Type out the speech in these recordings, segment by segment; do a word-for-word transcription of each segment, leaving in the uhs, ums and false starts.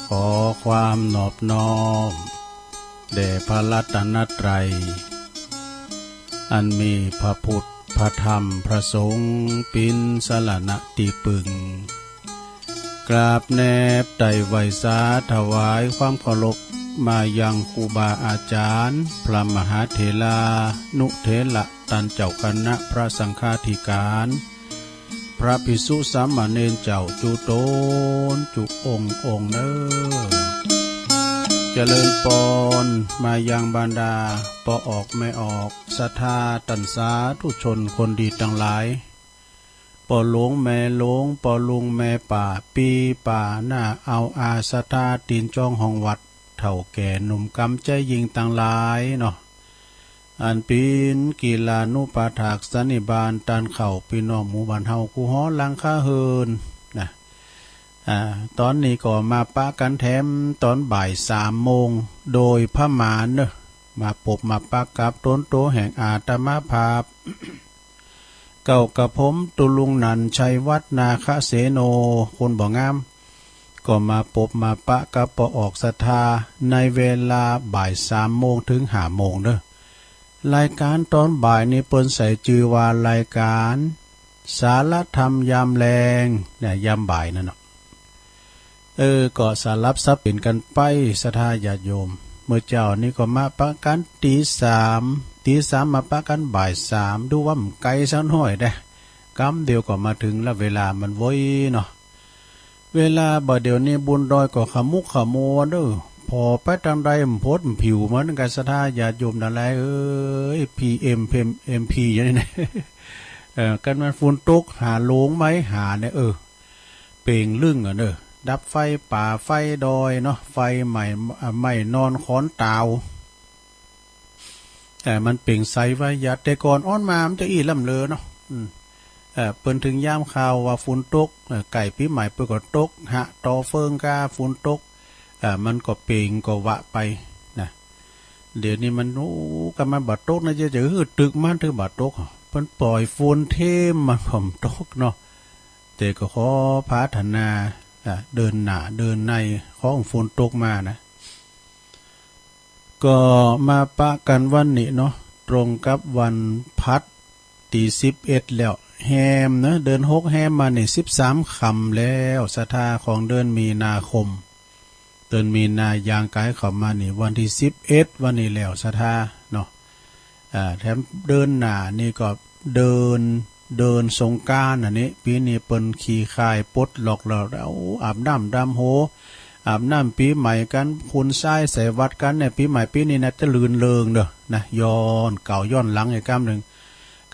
ขอความนอบน้อมแด่พระรัตนตรัย อันมีพระพุทธ พระธรรม พระสงฆ์ เป็นสรณะที่พึ่ง กราบแนบไต่ไหว้สาถวายความเคารพมายังครูบาอาจารย์ พระมหาเถรานุเถระ ต้านเจ้าคณะพระสังฆาธิการ พระภิกษุสามเณรเจ้าจุตนจุองค์องค์เน้อ เจริญปอนมายังบรรดาป้อออกแม่ออก ศรัทธาต้านสาธุชนคนดีตังหลาย ป้อหลวงแม่หลวง ป้อลุงแม่ป้า ปี้ป้าน้า อาวอา ศรัทธาตีนจองห้องวัด เฒ่าแก่หนุ่มกำใจ๋ยิ่งตังหลายเนาะ อันเป๋นกิลานุปถากสันนิบาตต้านเข้าปี้น้องหมู่บ้านเฮากู้หอหลังคาเฮือนนะ อ่า ต๋อนนี้ก็มาปะกั๋นแถมต๋อนบ่ายสามโมง โดยประมาณเน้อ มาปบมาปะกับตนโตแห่งอาตมาภาพ เก้ากระผมตุลุงนันท์ชัยวัฒน์นาคเสโน คนบ่งาม ก็มาปบมาปะกับป้อออกศรัทธาในเวลาบ่ายสามโมงถึงห้าโมงเน้อ รายการต๋อนบ่ายนี้เปิ้นใส่จื่อว่ารายการสารธรรมยามแลงเนี่ย ยามบ่ายนั่นเนาะ เออ ก็สลับสับเปลี่ยนกั๋นไป ศรัทธาญาติโยม เมื่อเจ๊านี้ก็มาปะกั๋นตี๋สาม ตี๋สามมาปะกั๋นบ่ายสาม ดูว่ามันไก๋สักหน้อยเด้ กำเดียวก็มาเถิงละ เวลามันไวเนาะ เวลาบ่าเดี่ยวนี้บุญดอยก็ขมุกขมัวเน้อ ผ่อไปตางใดมันพดมันผิวเหมือนกั๋น ศรัทธาญาติโยมตังหลายเอ้ย PM PM PM อย่างนี้นะ เออ กั๋นมันฝนตกหาโลงไหมหาเนี่ย เออ เป่งลึ่งอ่ะเน้อ ดับไฟป่าไฟดอยเนาะ ไฟไหม้ อ่า ไหม้นอนขอนตาว เอ่อ มันเป่งใสไว้ อย่าแต่ก่อนอ้อนมามันจะอี้ล่ำเลอเนาะ อืม เอ่อ เปิ้นเถิงยามข่าวว่าฝนตก เอ่อ ใก้ปี๋ใหม่เปิ้นก็ตก หะ ต่อเฟิงกาฝนตก เอ่อ มันก็เป่งก็วะไปนะ เดี๋ยวนี้มัน โอ้ กั๋นมันบ่ตกนะ จะ จะหื้อตึกมันเถิงบ่ตก เปิ้นป่อยฝนเทมมันก็บ่ตกเนาะ แต่ก็ขอปรารถนา อ่า เดินหน้าเดินใน ขอฝนตกมานะ ก็มาปะกั๋นวันนี้เนาะ ตรงกับวันพฤหัส ตี๋สิบเอ็ดแล้ว แฮมเนาะ เดือนหกแฮมมานี่สิบสามค่ำแล้ว ศรัทธา ของเดือนมีนาคม เดือนมีนายางก๋ายเข้ามานี่วันตี้สิบเอ็ดวันนี้แล้ว ศรัทธาเนาะ อ่า แถมเดือนหน้านี่ก็เดือน เดือนสงกรานต์อันนี้ ปี๋นี้เปิ้นขี้คายปลดล็อกแล้ว โอ้ อาบน้ำดำหัว อาบน้ำปี๋ใหม่กั๋น ขุ่นทรายใส่วัดกั๋นเนี่ย ปี๋ใหม่ปี๋นี้นะจะลื่นเริงเน้อนะ ย้อนเก่าย้อนหลังอีกกำนึ่ง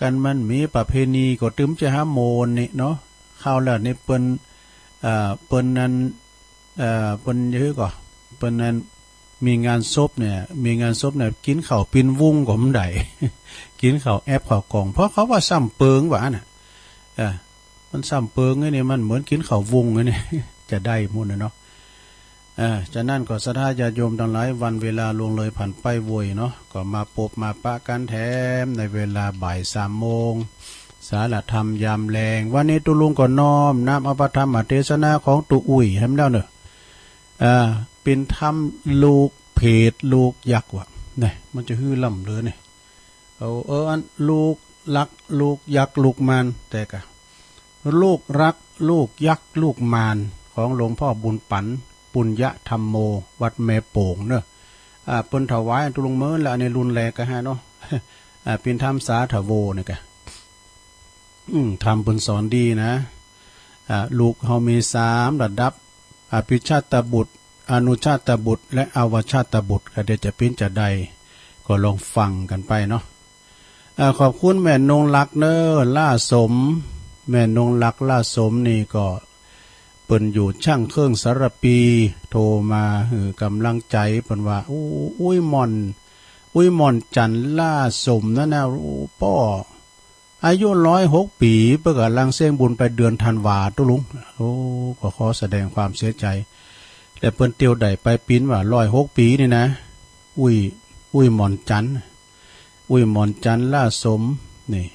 กั๋นมันมีประเพณีก็ตึมจะหาโมนนี่เนาะ คราวแล้วนี่เปิ้น เอ่อ เปิ้นนั้น เอ่อ เปิ้นหื้อก่อ เปิ้นนั้นมีงานศพเนี่ย มีงานศพเนี่ย กิ๋นข้าวปิ้นวุ้งก็บ่ได้ กิ๋นข้าวแอบข้าวกล่อง เพราะเขาว่าซ้ำเปิงว่าน่ะ เออ มันซ้ำเปิงไอ้นี่ มันเหมือนกิ๋นข้าววุ้งไอ้นี่ จะได้หมดน่ะเนาะ เออ ฉะนั้นก็ศรัทธาญาติโยมตังหลาย วันเวลาล่วงเลยผ่านไปไวเนาะ ก็มาปบมาปะกั๋นแถมในเวลาบ่ายสามโมง สารธรรมยามแลง วันนี้ตุ๊ลุงก็น้อมนำเอาพระธรรมเทศนาของตุ๊อุ้ยแหมแล้วเนาะ อ่า เป๋นธรรมลูกเผดลูกยักษ์ว่ะ เนี่ย มันจะหื้อล่ำเหลือเนี่ย เอา เออ อันลูกรัก ลูกยักษ์ ลูกมาร แต่กะ ลูกรัก ลูกยักษ์ ลูกมาร ของหลวงพ่อบุญปั๋น ปุญญธรรมโม วัดแม่โป่งเนอะ อ่า เปิ้นถวายตุ๊ลุงเมินละ อันนี้รุ่นแรกกะฮะเนาะ อ่า เป๋นธรรมสาธโวเนี่ยกะ อืม ธรรมเปิ้นสอนดีนะ อ่า ลูกเฮามีสามระดับ อภิชาตบุตร อนุชาตบุตร และอวชาตบุตร ก็เดี๋ยวจะเป๋นจะใด ก็ลองฟังกั๋นไปเนาะ อ่า ขอบคุณแม่นงรักเนอะ ล่าสม แม่นงรัก ล่าสมนี่ก็ เปิ้นอยู่ช่างเครื่องสารภี โทรมาหื้อกำลังใจ๋ เปิ้นว่า อู้ อุ้ยหม่อน อุ้ยหม่อนจันทร์ ล่าสมนั่นนะ อู้ ป้อ อายุร้อยหกปี๋ เปิ้นก๋ำลังเซ้งบุญไปเดือนธันวาตุ๊ลุง โอ้ ก็ขอแสดงความเสียใจ และเปิ้นเตียวได้ไปปิ๊นว่าร้อยหกปี๋นี่นะ อุ้ย อุ้ยหม่อนจันทร์ อุ้ยหม่อนจันทร์ ล่าสม นี่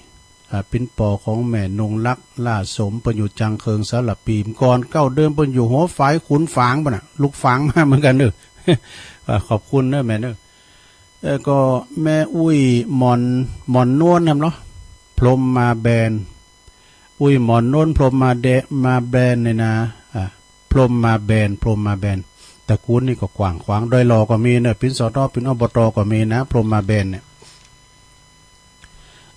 อ่า เป็นป้อของแม่นงลักษณ์ ล่าสม เปิ้นอยู่จังเคิง สารพี ก่อนเก้าเดือนเปิ้นอยู่หัวฝายขุนฝาง เปิ้นน่ะ ลูกฝางมาเหมือนกันเนอะ อ่า ขอบคุณเนอะแม่เนอะ เออ ก็แม่อุ้ยหมอน หมอนนวลนำเนาะ พรหมมาแบน อุ้ยหมอนนวล พรหมมาแดะ มาแบนเนี่ยนะ อ่า พรหมมาแบน พรหมมาแบน ตระกูลนี่ก็กว้างขวาง ดอยหล่อก็มีเนอะ เป็น สต เป็น อบต ก็มีนะ พรหมมาแบนเนี่ย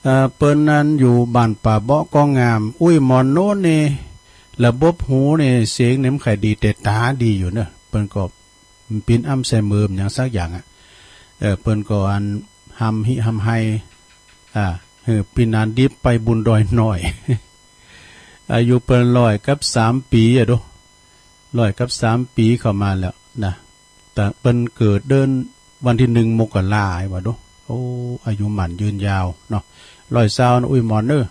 เอ่อ เปิ้นนั้นอยู่บ้านป่าเบาะ ก็งาม อุ้ยหมอนนวลนี่ ระบบหูนี่ เสียงนี่มันค่อยดี แต่ตาดีอยู่เนอะ เปิ้นก็ มันเป็นอัลไซเมอร์อย่างสักอย่างอะ เออ เปิ้นก็อัน หำฮิหำไฮ อ่า เออ ปีนานดิบไปบุญดอยหน่อย อายุเปิ้นร้อยกับสามปีอะโด ร้อยกับสามปีเข้ามาแล้วนะ แต่เปิ้นเกิดเดือนวันที่หนึ่งมกรา ว่าโด โอ้ อายุหมั่นยืนยาวเนาะ ร้อยซาวนะอุ้ยหมอนเนอะ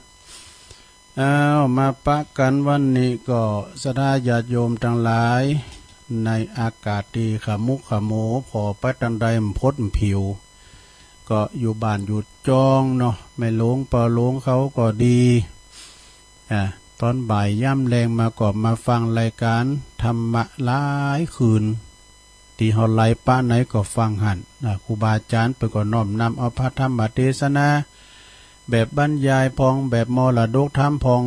อ้าว มาปะกันวันนี้ก็ศรัทธาญาติโยมทั้งหลาย ในอากาศที่ขมุกขมัว พอไปตันใดมันพดมันผิว ก็อยู่บ้านอยู่จองเนาะ แม่หลวงป้อหลวงเขาก็ดี อ่า ตอนบ่ายยามแลงมาก็มาฟังรายการธรรมะหลายคืน ตี้เฮาไลฟ์ปะไหนก็ฟังหั้นนะ ครูบาอาจารย์เปิ้นก็น้อมนำเอาพระธรรมเทศนา แบบบรรยายพอง แบบมรดกธรรมพอง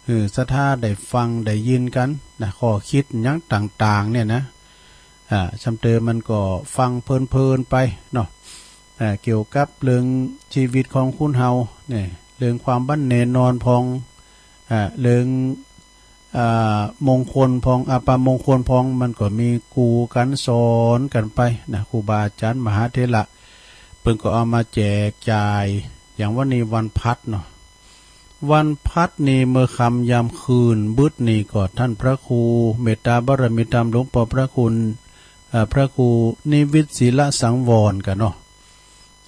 หื้อศรัทธาได้ฟังได้ยินกันนะ ข้อคิดหยังต่างๆ เนี่ยนะ อ่า ซำเตอมันก็ฟังเพลินๆ ไปเนาะ อ่า เกี่ยวกับเรื่องชีวิตของคนเฮาเนี่ย เรื่องความบ่แน่นอนพอง อ่า เรื่อง อ่า มงคลพอง อัปมงคลพอง มันก็มีกู่กันสอนกันไปนะ ครูบาอาจารย์มหาเถระ เปิ้นก็เอามาแจกจ่าย อย่างวันนี้วันพลัสเนาะ วันพลัสนี่เมื่อค่ำยามคืนบึดนี่ก็ท่านพระครูเมตตาบารมีธรรมหลวงป้อพระคุณ เอ่อ พระครูนิวิตศิลสังวรกันเนาะ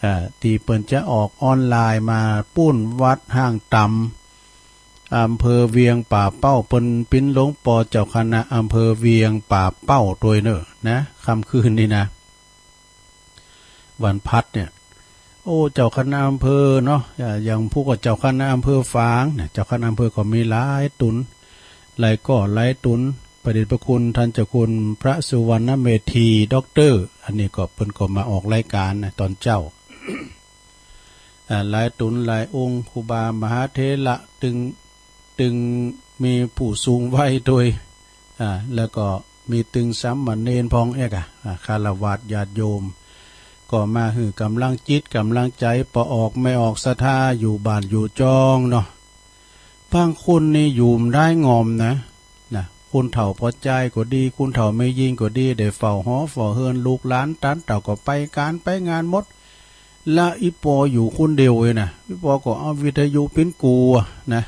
อ่า ตี้เปิ้นจะออกออนไลน์มาปู้นวัดห้างตำ อำเภอเวียงป่าเป้า เปิ้นปิ้นหลวงป้อเจ้าคณะอำเภอเวียงป่าเป้าตวยเนอะนะ ค่ำคืนนี้นะ วันพลัสเนี่ย โอ้ เจ้าคณะอำเภอเนาะ อ่า อย่างผู้ก็เจ้าคณะอำเภอฝางเนี่ย เจ้าคณะอำเภอก็มีหลายตน หลายก้อหลายตน พระเดชพระคุณท่านเจ้าคุณพระสุวรรณเมธี ด็อกเตอร์ อันนี้ก็เปิ้นก็มาออกรายการนะ ตอนเจ๊า อ่า หลายตนหลายองค์ ครูบามหาเถระ ตึง ตึงมีผู้สูงวัยตวย อ่า แล้วก็มีตึงสามเณรพองเอกอะ อ่า ฆราวาสญาติโยม ก็มาหื้อกำลังจิตกำลังใจ ป้อออกแม่ออกศรัทธาอยู่บ้านอยู่จองเนาะ บางคนนี่อยู่บ่ได้งอมนะ นะ คนเฒ่าป้อจายก็ดี คนเฒ่าแม่ญิงก็ดี ได้เฝ้าหอเฝ้าเฮือนลูกหลาน ตันเต้าก็ไปก๋านไปงานหมด ละอี่ป้ออยู่คนเดียวเว้ยนะ อี่ป้อก็เอาวิทยุปิ้นกู่อะนะ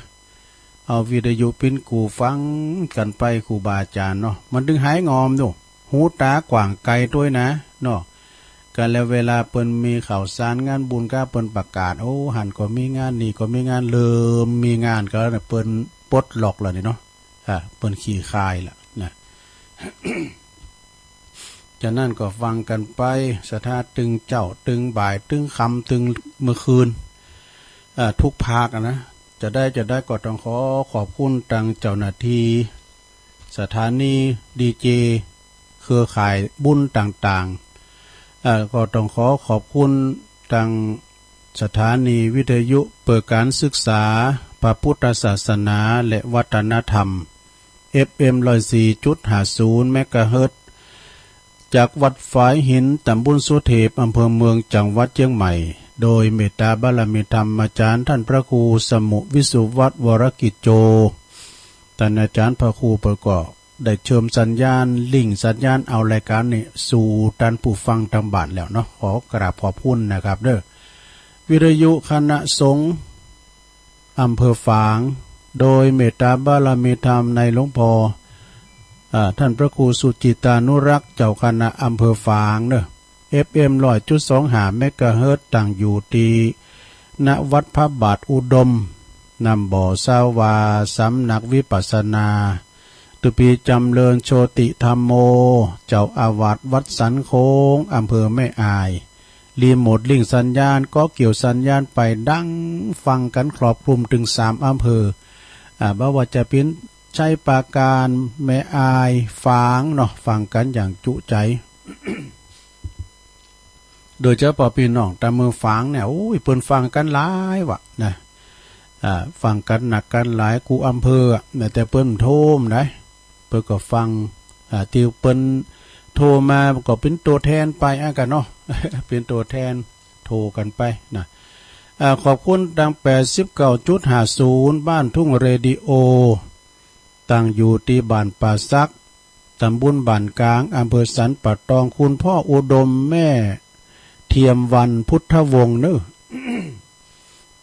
เอาวิทยุปิ้นกู่ฟังกันไป ครูบาอาจารย์เนาะ มันตึงหายงอมดู หูตากว้างไกลตวยนะเนาะ ก็แล้วเวลาเปิ้นมีข่าวสารงานบุญก็เปิ้นประกาศ โอ้ หั้นก็มีงาน นี่ก็มีงาน เริ่มมีงานก็แล้วนะ เปิ้นปลดล็อกแล้วนี่เนาะ อ่า เปิ้นขี้คายละนะ จากนั้นก็ฟังกันไป ศรัทธาตึงเจ๊า ตึงบ่าย ตึงค่ำ ตึงเมื่อคืน อ่า ทุกภาคอะนะ จะได้ จะได้ก็ต้องขอขอบคุณตังเจ้าหน้าที่ สถานีดีเจ เครือข่ายบุญต่างๆ เอ่อ ก็ต้องขอขอบคุณตังสถานีวิทยุเพื่อการศึกษาพระพุทธศาสนาและวัฒนธรรม เอฟเอ็ม ร้อยสี่จุดห้าศูนย์ เมกะเฮิรตซ์ จากวัดฝายหิน ตำบลสุเทพ อำเภอเมือง จังหวัดเชียงใหม่ โดยเมตตาบารมีธรรมอาจารย์ท่านพระครูสมุวิสุวัตวรกิจโจ ท่านอาจารย์พระครูเปิ้นก็ได้เชื่อมสัญญาณ ลิงก์สัญญาณเอารายการนี้สู่ท่านผู้ฟังทางบ้านแล้วเนาะ ขอกราบขอบคุณนะครับเด้อ วิทยุคณะสงฆ์อำเภอฝาง โดยเมตตาบารมีธรรมในหลวงพ่อ อ่า ท่านพระครูสุจิตานุรักษ์ เจ้าคณะอำเภอฝางเนอะ เอฟเอ็ม ร้อยจุดสองห้า เมกะเฮิรตซ์ ตั้งอยู่ที่ ณ วัดพระบาทอุดม น้ำบ่อสาวา สำนักวิปัสสนา ตุปีจำเริญโชติธัมโม เจ้าอาวาสวัดสันโค้ง อำเภอแม่อาย รีโมทลิงก์สัญญาณ ก็เกี่ยวสัญญาณไปดังฟังกันครอบคลุมถึงสามอำเภอ อ่า บ่ว่าจะเป็นชัยปราการ แม่อาย ฝางเนาะ ฟังกันอย่างจุใจ โดยเฉพาะพี่น้องตามเมืองฝางเนี่ย โอ้ย เปิ้นฟังกันหลายวะนะ อ่า ฟังกันนักกันหลายกู้อำเภออะ แต่เปิ้นโทรมได้ เปิ้นก็ฟัง อ่า ที่เปิ้นโทรมาก็เป็นตัวแทนไปอะกันเนาะ เป็นตัวแทนโทรกันไปนะ อ่า ขอบคุณทางแปดสิบเก้าจุดห้าศูนย์ บ้านทุ่งเรดิโอ ตั้งอยู่ที่บ้านป่าสัก ตำบลบ้านกลาง อำเภอสันป่าตอง คุณพ่ออุดม แม่เทียมวัน พุทธวงศ์เนอะ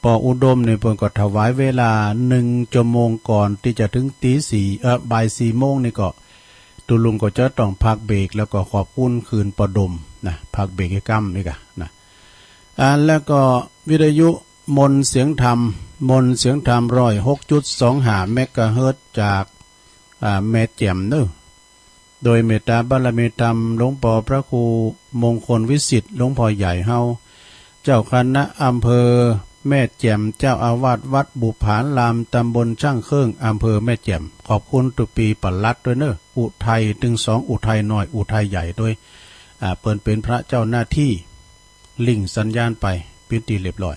ป้ออุดมเนี่ยเปิ้นก็ถวายเวลาหนึ่งชั่วโมงก่อนที่จะถึงตีสี่ เอ่อ บ่ายสี่โมงนี่ก็ ตุ๊ลุงก็จะต้องพักเบรก แล้วก็ขอบคุณคืนป้ออุดมนะ พักเบรกให้ก้ำอีกอะนะ อ่า แล้วก็วิทยุมนต์เสียงธรรม มนต์เสียงธรรม ร้อยหกจุดสองห้าเมกะเฮิรตซ์ จาก อ่า แม่แจ่มเนอะ โดยเมตตาบารมีธรรมหลวงป้อพระครูมงคลวิสิทธิ์ หลวงป้อใหญ่เฮา เจ้าคณะอำเภอแม่แจ่ม เจ้าอาวาสวัดบุปผาราม ตำบลช่างเครื่อง อำเภอแม่แจ่ม ขอบคุณตุ๊ปี๋ปลัดด้วยเนอะ อุทัย ตึงสอง อุทัยน้อย อุทัยใหญ่ด้วย อ่า เปิ้นเป็นพระเจ้าหน้าที่ ลิงก์สัญญาณไป เป็นตี้เรียบร้อย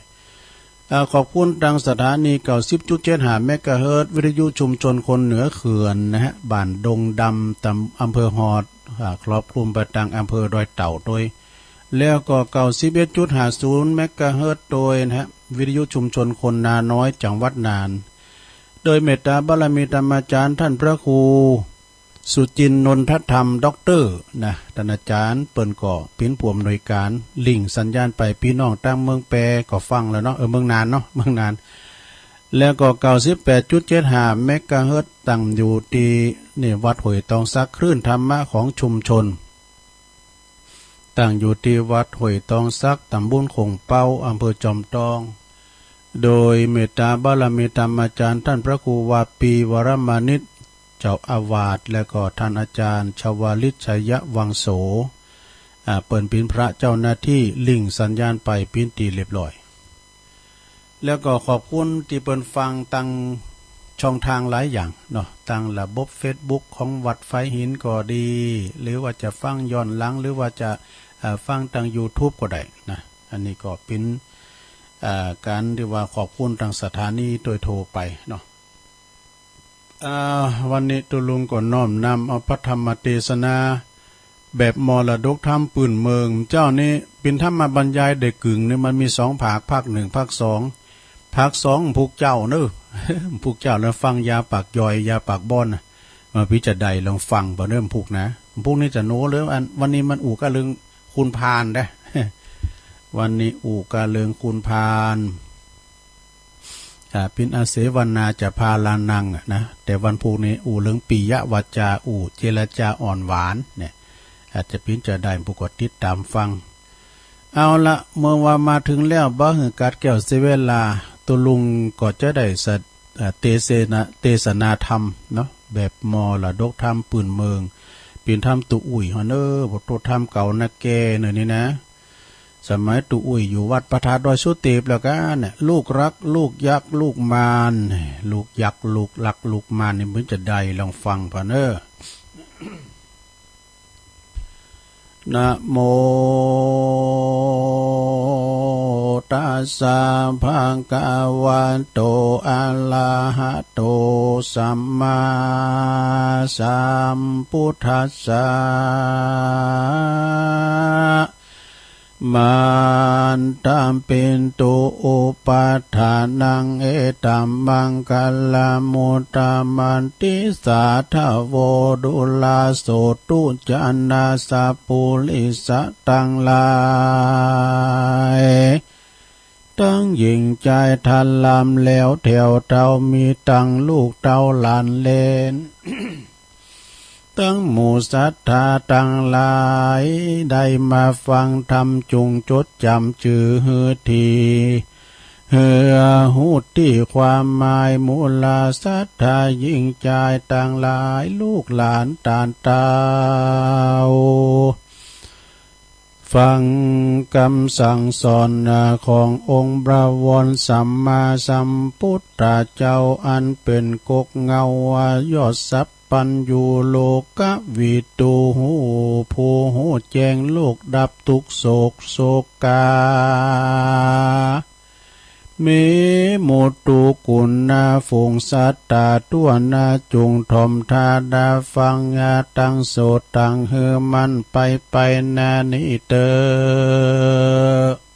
อ่า ขอบคุณทางสถานี เก้าสิบจุดเจ็ดห้าเมกะเฮิรตซ์ วิทยุชุมชนคนเหนือเขื่อนนะฮะ บ้านดงดำ ตำ อำเภอฮอด อ่า ครอบคลุมไปตังอำเภอดอยเต่าด้วย แล้วก็ เก้าสิบเอ็ดจุดห้าศูนย์เมกะเฮิรตซ์ ด้วยนะฮะ วิทยุชุมชนคนนาน้อย จังหวัดน่าน โดยเมตตาบารมีธรรมาจารย์ท่านพระครู สุจินต์นนทธรรม ด็อกเตอร์ นะ ท่านอาจารย์เปิ้นก็เป็นผู้อำนวยการ ลิงก์สัญญาณไป พี่น้องตางเมืองแปก็ฟังแล้วเนาะ เออ เมืองน่านเนาะ เมืองน่าน แล้วก็ เก้าสิบแปดจุดเจ็ดห้าเมกะเฮิรตซ์ ตั้งอยู่ตี้นี่วัดห้วยตองสัก คลื่นธรรมะของชุมชน ตั้งอยู่ตี้วัดห้วยตองสัก ตำบลโข่งเป๊า อำเภอจอมตอง โดยเมตตาบารมีธรรมาจารย์ท่านพระครูวาปีวรมานิต เจ้าอาวาส และก็ท่านอาจารย์ชวาลิตชัยวังโส อ่า เปิ้นเป็นพระเจ้าหน้าที่ ลิงก์สัญญาณไปเป็นตี้เรียบร้อย แล้วก็ขอบคุณตี้เปิ้นฟังตังช่องทางหลายอย่างเนาะ ตังระบบเฟซบุ๊กของวัดไฟหินก็ดี หรือว่าจะฟังย้อนหลัง หรือว่าจะ อ่า ฟังตังยูทูบก็ได้นะ อันนี้ก็เป็น อ่า การตี้ว่าขอบคุณตังสถานีโดยทั่วไปเนาะ อ่า วันนี้ตุ๊ลุงก็น้อมนำเอาพระธรรมเทศนา แบบมรดกธรรมปื้นเมือง เจ้านี้เป็นธรรมบรรยายได้กึ่งหนึ่ง มันมีสองภาค ภาคหนึ่ง ภาคสอง ภาคสองพุกเจ้าเนอะ พุกเจ้าแล้วฟังยาปากย่อย ยาปากบ้อนนะ มาพิจารณาลองฟังบ่เริ่มพุกนะ พุกนี้จะโน้เลย อัน วันนี้มันอู้กะเรื่องคุณพานนะ วันนี้อู้กะเรื่องคุณพาน อ่า เป็นอาเสวนาจะพาลานังอะนะ แต่วันพุกนี้อู้เรื่องปิยวาจา อู้เจรจาอ่อนหวานเนี่ย อาจจะเป็นจะได้ผู้ก็ติดตามฟัง เอาละ เมื่อว่ามาถึงแล้ว บ่หื้อกัดแก้วเสียเวลา ตุ๊ลุงก็จะได้สะ อ่า เตเสนา เตสนาธรรมเนาะ แบบมรดกธรรมปื้นเมือง เป็นธรรมตุ๊อุ้ยเฮาเนอะ บ่ตุ๊ธรรมเก่านะแกเนอะนี่นะ สมัยตุ๊อุ้ยอยู่วัดพระธาตุดอยสุเทพแล้วกะเนี่ย ลูกรัก ลูกยักษ์ ลูกมาร ลูกยักษ์ ลูกรัก ลูกมารนี่มันจะได้ลองฟังพอเนอะ นะโมตัสสะภะคะวะโต อะระหะโต สัมมาสัมพุทธัสสะ มันตะปินตุ อุปัฏฐานัง เอตัมมังคะลัง มุตตะมันติ สาธะโว ดูราโสตุ จะนะสัปปุริสะตังหลาย ตังหญิงจายท่านลำแล้วแถวเต้า มีตังลูกเต้าหลานเหลน ตังหมู่ศรัทธาตังหลาย ได้มาฟังธรรมจุ่งจดจ๋ำจื้อหื้อดี หื้อฮู้ตี้ความหมาย หมู่เหล่าศรัทธาหญิงจายตังหลาย ลูกหลานต้านเต้า ฟังคำสั่งสอนขององค์พระวรสัมมาสัมพุทธเจ้า อันเป็นกกเงา ยอดทรัพย์ปัญญู โลกวิทู ผู้ฮู้แจ้งโลก ดับทุกข์โศกโศกา มีหมู่ทุกกุณาฝูงสัตตาทั่วหน้า จุ่งถ่อมทาดาฟัง ตั้งโสตตั้งหือมั่นไปไปนานี้เตอ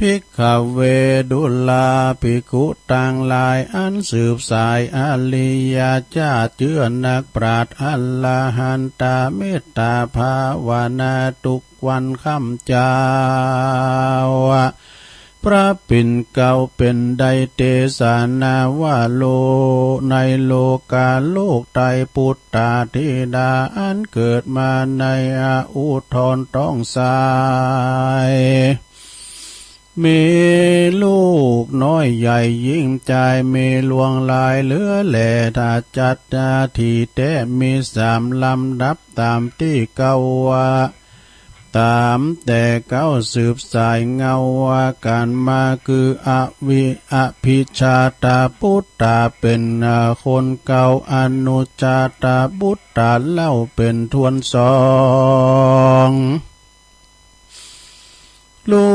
ภิกขเว ดูราภิกขุตังหลาย อันสืบสายอริยเจ้า เจื้อนักปราชญ์อรหันตา เมตตาภาวนาทุกวันค่ำเจ๊า พระปิ่นเกล้าเป๋นได้เตสนาว่า โล ในโลกาโลกไตร ปุตตาธิดาอันเกิดมาในออุทธรต้องสาย มีลูกน้อยใหญ่หญิงจาย มีลวงหลายเหลือแหล่ ถ้าจัดหน้าที่แต๊มีสามลำดับ ต๋ามตี้เกล้าว่า ต๋ามแต่เกล้าสืบสายเงาว่า ก๋านมาคืออวิ อภิชาตปุตตาเป๋นคนเกล้า อนุชาตปุตตาเล่าเป๋นทวนสอง ลู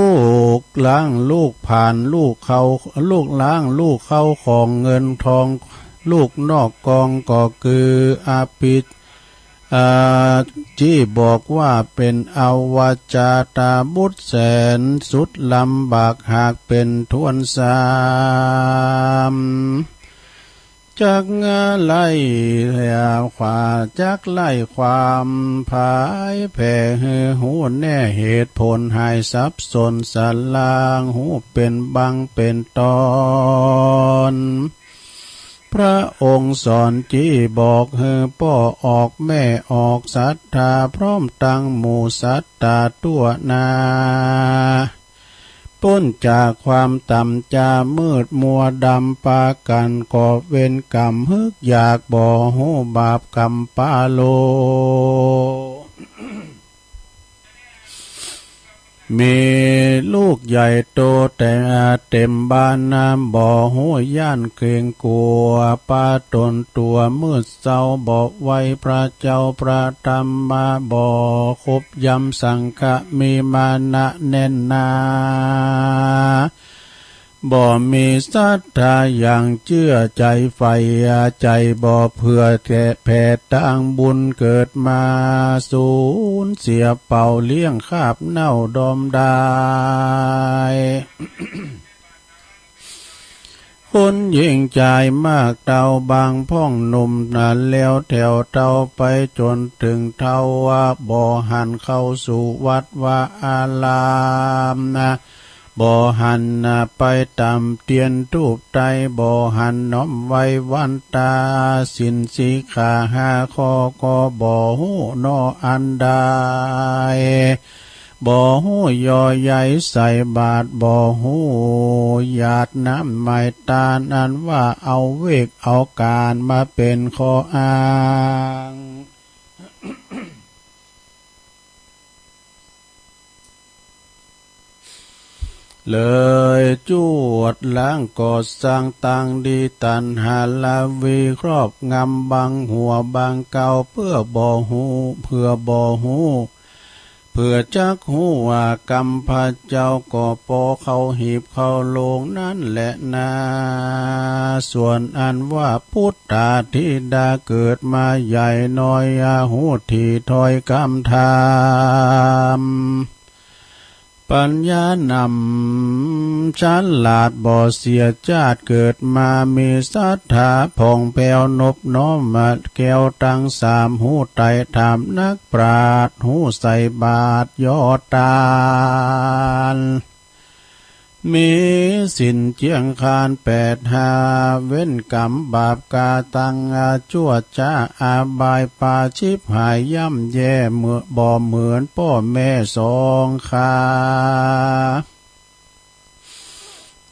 กล้างลูกผาน ลูกเข้า ลูกล้างลูกเข้าของเงินทอง ลูกนอกกองก็คืออภิ อ่า จี้บอกว่าเป๋นอวจาตบุตรแสนสุดลำบาก หากเป๋นทวนสาม จักไล่ขวา จักไล่ความผายแผ่ หื้อฮู้แน่เหตุผล หายสับสนสลาง ฮู้เป๋นบางเป๋นตอน พระองค์สอนจี้บอก หื้อป้อออกแม่ออกศรัทธา พร้อมตังหมู่สัตตาทั่วหน้า ป๊นจากความต่ำจามืดมัวดำ ปากั๋นก่อเวรก๋รรม ฮึกอยากบ่ฮู้บาปก๋รรมปาโล มีลูกใหญ่โตแต่เต็มบ้าน บ่ฮู้ย้านเกรงกลัว ปาต๋นตั๋วมืดเซา บ่ไหว้พระเจ้าพระธรรม บ่คบยำสังฆะ มีมานะแน่นหนา บ่มีศรัทธาอย่างเจื้อใจ๋ใฝ่ ใจ๋บ่เผื่อแผ่ตางบุญ เกิดมาสูญเสียเป่า เลี้ยงคาบเน่าดอมดาย คนหญิงจายมากเต้า บางพ่องหนุ่มนาแล้วแถวเต้า ไปจ๋นเถิงเฒ่าว่า บ่หันเข้าสู่วัดวาอารามนา บ่หันนาไปต๋ามเตียนธูปไต บ่หันน้อมไหว้วันตา ศีลสิกขาห้าข้อก็บ่ฮู้นออันใด บ่ฮู้ย่อใหญ่ใส่บาตร บ่ฮู้หยาดน้ำไหม้ตาน อันว่าเอาเวกเอาก๋านมาเป๋นข้ออ้าง เลยจวดล้างก่อสร้างตังดี ตัณหาราวีครอบงำ บังหัวบังเกล้า เปื้อบ่ฮู้ เผื่อบ่ฮู้ เผื่อจักฮู้ว่าก๋รรมพระเจ้าก็ปอเข้าหีบเข้าโลงนั้นแหละนา ส่วนอันว่าปุตตาธิดาเกิดมาใหญ่น้อย ฮู้ถี่ถ้อยกำธรรม ปัญญานำฉลาดบ่เสียจาติ เกิดมามีศรัทธาผ่องแผ้วนบน้อม แก้วตังสามฮู้ไต่ถามนักปราชญ์ ฮู้ใส่บาตรยอดตาน มีศีลเจียงคานแปดห้า เว้นก๋รรมบาปกาตังชั่วจ๊า อบายปาฉิบหายย่ำแย่ เหมือน บ่เหมือนป้อแม่สองข้า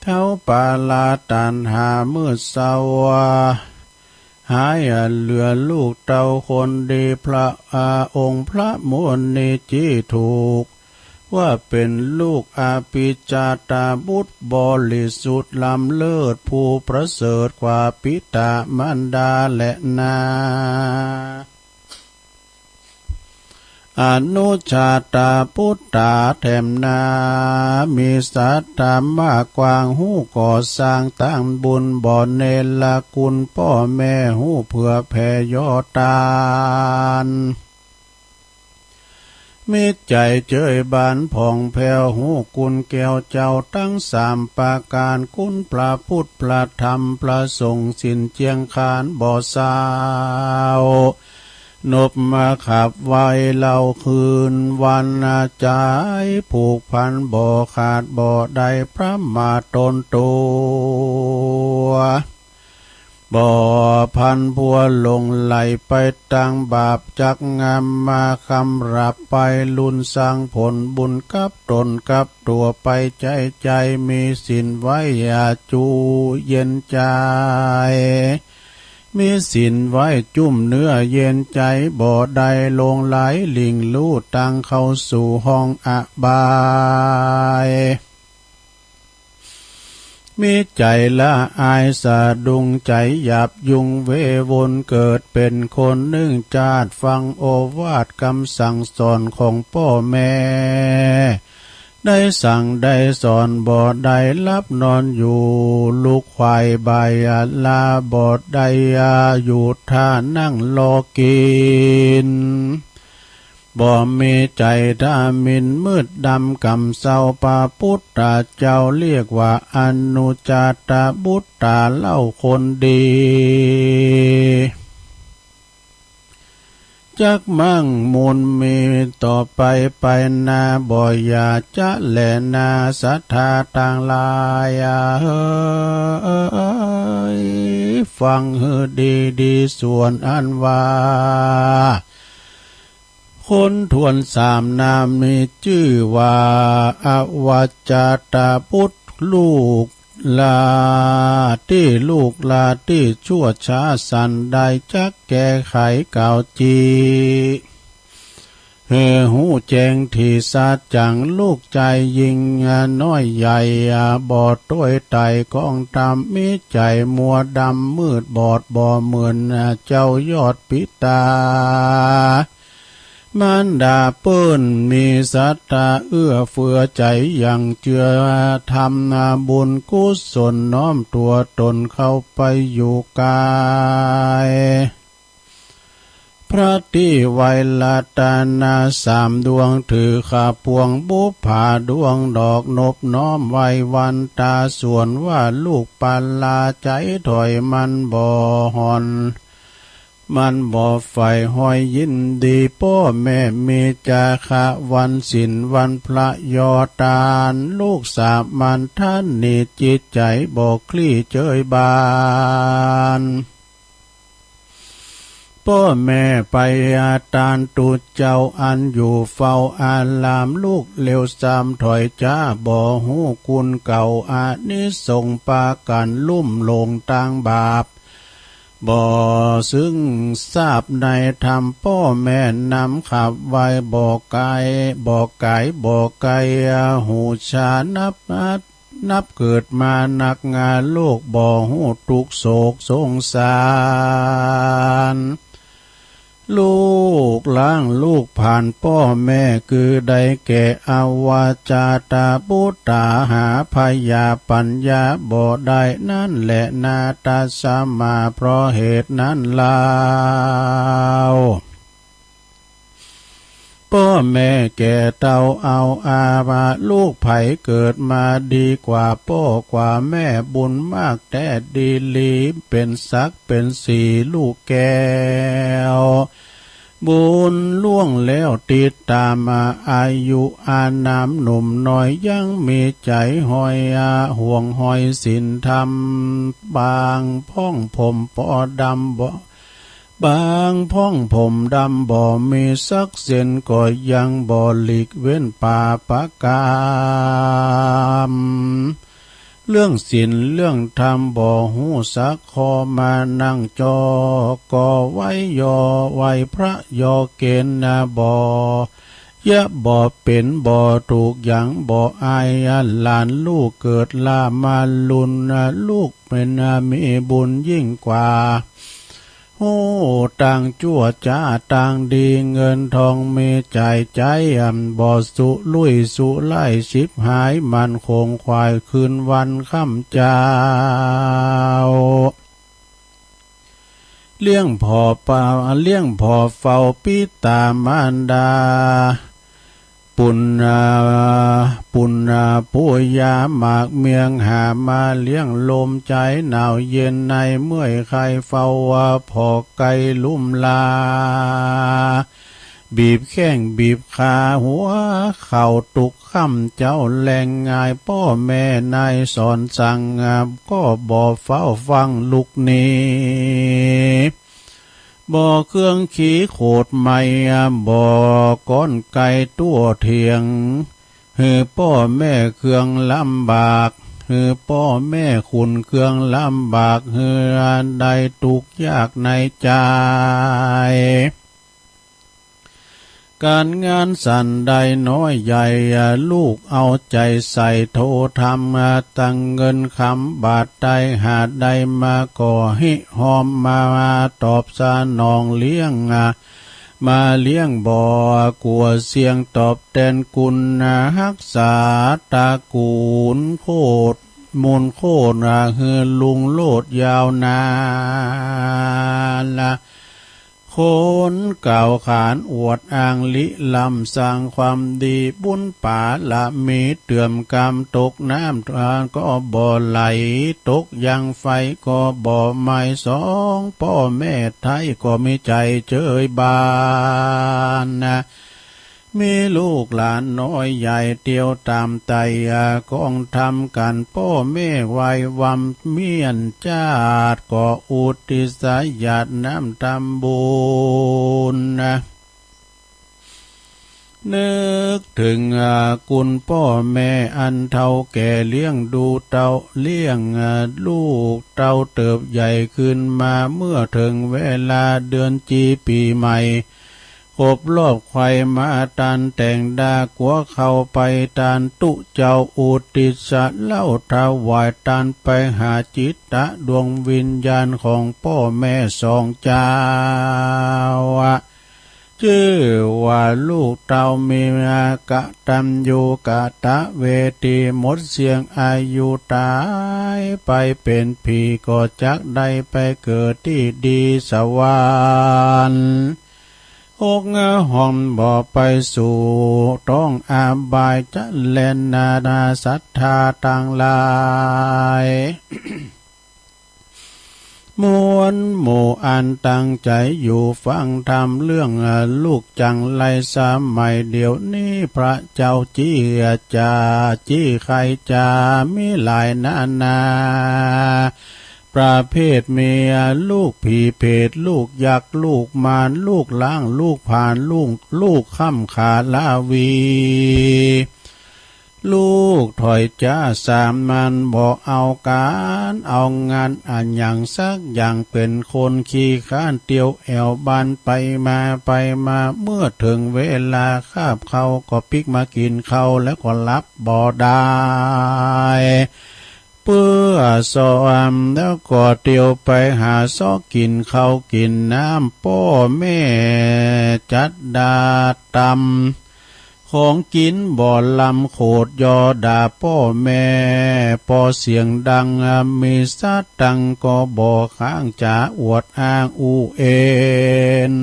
เท้าปาลาตัณหามืดเซา หายเหลือลูกเต้าคนดี พระอาองค์พระมุนีจี้ถูก ว่าเป็นลูกอภิชาตบุตรบริสุทธิ์ล้ำเลิศ ผู้ประเสริฐกว่าปิตามารดาแลนา อนุชาตาปุตตาแถมนา มีศรัทธามากกว้าง ฮู้ก่อสร้างตั้งบุญ บ่เนรคุณพ่อแม่ ฮู้เผื่อแผ่ย่อตาน มีใจเจยบานผ่องแผ้ว ฮู้คุณแก้วเจ้าทั้งสามประการ คุณพระพุทธพระธรรมพระสงฆ์ ศีลเจียงคานบ่เศร้า นบมาขับไหว้เล่าคืนวันใจ ผูกพันบ่ขาดบ่ได้ พระมาตนตัว บ่พันพัวหลงไหลไปตางบาป จักงามมาคำรับไป ลุนสร้างผลบุญกับตนกับตัวไป ใจใจมีศีลไว้อย่าจูเย็นใจ มีศีลไว้จุ่มเนื้อเย็นใจ บ่ได้หลงไหลหลิ่งลู่ตางเข้าสู่ห้องอบาย มีใจละอายสะดุ้ง ใจหยาบยุงเววน เกิดเป็นคนหนึ่งชาติ ฟังโอวาทคำสั่งสอนของพ่อแม่ ได้สั่งได้สอน บ่ได้หลับนอนอยู่ ลุกไขว่บ่ายลา บ่ได้อยู่ท่านั่งรอกิน บ่มีใจทามินมืดดำกำเศร้า พระพุทธเจ้าเรียกว่าอนุชาตบุตตาเล่าคนดี จักมั่งมูลมีต่อไปไปนา บ่อย่าจะแลนาศรัทธาตังหลายเอ๋ย ฟังหื้อดีดีส่วนอันว่า คนทวนสามนามนี้ชื่อว่าอวัจจาตบุตร ลูกลาตี้ลูกลาตี้ชั่วช้าสันใด จักแก้ไขกล่าวจี หื้อฮู้แจ้งที่สัจจัง ลูกชายหญิงน้อยใหญ่บ่ตวยไต่กองธรรม มีใจมัวดำมืดบอดบ่เหมือนเจ้ายอดปิตา มารดาเปิ้นมีศรัทธาเอื้อเฟื้อใจยังเจือธรรมบุญกุศลน้อมตัวตนเข้าไปอยู่กาย พระที่ไหว้รัตนาสามดวง ถือข้าพวงบุปผาดวงดอก นบน้อมไหว้วันตาส่วนว่า ลูกปาลาใจถอยมันบ่หอน มันบ่ใฝ่หอยยินดี พ่อแม่มีจาคะวันศีลวันพระยอทาน ลูกสามัญท่านนี้จิตใจบ่คลี่เจยบาน พ่อแม่ไปอาตานตุเจ้าอันอยู่เฝ้าอาราม ลูกเลวซามถอยจ้า บ่ฮู้คุณเก่าอานิสงส์ปากันลุ่มหลงตางบาป บ่ซึ่งทราบในธรรม พ่อแม่นำขับไหว้บ่ไกล บ่ไกลบ่ไกล หูชานับนับ นับเกิดมานักงา ลูกบ่ฮู้ทุกข์โศกสงสาร ลูกล้างลูกผ่านพ่อแม่ คือได้แก่อวาจาตาปุตตา หาพยาปัญญาบ่ได้ นั่นแหละนาตัสมา เพราะเหตุนั้นเล่า พ่อแม่แก่เฒ่าเอาอาภา ลูกไผเกิดมาดีกว่าพ่อกว่าแม่ บุญมากแท้ดีหลี เป็นศักดิ์เป็นศรีลูกแก้ว บุญล่วงแล้วติดตามมา อายุอานามหนุ่มน้อย ยังมีใจห้อยอาห่วงห้อยศีลธรรม บางพ่องผมปอดำบ่ บางพ่องผมดำบ่มีสักเส้น ก็ยังบ่หลีกเว้นปาปกรรม เรื่องศีลเรื่องธรรมบ่ฮู้สักข้อ มานั่งจอก็ไหว้ยอ ไหว้พระยอเกณฑ์นะบ่ ยะบ่เป็นบ่ถูกหยังบ่อาย หลานลูกเกิดลามาลุน ลูกเป็นมีบุญยิ่งกว่า ฮู้ตังจั่วจ้าตังดี เงินทองมีจ่ายใจ๊ บ่สุรุ่ยสุร่ายฉิบหาย มั่นคงขวายคืนวันค่ำเจ้า เลี้ยงพ่อปา เลี้ยงพ่อเฝ้าปิตามารดา ปุณณา ปุณณาปุญญามากเมียงหามาเลี้ยงลมใจหนาวเย็นในเมื่อยไข้เฝ้าว่าพ่อไกลลุ่มลา บีบแข้งบีบขาหัวเข่าตุกค่ำเจ้าแรงงาย ป้อแม่นายสอนสั่งก็บ่เฝ้าฟังลุกหนี บ่เครื่องขีโขดไหม้ บ่ก้อนไก่ตั้วเถียง หื้อป้อแม่เครื่องลำบาก หื้อป้อแม่ขุนเครื่องลำบาก หื้อได้ทุกข์ยากในใจ การงานสันใดน้อยใหญ่ ลูกเอาใจใส่โททำ ตั้งเงินคำบาทใดหาได้มาก็หิหอมมาตอบสนองเลี้ยง มาเลี้ยงบ่กัวเสียงตอบแทนคุณ ฮักษาตระกูลโคตรมูลโคตร หื้อลุงโลดยาวนาน คนกล่าวขานอวดอ้างลิลำสร้างความดีบุญปาละมีเตื่อมกำตกน้ำทานก็บ่ไหล ตกยังไฟก็บ่ไหม้ สองป้อแม่ไทยก็มีใจเจยบานนะ มีลูกหลานน้อยใหญ่เตียวตามไต่กองทำกันป้อแม่ไหววำเมียนจาดก็อุทิศญาติน้ำทำบุญนะ นึกถึงคุณป้อแม่อันเฒ่าแก่เลี้ยงดูเต้าเลี้ยงลูกเต้าเติบใหญ่ขึ้นมาเมื่อถึงเวลาเดือนจีปีใหม่ ครบรอบไขว่มาตันแต่งดากัวเข้าไปตันตุ๊เจ้าอุทิศเล่าถวายตันไปหาจิตตะดวงวิญญาณของป้อแม่สองเจ้า จื้อว่าลูกเต้ามีกตัญญูกตเวทีหมดเสี้ยงอายุต๋ายไปเป๋นผีก็จักได้ไปเกิดตี้ดีสวรรค์ อกห้องบ่ไปสู่ต้องอาบายจะแลนานาศรัทธาตังหลาย มวลหมู่อันตั้งใจ๋อยู่ฟังธรรมเรื่องลูกจังไรสมัยเดี๋ยวนี้พระเจ้าจี้จ๋าจี้ใค่จ๋ามีหลายนานา ประเภทเมียลูกผีเผตลูกยักษ์ลูกมารลูกล้างลูกผานลูกลูกค่ำขาลาวี ลูกถอยจ้าสามมันบ่เอาก๋านเอางานอะหยังสักอย่างเป๋นคนขี้ค้านเตียวแอ่วบ้านไปมาไปมาเมื่อเถิงเวลาคาบข้าวก็ปิ๊กมากิ๋นข้าวแล้วก็หลับบ่ได้ เปื้อซ้อมแล้วก็เตียวไปหาซอกกิ๋นข้าวกิ๋นน้ำ ป้อแม่จัดดาตำของกิ๋นบ่ลำโขดยอด่าป้อแม่ ปอเสียงดังมีสตังค์ก็บ่ค้างจ๋าอวดอ้างอู้เอ็น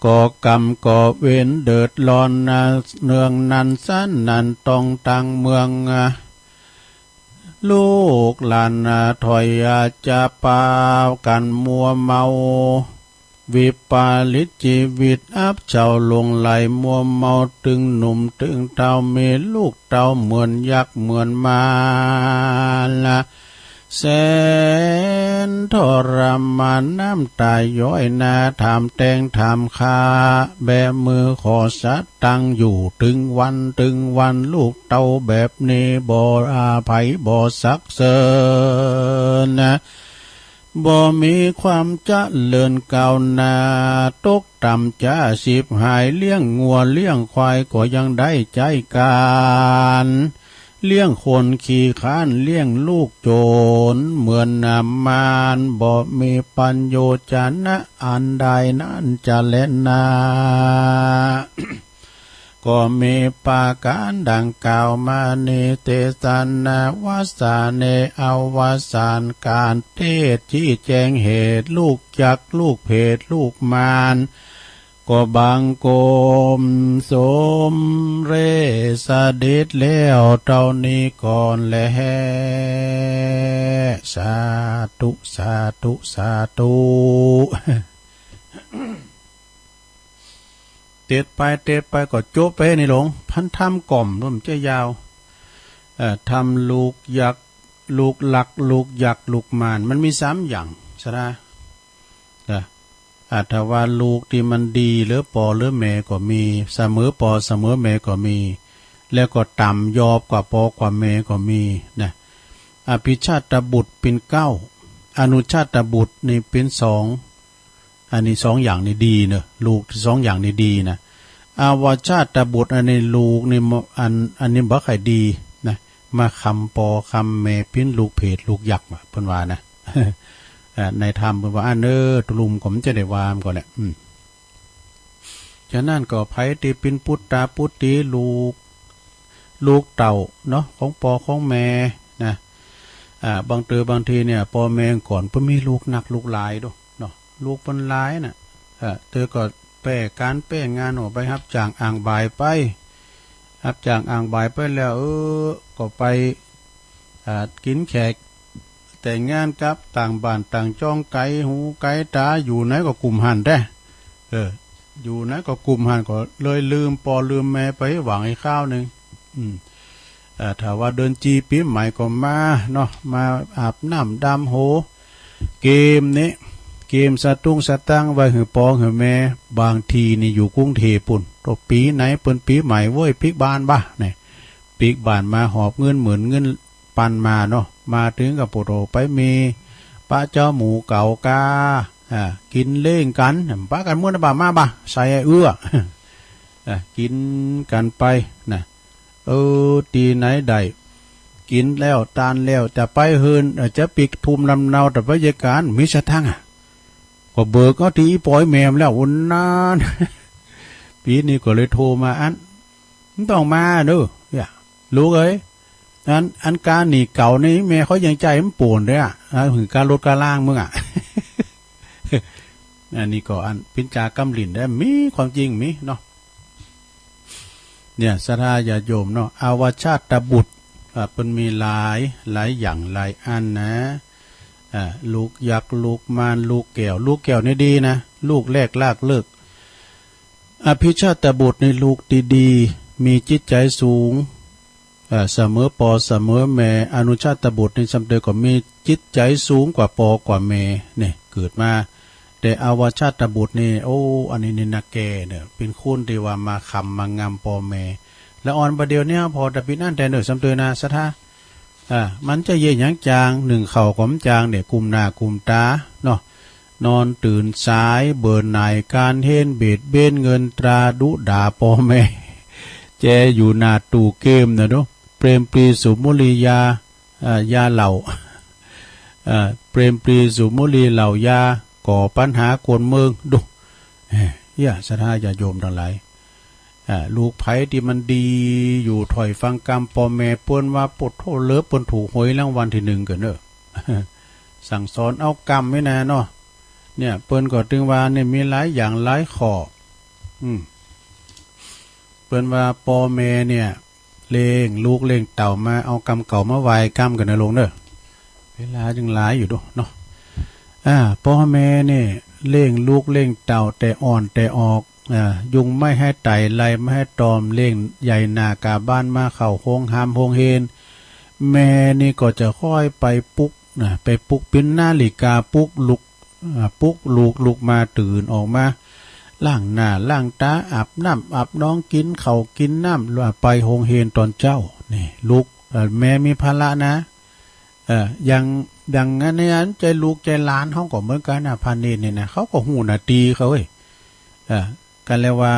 ก่อกรรมก่อเวรเดือดร้อนนะเนืองนั้นสั้นนั้นต้องตังเมือง ลูกหลานนะถอยอาจจะปากันมัวเมา วิปริตชีวิตอับเฉาหลงไหลมัวเมาตึงหนุ่มตึงเฒ่ามีลูกเต้าเหมือนยักษ์เหมือนมารละ แสนทรมานน้ำตาย้อยหน้า ถามแต่งถามข้า แบมือขอสตังค์อยู่ ตึงวันตึงวัน ลูกเต้าแบบนี้ บ่อาภัย บ่สักเสินนะ บ่มีความเจริญก้าวหน้า ตกต่ำจ้า ฉิบหาย เลี้ยงงัวเลี้ยงควายก็ยังได้ใช้การ เลี้ยงคนขี้คร้าน เลี้ยงลูกโจร เหมือนน้ำมัน บ่มีประโยชน์จะนะ อันใดนั้นจะแลนา ก็มีประการดังกล่าวมานี้ เตสนาวาสาเน อวสานการเทศน์ ชี้แจงเหตุ ลูกยักษ์ ลูกเผต ลูกมาร ก็บังคมสมเร็จเสด็จแล้วเท่านี้ก่อนแล สาธุ สาธุ สาธุ เตสไป เตสไปก็จบไปนี่หลวง พันธรรมก่อม มันจะยาว เอ่อ ธรรมลูกยักษ์ ลูกลัก ลูกยักษ์ ลูกมาร มันมีสามอย่าง สะดา นะ อาจจะว่าลูกที่มันดีเหลือปอเหลือแม่ก็มี เสมอปอเสมอแม่ก็มี แล้วก็ต่ำยอบกว่าปอกว่าแม่ก็มีนะ อภิชาตบุตรเป็นเก้า อนุชาตบุตรนี่เป็นสอง อันนี้สองอย่างนี่ดีเนอะ ลูกสองอย่างนี่ดีนะ อวชาตบุตร อันนี้ลูกนี่ม- อัน อันนี้บ่ค่อยดีนะ มาคำปอคำแม่ปิ้นลูกเผตลูกยักษ์ว่ะ เพิ่นว่านะ เอ่อ ในธรรมเพิ่นว่า อันเนอ ตุลุมก็มันจะได้ว่ามันก็แหละ อืม ฉะนั้นก็ไผที่ปิ้นปุตตาปุตตีลูก ลูกเต้าเนาะ ของปอของแม่นะ อ่า บางเตอบางทีเนี่ย ปอแม่ก่อนเปิ้นมีลูกนักลูกหลายโด เนาะ ลูกเปิ้นหลายน่ะ เอ่อ เตอก็แป้การแป้งานออกไปฮับจ้างอ่างบ่ายไป ฮับจ้างอ่างบ่ายไปแล้ว เออ ก็ไป อ่า กินแขก แต่งงานกับต่างบ้านต่างจ้อง ไก๋หูไก๋ต๋า อยู่ไหนก็กุ่มหั้นแต๊ เออ อยู่ไหนก็กุ่มหั้น ก็เลยลืมปอลืมแม่ไปหว่างอีกคราวหนึ่ง อืม เอ่อ ถ้าว่าเดือนจีปีใหม่ก็มาเนาะ มาอาบน้ำดำหัว เกมนี้ เกมสตุ้งสตังค์ไว้หื้อปอหื้อแม่ บางทีนี่อยู่กรุงเทพฯปุ้น โตปีไหนเปิ้นปีใหม่เว้ย ปิ๊กบ้านบ่า เนี่ย ปิ๊กบ้านมาหอบเงินหมื่นเงินปันมาเนาะ มาถึงก็โผล่ไปมีปะเจ้าหมู่เก่ากา อ่า กินเลี้ยงกั๋น ปะกั๋นม่วนบ่า มาบ่า ใส่เอื้อ อ่า กิ๋นกั๋นไปนะ เออ ตี้ไหนได้ กิ๋นแล้วตานแล้ว จะไปเฮือน เอ่อ จะปิ๊กภูมิลำเนา แต่ว่าเยาก๋าน มีสตังค์อะ ก็เบิกเอาตี้อีปอยแม่มแล้ว อุ่นนาน ปี๋นี้ก็เลยโทรมา อัน บ่ต้องมาเด้อ เยียะ ลูกเอ้ย อัน อันก๋าหนี้เก่านี่ แม่เขายังใจ๊บ่ป่นเด้อ อ่ะ หื้อก๋ารถก๋าร่างมึงอะ อันนี้ก็อันปิ้นจากำลิ่นได้ มีความจริงมีเนาะ เนี่ย ศรัทธาญาติโยมเนาะ อวชาตบุตร อ่า เปิ้นมีหลาย หลายอย่างหลายอันนะ อ่า ลูกยักษ์ ลูกมาร ลูกแก้ว ลูกแก้วนี่ดีนะ ลูกแรกลากเลิก อภิชาตบุตรนี่ลูกดีๆ มีจิตใจ๋สูง เอ่อ เสมอปอเสมอแม่ อนุชาตบุตรนี่ซ้ำเตอก็มีจิตใจ๋สูงกว่าปอกว่าแม่ เนี่ย เกิดมา แต่อวชาตบุตรนี่ โอ้ อันนี้นี่นักแก่เนี่ย เป๋นคนตี้ว่ามาคำมางำปอแม่ ละอ่อนบ่าเดี่ยวนี้ ผ่อตะปิดอั้นแต๊เน่อ ซ้ำเตอนะ ศรัทธา อ่า มันจะเยียะหยังจาง นึ่งข้าวก็บ่จางเนี่ย กุมหน้ากุมต๋าเนาะ นอนตื่นสาย เบื่อหน่ายก๋านเฮน เบียดเบียนเงินตรา ดุด่าปอแม่ แจอยู่หน้าตู้เกมนะเนาะ เปรมปรีสูบบุหรี่ยา อ่า ยาเหล้า อ่า เปรมปรีสูบบุหรี่เหล้ายา ก่อปัญหากวนเมือง ดู เฮ้ย เยียะ ศรัทธาญาติโยมตังหลาย อ่า ลูกใผตี้มันดีอยู่ถ้อยฟังกำปอแม่ เปิ้นว่าโผดโธ่ เหลือเปิ้นถูกหวยรางวัลตี้นึ่งกั๋นเน่อ สั่งสอนเอากำไว้นะเนาะ เนี่ย เปิ้นก็ตึงว่าเนี่ยมีหลายอย่างหลายข้อ อืม เปิ้นว่าปอแม่เนี่ย เลี้ยงลูกเลี้ยงเต้ามา เอากำเก่ามาไหว้กำกั๋นนะหลวงเน่อ เวลายังหลายอยู่เด้อเนาะ อ่า ปอแม่เนี่ย เลี้ยงลูกเลี้ยงเต้าแต่อ่อนแต่ออก อ่า ยุงไม่ให้ไต่ ไล่ไม่ให้ตอม เลี้ยงใหญ่หน้ากาบ้านมาเข้าโฮงฮามโฮงเฮน แม่นี่ก็จะค่อยไปปลุก นะ ไปปลุก เป๋นนาฬิกาปลุกลูก อ่า ปลุกลูก ลูกมาตื่น ออกมาล้างหน้าล้างต๋า อาบน้ำอาบนอง กิ๋นข้าวกิ๋นน้ำ ไปโฮงเฮียนต๋อนเจ๊า นี่ ลูก เอ่อ แม่มีภาระนะ เอ่อ อย่าง อย่างอันนี้ อันใจ๋ลูกใจ๋หลานเฮาก็เหมือนกั๋นนะ พาณิชย์นี่นะ เขาก็ฮู้หน้าตี้เขาเว้ย เอ่อ กั๋นแล้วว่า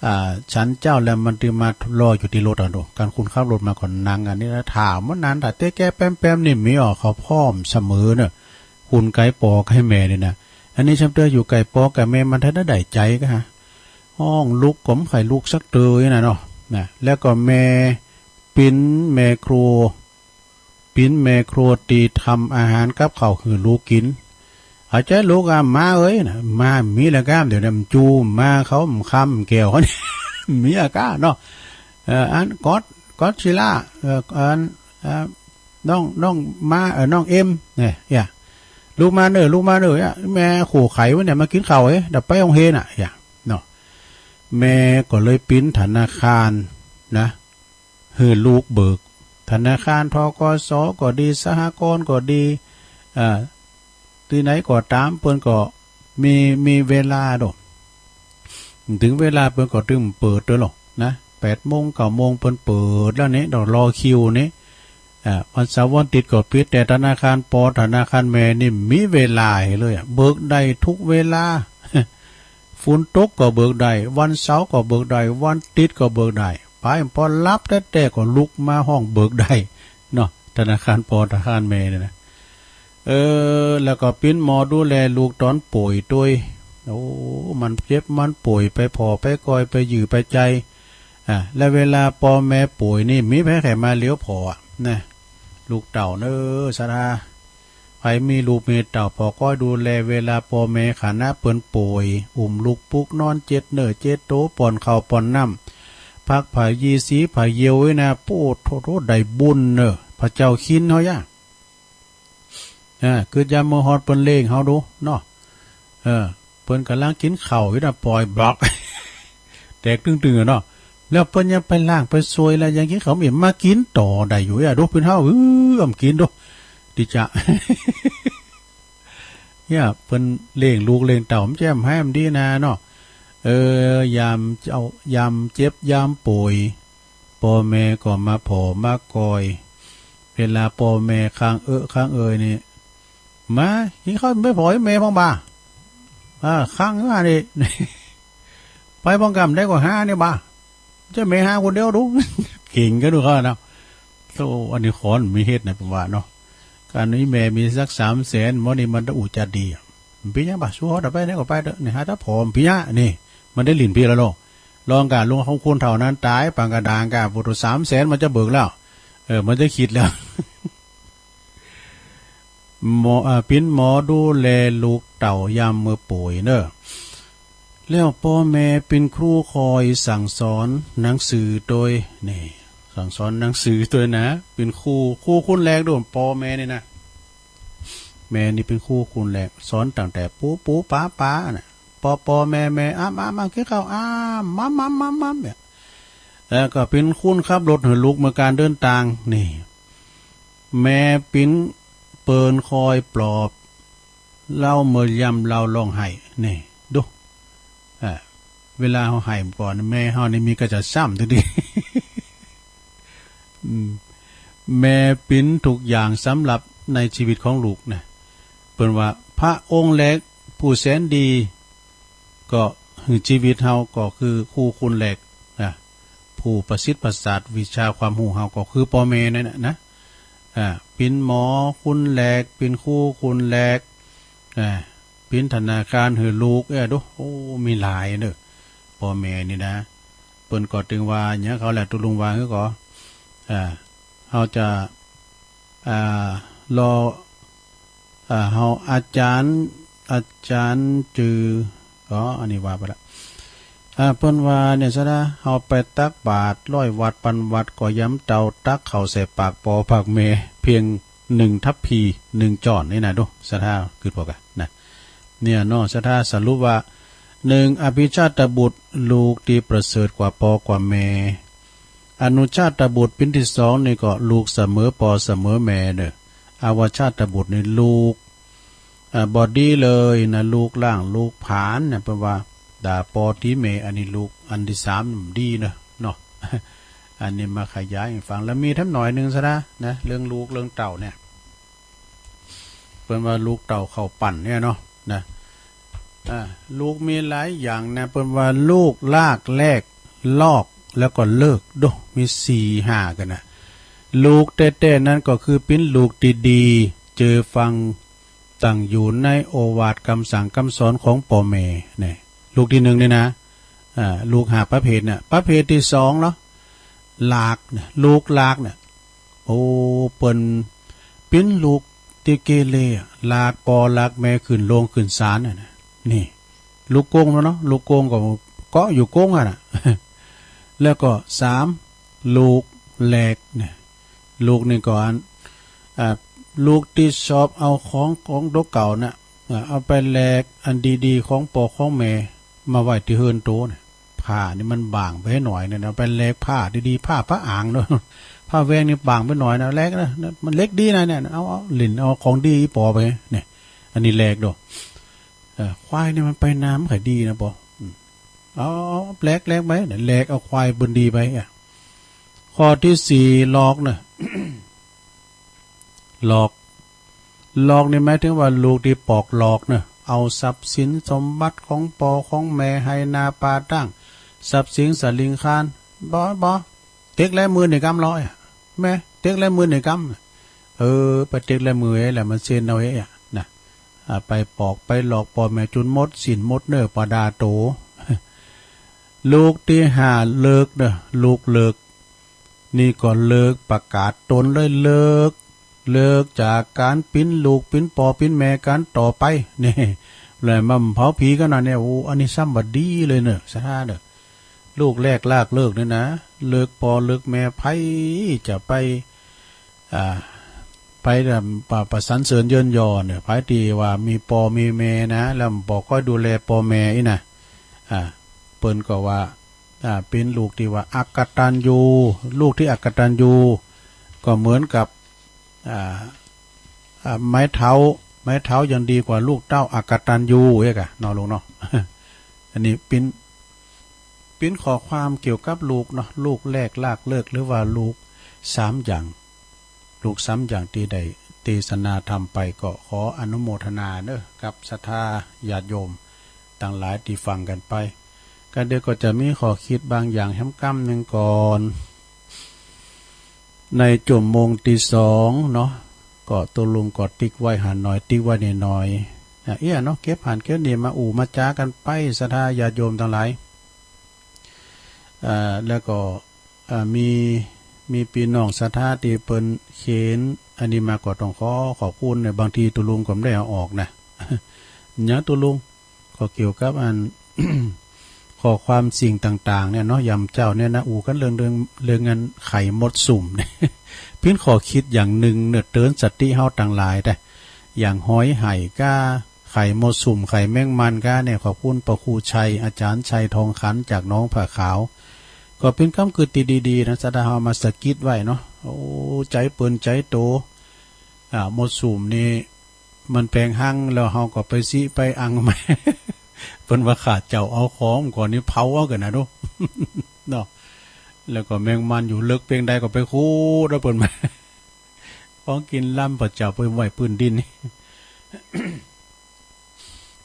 อ่า ฉันเจ๊าแล้วมันจะมารออยู่ตี้รถอะ ดู กั๋นคนขับรถมาก็นั่งอันนี้นะ ถามว่านาน ถ้าเต๊แก่แป๊มๆ นี่มีออก เขาพร้อมเสมอเนอะ คนใก้ปอใก้แม่นี่นะ อันนี้ซ้ำเตื้ออยู่ใก้ปอใก้แม่ มันถ้าได้ใจ๋ก็ฮะ ฮ้องลุกก็ไม่ใค่ลุกสักเตยนะเนาะ นะ แล้วก็แม่ เป๋นแม่ครัว เป๋นแม่ครัวตี้ทำอาหารกับข้าวหื้อลูกกิ๋น เอาใจ๋ลูกอะ มาเอ้ยนะ มามีแล้วก้าม เดี๋ยวนี้มันจูมาเขามันคำแก้วเขานี่ มีอะก้าเนาะ เอ่อ อันก็อด ก็อดซิลล่า เอ่อ อัน เอ่อ น้อง น้องมา เอ่อ น้องเอ็ม เนี่ย อย่า ลูกมาเนอะ ลูกมาเนอะ อย่า แม่โขไขไว้เนี่ย มากิ๋นข้าวเอ้ย เดี๋ยวไปโฮงเฮียนอะ อย่า เนาะ แม่ก็เลยเป๋นธนาคารนะ หื้อลูกเบิก ธนาคาร ธ.ก.ส. ก็ดี สหกรณ์ก็ดี อ่า ตี้ไหนก็ต๋าม เปิ้นก็มี มีเวลาโด ถึงเวลาเปิ้นก็ตึงเปิดโดยหรอกนะ แปดโมง เก้าโมง เปิ้นเปิดแล้วนี่ ต้องรอคิวนี่ อ่า วันเสาร์วันอาทิตย์ก็ปิด แต่ธนาคารปอ ธนาคารแม่นี่มีเวลาหื้อเลยอะ เบิกได้ทุกเวลา ฝนตกก็เบิกได้ วันเสาร์ก็เบิกได้ วันอาทิตย์ก็เบิกได้ ไปปอหลับแต๊ๆ ก็ลุกมาฮ้องเบิกได้เนาะ ธนาคารปอ ธนาคารแม่เนี่ยนะ เออ แล้วก็เป๋นหมอดูแลลูกต๋อนป่วยตวย โอ้ มันเจ็บมันป่วย ไปผ่อไปกอย ไปหยื่อไปใจ๋ อ่ะ แล้วเวลาปอแม่ป่วยนี่ มีไผใค่มาเลียวผ่ออะ นะ ลูกเต้าเนอะ ศรัทธา ใผมีลูกมีเต้า ผ่อคอยดูแลเวลาปอแม่ขณะเปิ้นป่วย อุ้มลูกปลุกนอน เจ็ดเนื้อเจ็ดโต ป้อนข้าวป้อนน้ำ พักผ้ายีสีผ้าเยี่ยวไว้นะ โอ้โถ โถ ได้บุญเนอะ พระเจ้าคินเฮาย่า อ่า กึ๊ดยามเมื่อฮอดเปิ้นเล่งเฮาดูเนาะ เออ เปิ้นก่ำลังกิ๋นข้าวอยู่นะ ป่อยบล็อก แตกตึงๆ อะเนาะ แล้วเปิ้นยังไปล้างไปซวยแล้ว ยังกิ๋นข้าวไม่อิ่ม มากิ๋นต่อได้อยู่อะ ดูเปิ้นเฮา เออ อำกิ๋นดู ดีจะ เนี่ย เปิ้นเล่งลูกเล่งเต้า มันจะให้มันดีนาเนาะ เออ ยามเจ้า ยามเจ็บ ยามป่วย ปอแม่ก็มาผ่อมากอย เวลาปอแม่ค้างเอะค้างเอยนี่ มา กิ๋นข้าวไปผ่อแม่พ่องบ่า อ่า ค้างเอะนี่ ไปพ่องกำได้ก็หานี่บ่า จะแม่หาคนเดียวดู เก่งก็ดูเขาเนาะ โธ่ อันนี้ขอนมีเหตุนะผมว่าเนาะ การนี้แม่มีสักสามแสน หมอนี่มันจะอุจจาดีอะ เป๋นหยังบ่า สู้เขาเถอะ ไปไหนก็ไปเถอะ นี่หาแต่ผ่อเป๋นหยัง นี่ มันได้หลิ้นเป๋นแล้วเนาะ ลองกะลุงของคุณเท่านั้นต๋าย ปางกระดางกะ บุตรสามแสน มันจะเบิกแล้ว เออ มันจะคิดแล้ว หมอ อ่า เป๋นหมอดูแลลูกเต้ายามเมื่อป่วยเนอะ แล้วปอแม่เป๋นครูคอยสั่งสอนหนังสือตวย นี่ สั่งสอนหนังสือตวยนะ เป๋นครู ครูคนแรกโดนปอแม่นี่นะ แม่นี่เป๋นครูคนแรก สอนตั้งแต่ปู๋ปู๋ป๋าป๋าน่ะ ปอปอแม่แม่ อ้ำอ้ำอ้ำ กิ๋นข้าว อ้ำ ม้ำม้ำม้ำม้ำ เนี่ย แล้วก็เป๋นคนขับรถหื้อลูกเมื่อการเดินตาง นี่ แม่เป๋นเปิ้นคอยปลอบ เล่าเมื่อยามเล่าฮ้องไห้ นี่ ดู อ่า เวลาเฮาไห้ก่อน แม่เฮานี่มีกระจะซ้ำทีเดียว อืม แม่เป๋นทุกอย่างสำหรับในชีวิตของลูกนะ เปิ้นว่าพระองค์แรกผู้แสนดี ก็หื้อชีวิตเฮาก็คือครูคนแรกนะ ผู้ประสิทธิ์ประสาทวิชาความฮู้เฮาก็คือปอแม่นั่นน่ะนะ อ่า เป๋นหมอคนแรก เป๋นครูคนแรก อ่า เป๋นธนาคารหื้อลูก เอ้อ ดู โอ้ มีหลายเนอะ ปอแม่นี่นะ เปิ้นก็ตึงว่าหยังเขาแหละ ตุ๊ลุงว่าหื้อก็ อ่า เฮาจะ อ่า รอ อ่า เฮาอาจ๋ารย์ อาจ๋ารย์จือ ก็อันนี้ว่าไปละ อ่า เปิ้นว่าเนี่ยซะนะ เฮาไปตักบาตรร้อยวัตต์ปันวัตต์ ก็ยำเต้าตักเข้าใส่ปากปอปากแม่ เพียงหนึ่งทัพพี หนึ่งจ้อนนี่นะ ดู ศรัทธา กึ๊ดพอกันนะ เนี่ยเนาะ ศรัทธา สรุปว่า หนึ่ง อภิชาตบุตร ลูกตี้ประเสริฐกว่าปอกว่าแม่ อนุชาตบุตร เป๋นตี้สองนี่ก็ลูกเสมอปอเสมอแม่เนอะ อวชชาตบุตรนี่ลูก เอ่อ บ่ดีเลยนะ ลูกล่างลูกผานเนี่ย เปิ้นว่า ดาปอตีแม่ อันนี้ลูกอันที่สามดีนะเนาะ อันนี้มาขยายให้ฟัง แล้วมีแถมหน่อยหนึ่งซะนะ นะ เรื่องลูกเรื่องเต้าเนี่ย เปิ้นว่าลูกเต้าเข้าปั่นเนี่ยเนาะ นะ อ่า ลูกมีหลายอย่างนะ เปิ้นว่าลูกลากแลกลอก แล้วก็เลิก โด มีสี่ห้ากันนะ ลูกแต๊ๆ นั้นก็คือปิ้นลูกดีๆ เจอฟังตั้งอยู่ในโอวาทกำสั่งกำสอนของปอแม่ เนี่ย ลูกที่หนึ่งนี่นะ อ่า ลูกห้าประเภทเนี่ย ประเภทที่สองเหรอ ลากเนี่ย ลูกลากเนี่ย โอ้ เปิ้นปิ้นลูกที่เกเรอะ ลากปอลากแม่ขึ้นโลงขึ้นศาลน่ะนะ นี่ ลูกโกงแล้วเนาะ ลูกโกงก็เกาะอยู่โกงอะน่ะ แล้วก็สาม ลูกแหลกเนี่ย ลูกนี่ก็อัน อ่า ลูกที่ชอบเอาของของตัวเก่าน่ะ อ่า เอาไปแลกอันดีๆ ของปอของแม่มาไว้ที่เฮือนโตน่ะ ผ้านี่มันบางไปหน่อยเนี่ย เอาไปแลกผ้าดีๆ ผ้าพระอ่างเนาะ ผ้าแวงนี่บางไปหน่อยนะ แลกนะ มันเล็กดีนะเนี่ย เอา เอาหลินเอาของดีอีปอไปเนี่ย อันนี้แลกโด เออ ควายนี่มันไปน้ำขายดีนะปอ อืม เอา เอา เอาแลก แลกไปเนี่ย แลกเอาควายบนดีไปอ่ะ ข้อที่สี่ หลอกเนอะ หลอก หลอกนี่หมายถึงว่าลูกที่ปอกหลอกเนอะ เอาทรัพย์สินสมบัติของปอของแม่ ไฮ่นาป่าตาง ทรัพย์สินสลิงคาร บ่ บ่ เต็กแลหมื่นนี่กำร้อยอะ แม่ เต็กแลหมื่นนี่กำ เออ ไปเต็กแลหมื่นแล้วมันเซ็นเอาเองอะนะ อ่า ไปปอกไปหลอกปอแม่จุนหมดสิ้นหมดเนอะ ปาดาโต ลูกที่ห้า เลิกเนอะ ลูกเลิก นี่ก็เลิกประกาศตนเลย เลิก เลิกจากการปิ้นลูกปิ้นปอปิ้นแม่กันต่อไป นี่ แล้วมาเผาผีกันนะเนี่ย โอ้ อันนี้ซ้ำบ่ดีเลยเนอะ ศรัทธาเนอะ ลูกแรกลากเลิกเนี่ยนะ เลิกปอเลิกแม่ ไผจะไป อ่า ไผจะปะ ประสรรเสริญเยินยอเนี่ย ไผที่ว่ามีปอมีแม่นะ แล้วบ่ค่อยดูแลปอแม่อีนะ อ่า เปิ้นก็ว่า อ่า เป็นลูกที่ว่าอกตัญญู ลูกที่อกตัญญู ก็เหมือนกับ อ่า อ่า ไม้เท้า ไม้เท้ายังดีกว่าลูกเต้าอกตัญญูเอกอะเนาะลุงเนาะ อันนี้ปิ้น ปิ้นข้อความเกี่ยวกับลูกเนาะ ลูกแรกลากเลิก หรือว่าลูกสามอย่าง ลูกสามอย่างที่ได้เทศนาธรรมไป ก็ขออนุโมทนาเนอะ กับศรัทธาญาติโยมทั้งหลายที่ฟังกันไป ก็เดี๋ยวก็จะมีข้อคิดบางอย่างแหมกำหนึ่งก่อน ในชั่วโมงที่สองเนาะ ก็ตกลงก็ติ๊กไว้หันหน่อย ติ๊กไว้หน่อยๆ อ่ะ เอี้ยเนาะ เก็บหันเก็บนี่มาอู้มาจากันไป ศรัทธาญาติโยมทั้งหลาย อ่า แล้วก็ อ่า มี มีพี่น้องศรัทธาที่เปิ้นเขียนอันนี้มา ก็ต้องขอขอบคุณนะ บางทีตกลงก็ไม่ได้เอาออกนะ อย่างตกลงก็เกี่ยวกับอัน ข้อความสิ่งต่างๆ เนี่ยเนาะ ยามเจ้าเนี่ยนะ อู้กันเรื่อง เรื่อง เรื่องงานไข่มดสุมเนี่ย ปิ้นข้อคิดอย่างหนึ่งเนี่ย เตือนสติเฮาทั้งหลายได้ อย่างหอยไห่ก้า ไข่มดสุม ไข่แมงมันก้าเนี่ย ขอบคุณพระครูชัย อาจารย์ชัยทองขันจากหนองผาขาว ก็ปิ้นกำกึดที่ดีๆ นะ ศรัทธาเฮามาสะกิดไว้เนาะ โอ้ ใจ๋เปิ้นใจ๋โต อ่า มดสุมนี่ มันแปลงหังแล้วเฮาก็ไปซิไปอังมา เปิ้นว่าข้าเจ้าเอาของก่อนนี่เผาเอากันนะดู เนาะ แล้วก็แมงมันอยู่เลิกเพียงใดก็ไปขุดเอาเปิ้นมา ของกินล้ำพระเจ้าไปไว้พื้นดินนี่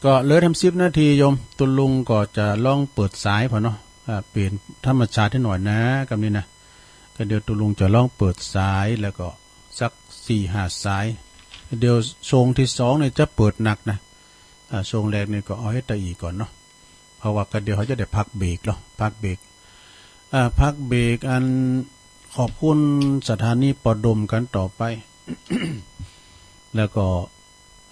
ก็เหลือทำสิบนาทีโยม ตุลุงก็จะลองเปิดสายพอเนาะ อ่า เปลี่ยนธรรมชาติให้หน่อยนะ กำนี้นะ ก็เดี๋ยวตุลุงจะลองเปิดสายแล้วก็สักสี่ห้าสาย เดี๋ยวช่วงที่สองเนี่ยจะเปิดหนักนะ อ่า ช่วงแรกนี่ก็เอาให้ตะอีก่อนเนาะ เพราะว่าก็เดี๋ยวเขาจะได้พักเบรกเนาะ พักเบรก อ่า พักเบรกอันขอบคุณสถานีปอดมกันต่อไป แล้วก็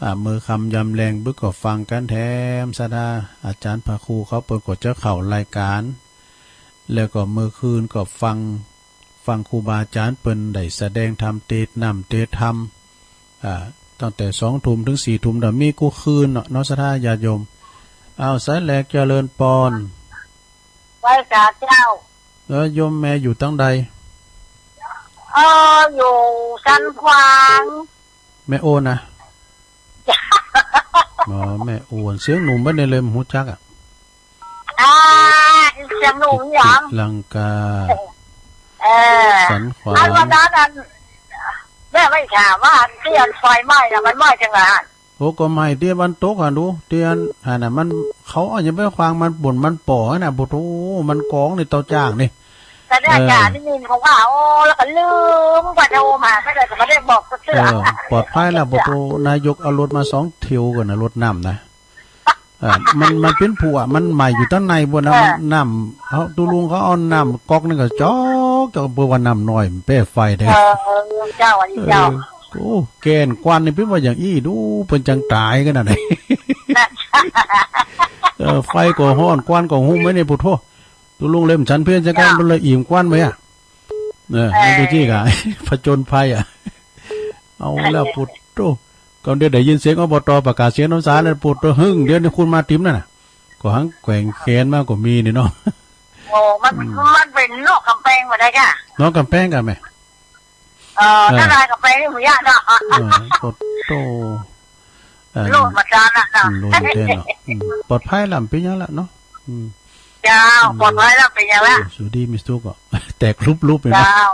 อ่า มื้อค่ำยามแลงบึกก็ฟังกันแถมศรัทธา อาจารย์พระครูเขาเปิ้นก็จะเข้ารายการ แล้วก็มื้อคืนก็ฟัง ฟังครูบาอาจารย์เปิ้นได้แสดงธรรม เตสน์น้ำเตสน์ธรรม อ่า ตั้งแต่สองทุ่มถึงสี่ทุ่ม แล้วมีกู้คืนเนาะ เนาะศรัทธาญาติโยม อ้าว สายแหลกเจริญปอน ไหว้พระเจ้า แล้วโยมแม่อยู่ตังใด เออ อยู่สันขวาง แม่โอนนะ อ๋อ แม่โอน เสียงหนุ่มปะเนี่ย เลยบ่ฮู้จักอะ อ่า เสียงหนุ่มหยัง ศรีลังกา เออ สันขวาน อันวันนั้นอัน แม่ไม่ถามว่าอันที่อันไฟไหม้น่ะ มันไหม้จังไงอะ โอ้ ก็ไหม้ที่วันตกอะ ดู ที่อัน อันน่ะ มัน เขาเอาหยังไปขวางมัน บ่นมันป่อน่ะ บ่โธ่ มันกองนี่ เตาจ้างนี่ แต่เนี่ย เออ อาจารย์ได้ยินเขาว่า โอ้ แล้วก็ลืมไปโทรมา ไม่ได้ ก็ไม่ได้บอกเสื้อ เออ ปลอดภัยแล้ว บ่โธ่ นายกเอารถมาสองเที่ยวก่อนนะ รถน้ำนะ เออ มัน มันเป็นผัว มันไหม้อยู่ตั้งในบ่นะ เออ มันน้ำ เขา ตุ๊ลุงเขาเอาน้ำก๊อกนึงก็จอก จอก เพื่อว่าน้ำน้อย มันแป้ไฟเด้อ เออ เจ้า อันนี้เจ้า เออ โอ้ แกนควันนี่เป็นว่าอย่างอี้ ดู เปิ้นจังตายกันน่ะ เออ ไฟก็ฮ้อน ควันก็หุ้มไว้นี่ บ่โธ่ ตุ๊ลุงเล่มฉันเพลจังกัน เจ้า มันเลยอิ่มควันไว้อะ เออ เออ มันเป็นที่กะ ผจญภัยอะ เอาแล้ว เออ ปุ๊ดโต ก็เดี๋ยวได้ยินเสียง อบต. ประกาศเสียงน้ำสาแล้ว ปุ๊ดโต หึ่ง เดี๋ยวนี้คุณมาติมนั่นน่ะ ก็หังแกว่งแขนมาก็มีนี่เนาะ โอ้ มัน อืม มันเป็นนอกกำแพงมาได้ค่ะ นอกกำแพงกันไหม เออ เออ ถ้าได้กำแพงนี่มันยากเนาะ เออ ปุ๊ดโต เออ โลดมาจานน่ะเนาะ อืม โลดอยู่แท้เนาะ อืม ปลอดภัยแล้ว มันเป็นหยังละเนาะ อืม เจ้า อืม ปลอดภัยแล้ว เป็นหยังละ โอ้ สุดี มีสุขก็ แตกลุบๆ เลยเนาะ เจ้า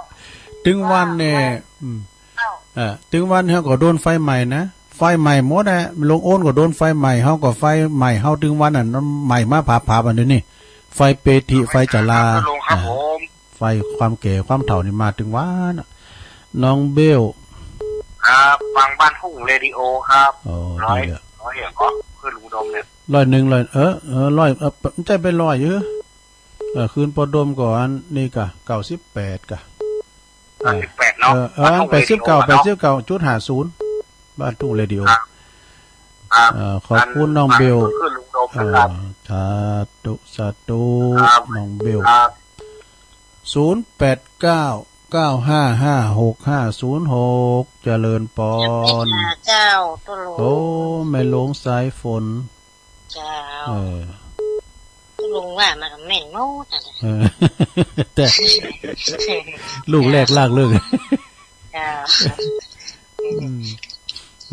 ตึงวันเนี่ย อืม เจ้า เออ ตึงวันเฮาก็โดนไฟไหม้นะ ไฟไหม้หมดอะ ลุงโอนก็โดนไฟไหม้ เฮาก็ไฟไหม้ เฮาตึงวันน่ะ มันไหม้มาผาบๆ อันนี้นี่ ไฟเปฏิ ไฟจลา ครับลุงครับ อ่า ผม ไฟความแก่ความเฒ่านี่มาตึงวันน่ะ น้องเบล ครับ ฟังบ้านทุ่งเรดิโอครับ อ๋อ ร้อย ดีแล้ว ร้อยอย่างก็คือลุงดมเนี่ย ร้อยหนึ่ง ร้อย เออ เออ ร้อย เออ มันใช่ไปร้อยอยู่ เออ คืนปอดมก่อน นี่กะ เก้าสิบแปดกะ เก้าสิบแปดเนาะ เออ เออ บ้านทุ่งเรดิโอ แปดสิบเก้า เนาะ แปดสิบเก้าจุดห้าศูนย์ บ้านทุ่งเรดิโอ ครับ ครับ เออ ขอบคุณน้องเบล อัน อันคือลุงดมนะครับ เออ สาธุ สาธุ ครับ น้องเบล ครับ ศูนย์แปดเก้า เก้าห้าห้า หกห้าศูนย์หก เจริญปอน เจ้า ตุ๊ลุง โอ้ แม่หลวงสายฝน เจ้า เออ ตุ๊ลุงว่ามันก็แม่นหมดนั่นแหละ เออ แต่ ลูกแรกลากเลิก เจ้า อืม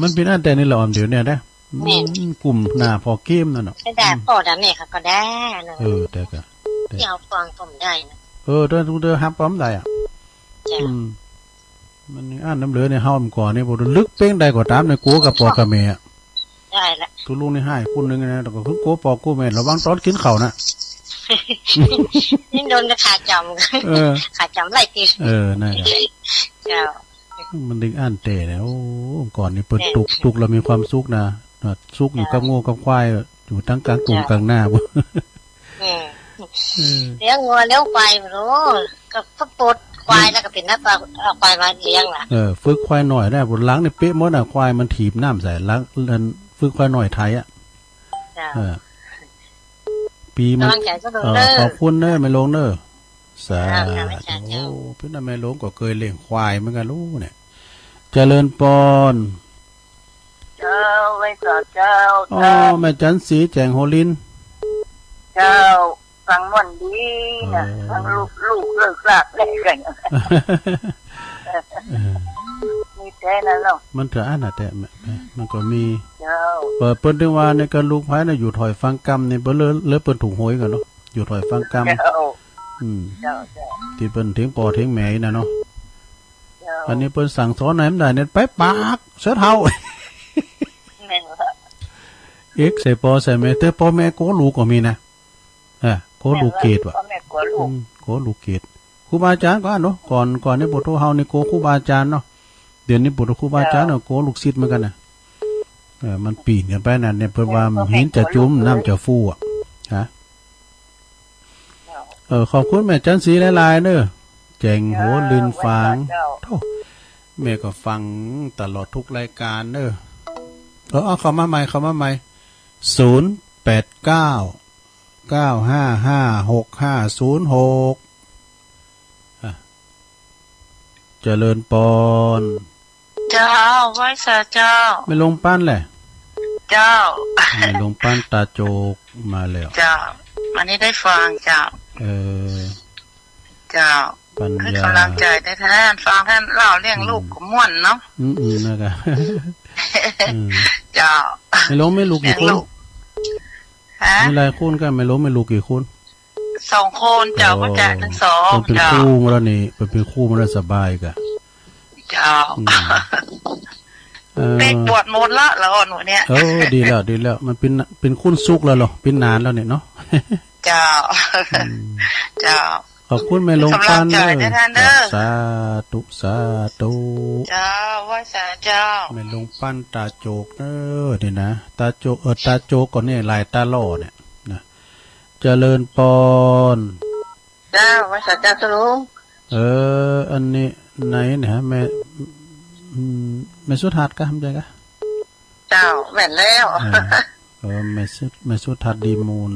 มันเป็นอันแต่นี่แหละ ออม เดี๋ยวเนี่ยนะ แม่น อืม กลุ่มหน้าพอเกมนั่นน่ะ ไปด่า อืม พ่อด่าแม่เขาก็ได้นะ เออ แต่ก็ แต่ ที่เอาฟังผมได้นะ เออ เดี๋ยว เดี๋ยวฮับปอมได้อ่ะ จ้ะ อืม มันอันน้ำเหลือในเฮามันก่อนนี่ บ่ลึกเป้งใดก็ตาม ในกัวกับปอกับแม่อะ ได้ละ ตุ๊ลุงนี่ให้คนหนึ่งนะ แต่ก็คือกัวปอกัวแม่ ระวังตอนกินข้าวนะ นี่โดนขาจำ เออ ขาจำไล่ตี เออ นั่นแหละ เจ้า มันดึงอั้นแต่เนี่ย โอ้ ก่อนนี่เปิ้น เออ ตุกข์ ตุกข์แล้วมีความสุขนะ สุขอยู่กับ เออ งัวกับควาย อยู่ทั้งกลางทุ่ง เออ กลางนา เออ เออ เลี้ยงงัวเลี้ยงควาย โอ้ ก็ปลดควายแล้วก็เป็นนักเอาควายมาเลี้ยงล่ะ เออ ฝึกควายน้อยได้ บนหลังนี่เป๊ะหมดนะ ควายมันถีบน้ำใส่หลัง อัน ฝึกควายน้อยไถอะ เจ้า เออ ปีมัน กำลังใจก็ลง เออ เด้อ ขอบคุณเด้อ แม่หลวงเด้อ สาธุ เจ้า ค่ะ แม่หลวง โอ้ เป็นแม่หลวงก็เคยเลี้ยงควายเหมือนกันลูกเนี่ย เจริญปอน เจ้า ไหว้สาเจ้า อ๋อ เจ้า แม่จันสีแจ่งโหลิน เจ้า ฟังม่วนดีนะ เออ ฟังลูก ลูกเลิกลากได้กัน เออ มีแต่นั้นเนาะ มันก็อันน่ะแต่ แม่ แม่ มันก็มี เจ้า เออ เปิ้นถึงว่าในการลูกไผน่ะ อยู่ถอยฟังกำนี่ เปิ้นเลย เลยเปิ้นถูกหวยกันเนาะ อยู่ถอยฟังกำ เจ้า อืม เจ้า เจ้า ที่เปิ้นเถียงปอเถียงแม่อีน่ะเนาะ เจ้า อันนี้เปิ้นสั่งสอนให้มันได้เนี่ย ไปปากเสือเฒ่า แม่นบ่ เอกใส่ปอใส่แม่ แต่ปอแม่โกลูกก็มีนะ อ่ะ โกลูกเกตว่ะ แม่นบ่ ปอแม่โกลูก อืม โกลูกเกต ครูบาอาจารย์ก็เนาะ ก่อน ก่อนนี่บ่โทรเฮานี่โกครูบาอาจารย์เนาะ เดี๋ยวนี้บ่โทรครูบาอาจารย์เนาะ เจ้า โกลูกศิษย์เหมือนกันนะ เออ มันปีนกันไปนะเนี่ย เพิ่นว่า เออ หินจะจุ่ม น้ำจะฟูอ่ะ ฮะ เจ้า เออ ขอบคุณแม่จันสีหลายๆเด้อ แจ่งโหลินฝาง เจ้า โธ่ แม่ก็ฟังตลอดทุกรายการเด้อ เออ เอาเข้ามาใหม่ เข้ามาใหม่ ศูนย์แปดเก้า เก้าห้าห้า หกห้าศูนย์หก อ่ะ เจริญปอน เจ้า ไหว้สาเจ้า แม่หลวงปานแหละ เจ้า แม่หลวงปานตาโจกมาแล้ว เจ้า วันนี้ได้ฟังเจ้า เออ เจ้า ปัญญา ให้กำลังใจแท้ๆ ฟังท่านเล่าเรื่องลูกก็ม่วนเนาะ อืม อืม นะครับ อืม เจ้า แม่หลวงมีลูกกี่คน เลี้ยงลูก ฮะ มีหลายคนกัน แม่หลวงมีลูกกี่คน สองคนเจ้า อ๋อ ก็จะทั้งสอง เปิ้นเป็น เจ้า ครูมาแล้วนี่ เปิ้นเป็นครูมาแล้วสบายกะ เจ้า อืม เอ่อ เป๊กบวชหมดละ แล้วอ่อนหนูเนี่ย เออ ดีแล้ว ดีแล้ว มันเป็น เป็นคุณสุขแล้วเหรอ เป็นนานแล้วเนี่ยเนาะ เจ้า อืม เจ้า ขอบคุณแม่หลวงปันเด้อ กำลังใจนะท่านเด้อ สาธุ สาธุ เจ้า ไหว้สาเจ้า แม่หลวงปันตาโจกเด้อ นี่นะ ตาโจก เออ ตาโจกก็เนี่ย ลายตาหล่อเนี่ยนะ เจริญปอน เจ้า ไหว้สาเจ้า เจ้าหลวง เออ อันนี้ไหนเนี่ยฮะ แม่ อืม แม่สุทัศน์กะ ใช่กะ เจ้า แม่นแล้ว อ่า เออ แม่สุ แม่สุทัศน์ดีมูล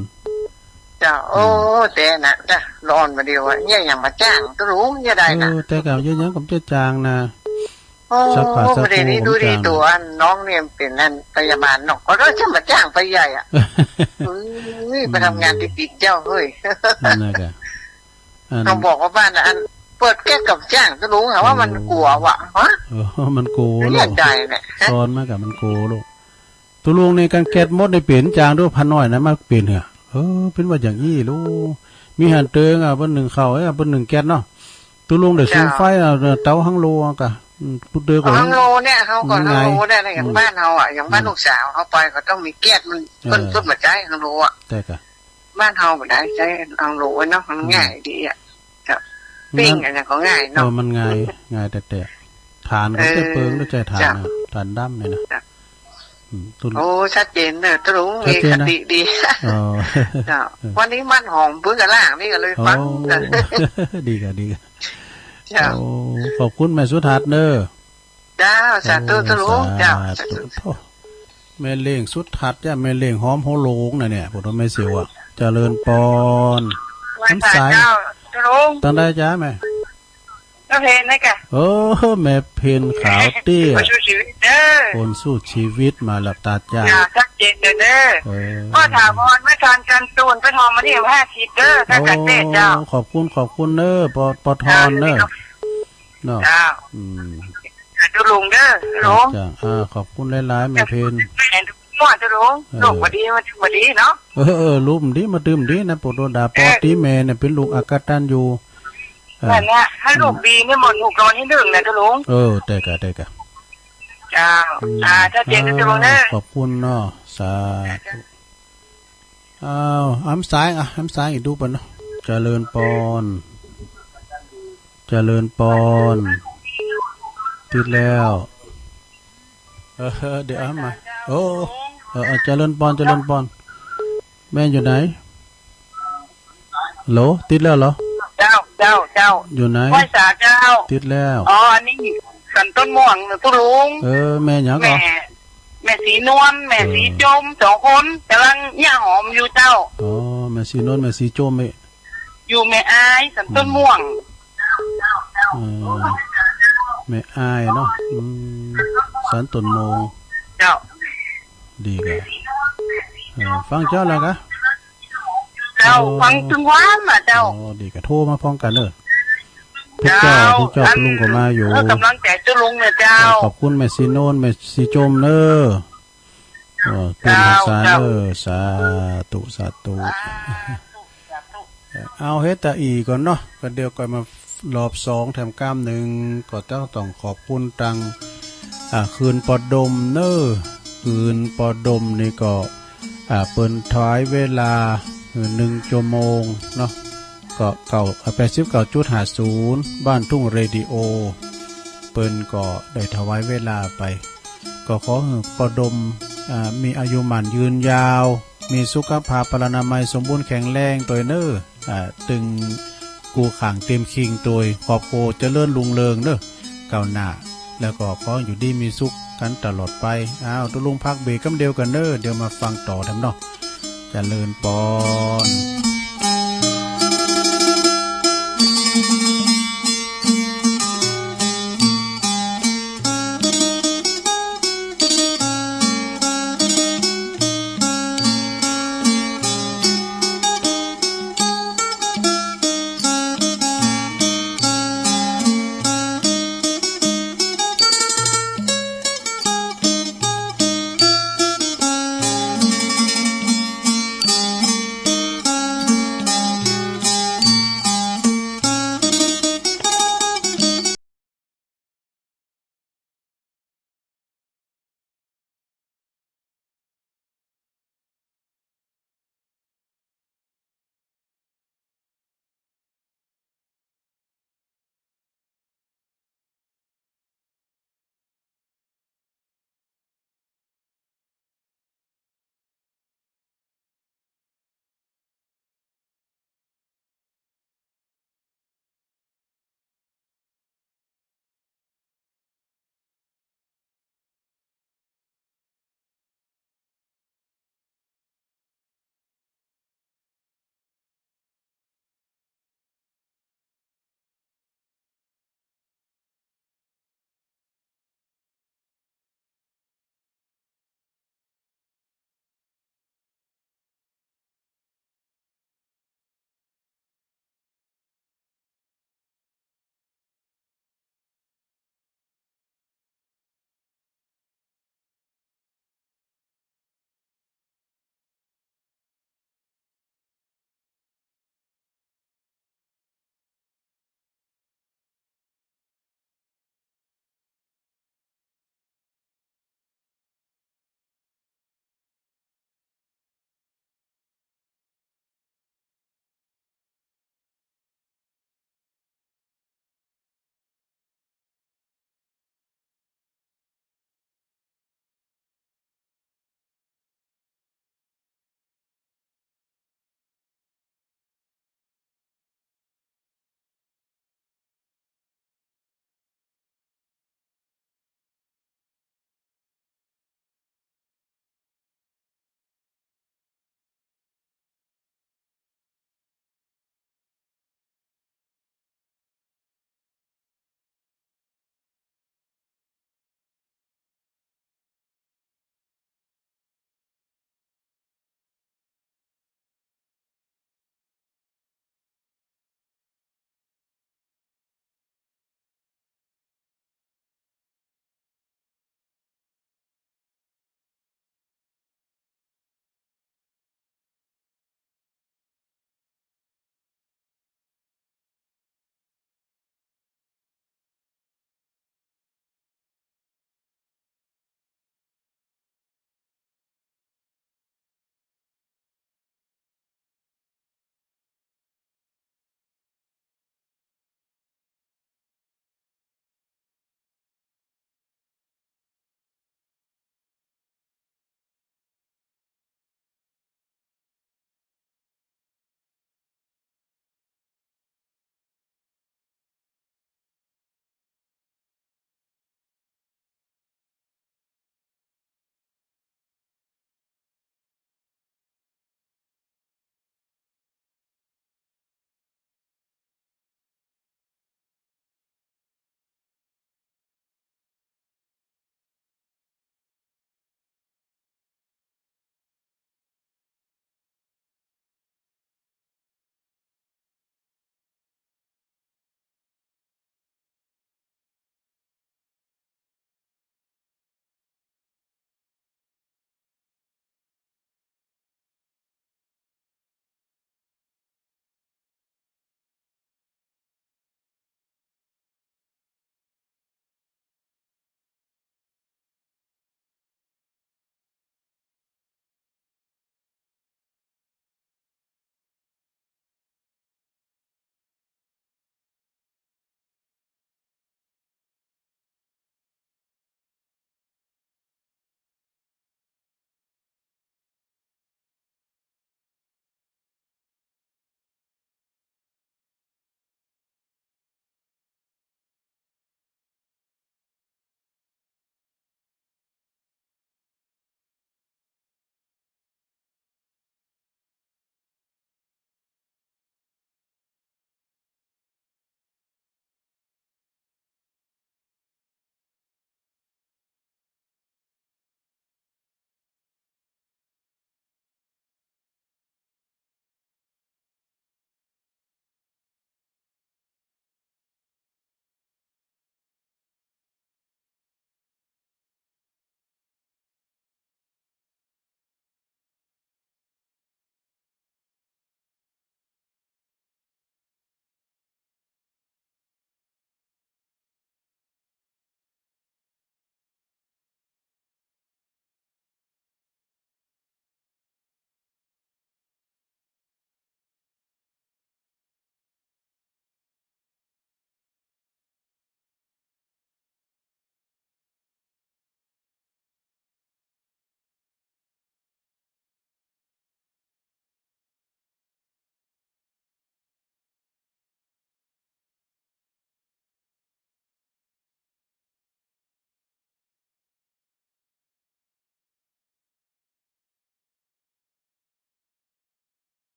เจ้า โอ้ อืม แต่นะ จ้ะ ร้อนมาเดียวอะ เนี่ยยังมาจ้าง เจ้าหลวง เนี่ยได้นะ เออ แต่กะเยอะๆ ผมจะจ้างนะ โอ้ ซักผ้าซัก ประเดี๋ยวนี้ ผม ดูดี จ้าง ตัวอันน้องเนี่ยเป็นอันพยาบาลเนาะ ก็จะมาจ้างไปใหญ่อะ เฮ้ย ไปทำงานติดๆ เจ้า เฮ้ย นั่นแหละกะ อัน เขาบอกว่าบ้านน่ะ อัน เปิดแก๊สกับจ้าง เจ้าหลวง หาว่ามันกลัวว่ะ ฮะ เออ มันกลัว เรื่องใดเนี่ย ฮะ ซ้อนมากะ มันกลัวลูก ตกลงในการแก๊สหมดในเป๋นจางด้วย พันน้อยนะ มาเป๋นเหรอ เออ เป็นว่าอย่างอี้ลูก มีหันเติงอ่ะ เปิ้นนึ่งข้าว เอ้ย เปิ้นนึ่งแก๊สเนาะ ตกลงได้ เจ้า สุมไฟอ่ะ เตาฮังโลอ่ะกะ อืม ตุ๊ดเดือกว่า ฮังโลเนี่ย เขาก็ มันไง ฮังโลเนี่ยนะ อย่าง อืม บ้านเขาอ่ะ อย่างบ้าน อืม ลูกสาวเขาไปก็ต้องมีแก๊ส มัน เออ เปิ้นจุดมาใช้ฮังโลอ่ะ แต่กะ บ้านเฮาบ่ได้ใช้เอาโหลเนาะ มัน อืม ง่ายดีอะ จ้ะ มัน ปิ้งอันนั้นก็ง่ายเนาะ เออ มันง่าย ง่ายแต่แต่ ถ่านก็ เออ ใช้เปิง ก็ใช้ถ่าน จ้ะ นะ ถ่านดำเนี่ยนะ จ้ะ อืม ตุ้น โอ้ ชัดเจนเนอะ ตรง ชัดเจนนะ มีคติดี อ๋อ จ้ะ เออ วันนี้มันหอม เพิ่งกะล้างนี่ก็เลยฟัง โอ้ จ้ะ ดีค่ะ ดีค่ะ จ้ะ โอ้ ขอบคุณแม่สุทัศน์เนอะ เจ้า สาธุ เออ เจ้าหลวง เจ้า สาธุ โธ่ แม่เลี้ยงสุทัศน์จ้ะ แม่เลี้ยงหอมหัวโลงนะเนี่ย ผมว่าแม่เสียวอะ เจริญปอน ไหว้พระ น้ำใส เจ้า เจ้าหลวง ตั้งได้จ้ะแม่ แม่เพนนะกะ เออ แม่เพนขาวเตี้ย คนสู้ชีวิตเด้อ คนสู้ชีวิตมาแล้วตาจ้า จ้า ชัดเจนเลยเด้อ เออ พ่อถาวร แม่ทอน จันตูน ป้าทอง มาที่ห้าสิบเด้อ ถ้ากัดเต้เจ้า โอ้ ขอบคุณ ขอบคุณเด้อ ปอ ปอทอนเด้อ เจ้า เนาะ เจ้า อืม เจ้าหลวงเด้อ เจ้าหลวง จ้ะ อ่า ขอบคุณหลายๆ แม่เพน แม่หลวง เจ้าหลวง เออ ลูกบ่ดี มันบ่ดีเนาะ เออ เออ ลูกบ่ดี มาดื่มดีนะ ปวดหัวด่าปอ เออ ตีแม่เนี่ย เป็นลูกอกตัญญู เออ นั่นแหละ ให้ลูกดีเนี่ย หมดลูกนอนให้เรื่องนะ เจ้าหลวง เออ แต่กะ แต่กะ เจ้า อืม อ่า ชัดเจนนะ เจ้าหลวงเด้อ อ่า ขอบคุณเนาะ สาธุ อ้าว อ้ำสาย อ่ะ อ้ำสายอีกดูปะเนาะ เจริญปอน เจริญปอน ติดแล้ว เออ เดี๋ยวอ้ำมา โอ้ เออ เออ เจริญปอน เจริญปอน แม่อยู่ไหน โหล ติดแล้วเหรอ เจ้า เจ้า เจ้า อยู่ไหน ไหว้สาเจ้า ติดแล้ว อ๋อ อันนี้สันต้นม่วงนะ เจ้าหลวง เออ แม่หยังก่อ แม่ แม่สีนวล แม่สี เออ จม สองคน กำลังย่างหอมอยู่เจ้า อ๋อ แม่สีนวล แม่สีจมเอ้ย อยู่แม่อาย สันต้นม่วง อืม เออ แม่อายเนาะ อืม สันต้นม่วง เจ้า ดีกะ เออ ฟังเจ้าแล้วกะ เจ้า โอ้ ฟังถึงวันน่ะเจ้า อ๋อ ดีกะ โทรมาพร้อมกันเด้อ ทุกเจ้า เจ้า ทุกเจ้า อัน ลุงก็มาอยู่ เออ กำลังใจเจ้าลุงเนี่ยเจ้า ขอบคุณแม่สีนวล แม่สีจมเด้อ เออ เจ้า เจ้า เออ สาธุ สาธุ สาธุ เอาเฮ็ดตาอีก่อนเนาะ ก็เดี๋ยวก่อนมารอบสองแถมกำนึ่ง ก็ต้อง ต้องขอบคุณตัง อ่า คืนปอดมเนอะ คืนปอดมนี่ก็ อ่า เปิ้นถวายเวลา เอ่อ หนึ่งชั่วโมงเนาะ ก็เก้า อ่า แปดสิบเก้าจุดห้าศูนย์ บ้านทุ่งเรดิโอ เปิ้นก็ได้ถวายเวลาไป ก็ขอหื้อปอดม อ่า มีอายุหมั้นยืนยาว มีสุขภาพพลานามัยสมบูรณ์แข็งแรงตวยเนอ อ่า ตึงกู้ข้างเต็มคิงตวย ครอบครัวเจริญรุ่งเรืองเนอ ก้าวหน้า แล้วก็ขออยู่ดีมีสุขกันตลอดไป อ้าว ตกลงพักเบรกกำเดียวกันเนอ เดี๋ยวมาฟังต่อแถมเนาะ เจริญปอน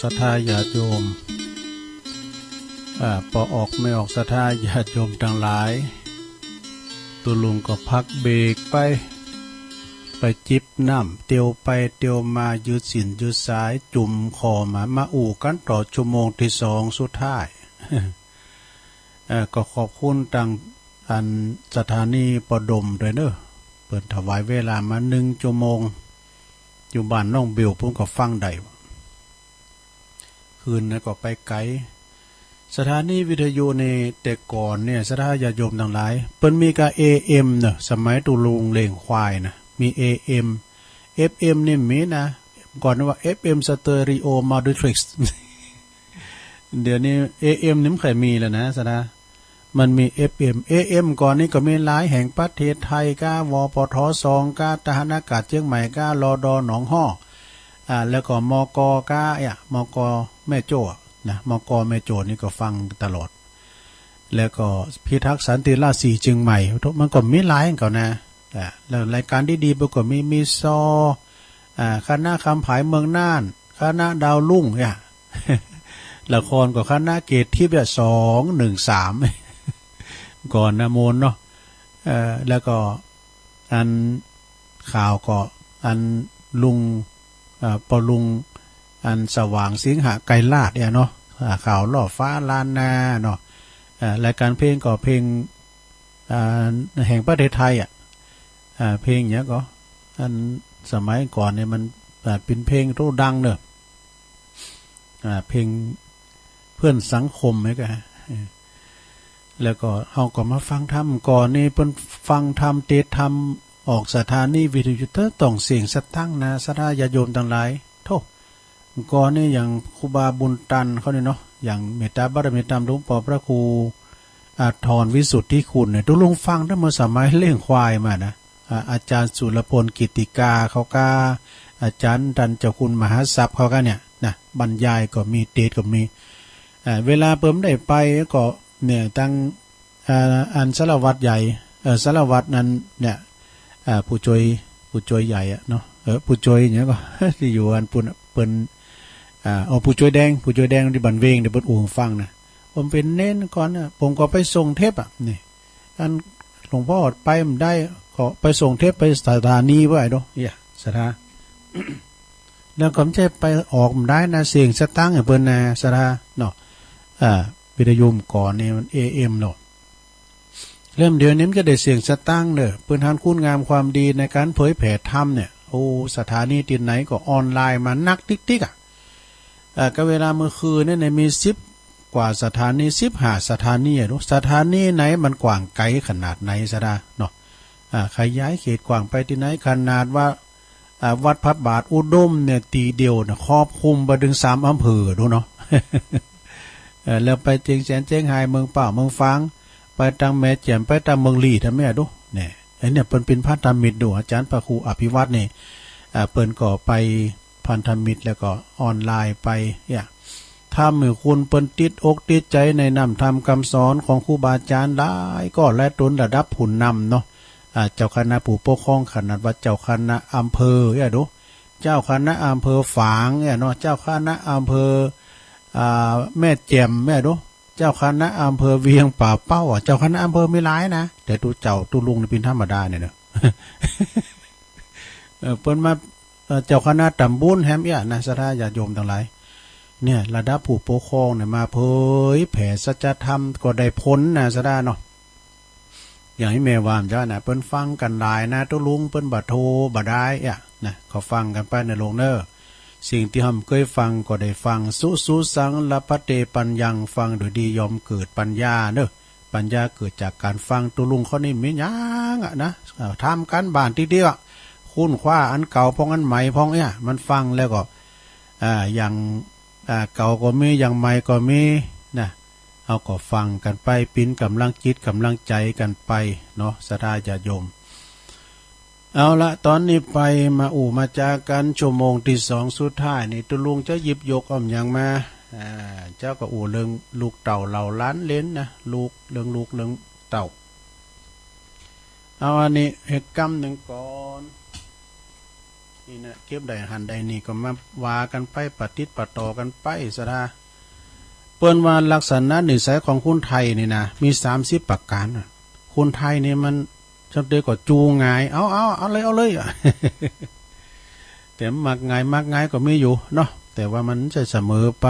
ศรัทธาญาติโยม อ่า ปอออกไม่ออก ศรัทธาญาติโยมตังหลาย ตุ๊ลุงก็พักเบรกไป ไปจิบน้ำ เตียวไปเตียวมา ยืดศีลยืดสาย จุ่มข้อมา มาอู้กันต่อชั่วโมงที่สองสุดท้าย เอ่อ ก็ขอบคุณตังอันสถานีปอดมด้วยเนอะ เปิ้นถวายเวลามาหนึ่งชั่วโมง อยู่บ้านน้องบิว ผมก็ฟังได้ คืนนั้นก็ไปไกล สถานีวิทยุนี่แต่ก่อนเนี่ย ศรัทธาญาติโยมตังหลาย เปิ้นมีกา เอเอ็ม เนอะ สมัยตุ๊ลุงเลี้ยงควายนะ มี เอเอ็ม เอฟเอ็ม นี่มีนะ ก่อนว่า เอฟเอ็ม Stereo Matrix เดี๋ยวนี้ เอเอ็ม นี่มันเคยมีแล้วนะ ศรัทธา มันมี เอฟเอ็ม เอเอ็ม ก่อนนี้ก็มีหลายแห่งประเทศไทยกา วปท สองกา ทหารอากาศเชียงใหม่กา รด หนองฮ้อ อ่า แล้วก็ มก กา เนี่ย มก แม่โจ้ นะ มก แม่โจ้นี่ก็ฟังตลอด แล้วก็พิทักษ์สันติราษฎร์สี่เชียงใหม่ มันก็มีหลายแห่งก่อนนะ อ่า แล้วรายการดีๆ มันก็มี มีซอ อ่า คณะคำผายเมืองน่าน คณะดาวรุ่งเนี่ย ละครก็คณะเกตทิพย์เนี่ย สองหนึ่งสาม ก่อนนะ โมนเนาะ เอ่อ แล้วก็อันข่าวก็อันลุง เอ่อ ปอลุง อันสว่างสิงหะไกรราชเนี่ยเนาะ อ่า ข่าวล่อฟ้าล้านนาเนาะ เอ่อ รายการเพลงก็เพลง อ่า แห่งประเทศไทยอะ อ่า เพลงเนี้ยก็ อันสมัยก่อนเนี่ยมัน อ่า เป็นเพลงโด่งดังเนอะ อ่า เพลงเพื่อนสังคมเนี่ยก็ เออ แล้วก็เฮาก็มาฟังธรรม ก่อนนี่เปิ้นฟังธรรม เตสน์ธรรม ออกสถานีวิทยุ ต้องเสียสตังค์นะ ศรัทธาญาติโยมตังหลาย โธ่ ก่อนนี่อย่างครูบาบุญตันเขาเนี่ยเนาะ อย่างเมตตาบารมีตามหลวงปอพระครู อ่า ทรวิสุทธิคุณเนี่ย ตุ๊ลุงฟังตั้งเมื่อสมัยเลี้ยงควายมานะ อ่า อาจารย์สุรพลกิตติกาเขากา อาจารย์ตันเจ้าคุณมหาทรัพย์เขากาเนี่ยนะ บรรยายก็มี เตสน์ก็มี อ่า เวลาเปิ้นได้ไปก็เนี่ย ตัง อ่า อันสารวัตรใหญ่ เอ่อ สารวัตรนั้นเนี่ย อ่า ผู้ช่วย ผู้ช่วยใหญ่อะเนาะ เออ ผู้ช่วยเนี่ยก็ ที่อยู่อันปุ้นอะ เปิ้น อ่า เอาผู้ช่วยแดง ผู้ช่วยแดงที่บ้านเวงเนี่ย เปิ้นอู้ฟังนะ ผมเป็นเณรก่อนนะ ผมก็ไปส่งเทปอะ นี่ อันหลวงพ่อไปไม่ได้ ก็ไปส่งเทปไปสถานีไว้เนาะ เนี่ย ศรัทธา แล้วก็ไม่ใช่ไปออกไม่ได้นะ เสียสตังค์ให้เปิ้นนะ ศรัทธาเนาะ อ่า วิทยุก่อนนี่มัน เอเอ็ม เนาะ เล่มเดียวนี้มันจะได้เสียสตังค์เด้อ เปิ้นหันคุณงามความดีในการเผยแผ่ธรรมเนี่ย โอ้ สถานีที่ไหนก็ออนไลน์มานักติ๊กติ๊กอะ อ่า ก็เวลาเมื่อคืนเนี่ย มีสิบกว่าสถานี สิบห้าสถานีอะ ดู สถานีไหนมันกว้างไกลขนาดไหน ศรัทธาเนาะ อ่า ขยายเขตกว้างไปที่ไหน ขนาดว่า อ่า วัดพระบาทอุดมเนี่ย ตีเดียวเนี่ย ครอบคลุมไปถึงสามอำเภอ ดูเนาะ เออ แล้วไปเจียงแสน เจียงฮาย เมืองป้าว เมืองฝาง ไปตังแม่แจ่ม ไปตังเมืองลี้ ทำไมอะ ดู เนี่ย ไอ้เนี่ย เปิ้นเป็นพันธมิตร ดู อาจารย์พระครูอภิวัฒน์นี่ อ่า เปิ้นก็ไปพันธมิตร แล้วก็ออนไลน์ไป เนี่ย ทำให้คนเปิ้นติดอกติดใจในน้ำธรรมคำสอนของครูบาอาจารย์หลายก็หลายตน ระดับผู้นำเนาะ อ่า เจ้าคณะผู้ปกครอง ขนาดว่าเจ้าคณะอำเภอเนี่ย ดู เจ้าคณะอำเภอฝางเนี่ยเนาะ เจ้าคณะอำเภอ อ่า แม่แจ่มเนี่ย ดู เจ้าคณะอำเภอเวียงป่าเป้าอะ เจ้าคณะอำเภอมีหลายนะ แต่ตุ๊เจ้าตุ๊ลุงนี่เป็นธรรมดาเนี่ยเนาะ เออ เปิ้นมา เอ่อ เจ้าคณะตำบลแหมเอี้ยนะ ศรัทธาญาติโยมตังหลาย เนี่ย ระดับผู้ปกครองเนี่ย มาเผยแผ่สัจธรรมก็ได้ผลนะ ศรัทธาเนาะ อย่างที่แม่ว่าเมื่อกี้นะ เปิ้นฟังกันหลายนะ ตุ๊ลุงเปิ้นบ่โทรบ่ได้อะนะ ก็ฟังกันไปนะลูกเนอะ สิ่งที่เฮาบ่เคยฟังก็ได้ฟัง สุสุสัง ลัพพะเต ปัญญัง ฟังโดยดีย่อมเกิดปัญญาเนอะ ปัญญาเกิดจากการฟัง ตุ๊ลุงเขานี่มีหยังอะนะ เอ่อ ทำการบ้านทีเดียวอะ ค้นคว้าอันเก่าพ่องอันใหม่พ่องเนี่ย มันฟังแล้วก็ อ่า อย่าง อ่า เก่าก็มี อย่างใหม่ก็มีนะ เฮาก็ฟังกันไป เป็นกำลังจิตกำลังใจกันไปเนาะ ศรัทธาญาติโยม เอาละ ตอนนี้ไปมาอู้มาจากัน ชั่วโมงที่สองสุดท้ายนี่ ตุ๊ลุงจะหยิบยกเอาหยังมา อ่า เจ้าก็อู้เรื่องลูกเต้าเหล่าหลานเหลนนะ ลูก เรื่องลูกเรื่องเต้า เอาอันนี้ให้กำหนึ่งก่อน นี่นะ เก็บได้หันได้นี่ก็มาว่ากันไป ประติดประต่อกันไป ศรัทธา เปิ้นว่าลักษณะนิสัยของคนไทยนี่นะ มีสามสิบประการนะ คนไทยนี่มัน ช่างเตยก็จูงง่าย เอา เอา เอาเลย เอาเลย แต่มักง่าย มักง่ายก็มีอยู่เนาะ แต่ว่ามันใช่เสมอไป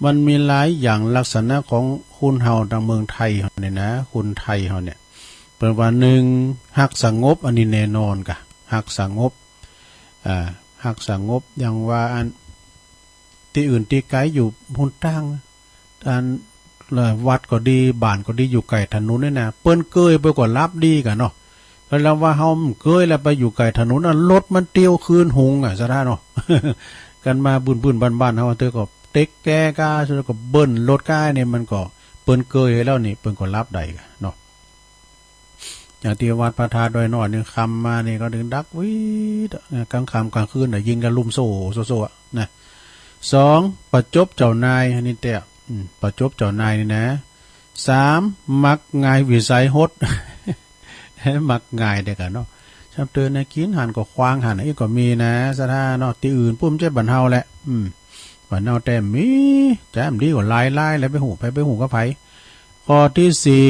มันมีหลายอย่างลักษณะของคนเฮาทางเมืองไทยเฮาเนี่ยนะ คนไทยเฮาเนี่ย เปิ้นว่าหนึ่ง ฮักสงบ อันนี้แน่นอนกะ ฮักสงบ อ่า ฮักสงบ อย่างว่าอัน ตี้อื่นตี้ไกลอยู่หนตาง อัน เอ่อ วัดก็ดี บ้านก็ดี อยู่ใกล้ถนนนี่นะ เปิ้นเกย เปิ้นก็หลับดีกะเนาะ แล้วว่าเฮาเกยแล้วไปอยู่ใกล้ถนนน่ะ รถมันเตียวคืนหุงอ่ะ ศรัทธาเนาะ กันมาบึ้นๆ บ้านๆ เฮาเตยก็เต็กแกกา แล้วก็เบิ้ลรถกาเนี่ย มันก็ เปิ้นเกยให้แล้วนี่ เปิ้นก็หลับได้กะเนาะ อย่างที่วัดพระธาตุดอยน้อยนี่ ค่ำมานี่ก็ดึงดักวีดอะ กลางค่ำกลางคืนน่ะ ยิงกันลุ่มโซ่โซ่โซ่อะนะ สอง ประจบเจ้านาย อันนี้เตะ อืม ประจบเจ้านายนี่นะ สาม มักง่ายวิสัยหด มักง่ายเด้อกะเนาะ ช่างเตยนะ กินหันก็ขว้างหัน อีกก็มีนะ ศรัทธาเนาะ ตี้อื่นปุ้นบ่ใจ้บ้านเฮาแหละ อืม บ้านเฮาแต่มี แต่มันดีกว่าหลายๆ แล้วไปฮู้ไผ ไปฮู้กับไผ ข้อที่สี่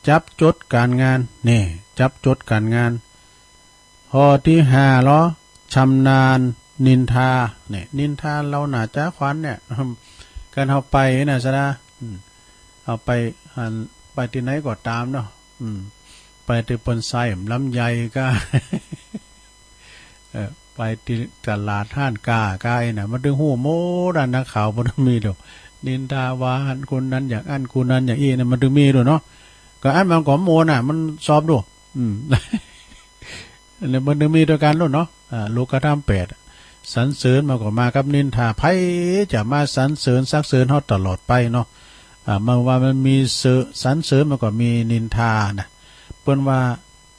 จับจดการงาน นี่ จับจดการงาน ข้อที่ห้าลอ ชำนาญนินทา นี่ นินทาเล่าหน้าจ๋าขวัญเนี่ย กันเฮาไปนะ ศรัทธา อืม เฮาไปหัน ไปตี้ไหนก็ตามเนาะ อืม ไปตี้เปิ้นใส่ลำไยกา เออ ไปตี้ตลาดฮ้านกากาไอ้น่ะ มันตึงฮู้หมดอะ นักข่าวเปิ้นมีโด นินทาว่าอันคนนั้นอย่างอั้น คนนั้นอย่างอี้น่ะ มันตึงมีโดเนาะ ก็อันมันก็โมน่ะ มันสอบโด อืม อันนี้มันตึงมีโดยกันโลดเนาะ อ่า โลกธรรมแปด สรรเสริญมันก็มากับนินทา ไผจะมาสรรเสริญสรรเสริญเฮาตลอดไปเนาะ อ่า มันว่ามันมีเสริ-، สรรเสริญมันก็มีนินทานะ เปิ้นว่า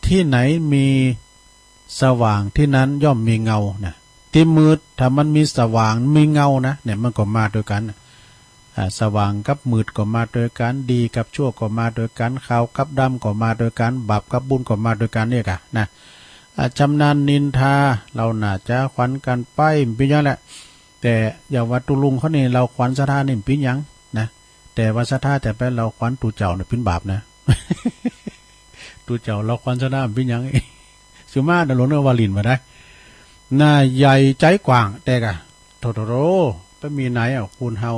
ที่ไหนมีสว่างที่นั้นย่อมมีเงานะ ตี้มืดถ้ามันมีสว่างมีเงานะ เนี่ยมันก็มาด้วยกันนะ อ่า สว่างกับมืดก็มาด้วยกัน ดีกับชั่วก็มาด้วยกัน ขาวกับดำก็มาด้วยกัน บาปกับบุญก็มาด้วยกันเนี่ยกะนะ อ่า ชำนาญนินทา เล่าหน้าจ๋าขวัญกันไป มันเป็นอย่างแหละ แต่อย่างว่าตุลุงเขานี่ เล่าขวัญศรัทธานี่มันเป็นอย่างนะ แต่ว่าศรัทธาจะไปเล่าขวัญตู่เจ้าเนี่ยเป็นบาปนะ ตู่เจ้าเล่าขวัญศรัทธามันเป็นอย่าง สุมาเดี๋ยวหลวงเนื้อวาลินมาได้ หน้าใหญ่ใจกว้าง แต่กะ โถโถโถ ไปมีไหนอ่ะ คนเฮา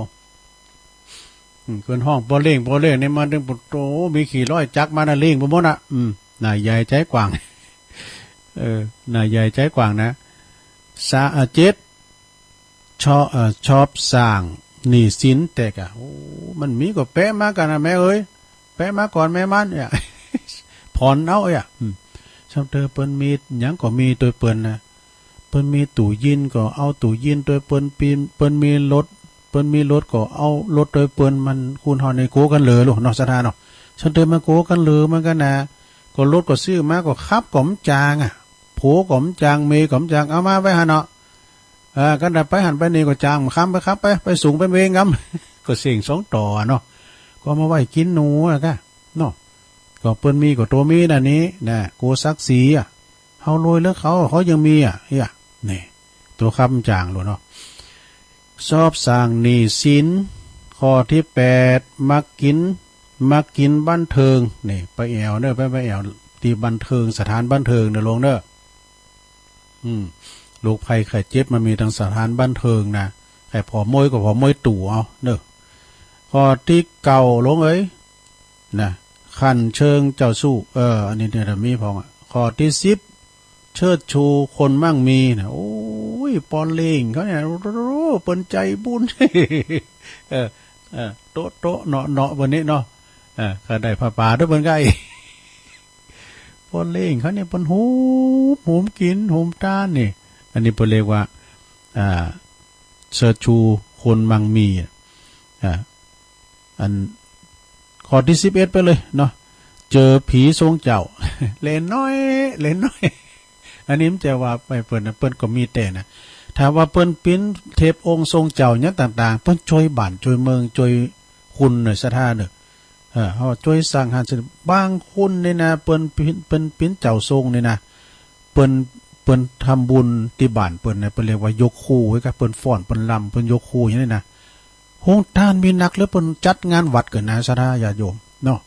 อืม คนห้องปอเล่ง ปอเล่งนี่มาถึง โอ้ มีขี่ร้อยจักรมานะ เล่งไปหมดนะ อืม หน้าใหญ่ใจกว้าง เออ หน้าใหญ่ใจกว้างนะ สา-، อ่า เจ็ด ชอบ เอ่อ ชอบสร้างหนี้สิน แต่กะ โอ้ มันมีก็แปะมากันนะแม่เอ้ย แปะมาก่อนแม่มันเนี่ย ผ่อนเอาเนี่ย อืม ช่างเตยเปิ้นมีหยังก็มีโตยเปิ้นนะ เปิ้นมีตู้ยินก็เอาตู้ยินโตยเปิ้น ปีน เปิ้นมีรถ เปิ้นมีรถก็เอารถโตยเปิ้น มันคนเฮานี่โกกันเหลือโลดเนาะ ศรัทธาเนาะ ช่างเตยมันโกกันเหลือเหมือนกันนะ ก็รถก็ซื้อมาก็ขับก็บ่จางอ่ะ ผัวก็บ่จาง เมียก็บ่จาง เอามาไว้หั่นเนาะ เออ กันแต่ไปหันไปนี่ก็จาง คำไปครับ ไป ไปสูงไปเวงกำ ก็เสี่ยงสองต่อเนาะ ก็มาไว้กินหนูอะกะเนาะ ก็เปิ้นมีก็ตัวมีนั่นนี่นะ กลัวศักดิ์ศรีอะ เฮารวยแล้วเขา เขายังมีอะ เอ้ย นี่ ตัวคำจางโลดเนาะ ชอบสร้างหนี้สิน ข้อที่แปด มักกิน มักกินบันเทิง นี่ ไปแอ่วเด้อ ไป ไปแอ่วตี้บันเทิง สถานบันเทิงเด้อหลวงเด้อ อืม โรคภัยไข้เจ็บมันมีตางสถานบันเทิงนะ ใค่ผ่อมวยก็ผ่อมวยตั๋วเอาเนอะ ข้อตี้เก้าหลวงเอ๋ย นะ ขันเชิงเจ้าชู้ เออ อันนี้เนี่ยมีพ้องอะ ข้อตี้สิบ เชิดชูคนมั่งมีนะ โอ้ย ปอเล่งเขาเนี่ย โอ้โห เปิ้นใจบุญ เออ เออ โต๊ะโต๊ะเนาะเนาะ วันนี้เนาะ เออ ก็ได้ผ้าป่าด้วยเปิ้นก็ไอ้ ปอเล่งเขาเนี่ย เปิ้นหุม หุมกิน หุมตานนี่ อันนี้เปิ้นเรียกว่า อ่า เชิดชูคนมั่งมี อ่า อัน ข้อตี้สิบเอ็ดไปเลยเนาะ เจอผีทรงเจ้า เหล่นน้อย เหล่นน้อย อันนี้มันจะว่าไปเปิ้นนะ เปิ้นก็มีแต่นะ ถ้าว่าเปิ้นปิ้นเทพองค์ทรงเจ้าเนี่ยต่างๆ เปิ้นจ้วยบ้านจ้วยเมืองจ้วยคนหน่อยศรัทธาเนอะ เออ เขาจ้วยสร้างหันสิ บางคนนี่นะ เปิ้นปิ้น เปิ้นปิ้นเจ้าทรงนี่นะ เปิ้น เปิ้นทำบุญที่บ้านเปิ้นเนี่ย เปิ้นเรียกว่ายกครูไว้กะ เปิ้นฟ้อน เปิ้นรำ เปิ้นยกครูอย่างนี้นะ โฮงทานมีนักหรือเปิ้นจัดงานวัดกันนะ ศรัทธาญาติโยมเนาะ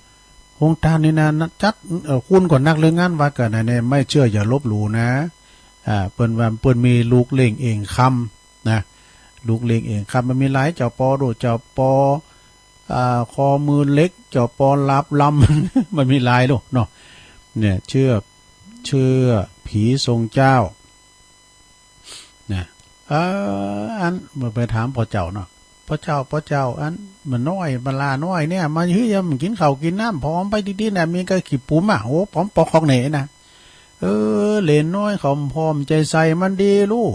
โฮงทานนี่นะ จัด เอ่อ คุณก็นักเรื่องงานวัดกันนะเนี่ย ไม่เชื่ออย่าลบหลู่นะ อ่า เปิ้นว่าเปิ้นมีลูกเลี้ยงเองคำนะ ลูกเลี้ยงเองคำ มันมีหลายเจ้าปอดู เจ้าปอ อ่า คอมือเหล็ก เจ้าปอหลาบลำ มันมีหลายลูกเนาะ เนี่ย เชื่อ เชื่อผีทรงเจ้า นะ เออ อัน เมื่อไปถามพ่อเจ้าเนาะ "พ่อเจ้า พ่อเจ้า อัน มันน้อย มันหล้าน้อยเนี่ย มาหื้อยำกินข้าวกินน้ำ ผอมไปดีๆ นะ มีกะขี้ปุ๋มอะ โอ้ ผอมปอกคอกเหน่นะ" "เออ เหลนน้อยเขาพร้อมใจใส่มันดีลูก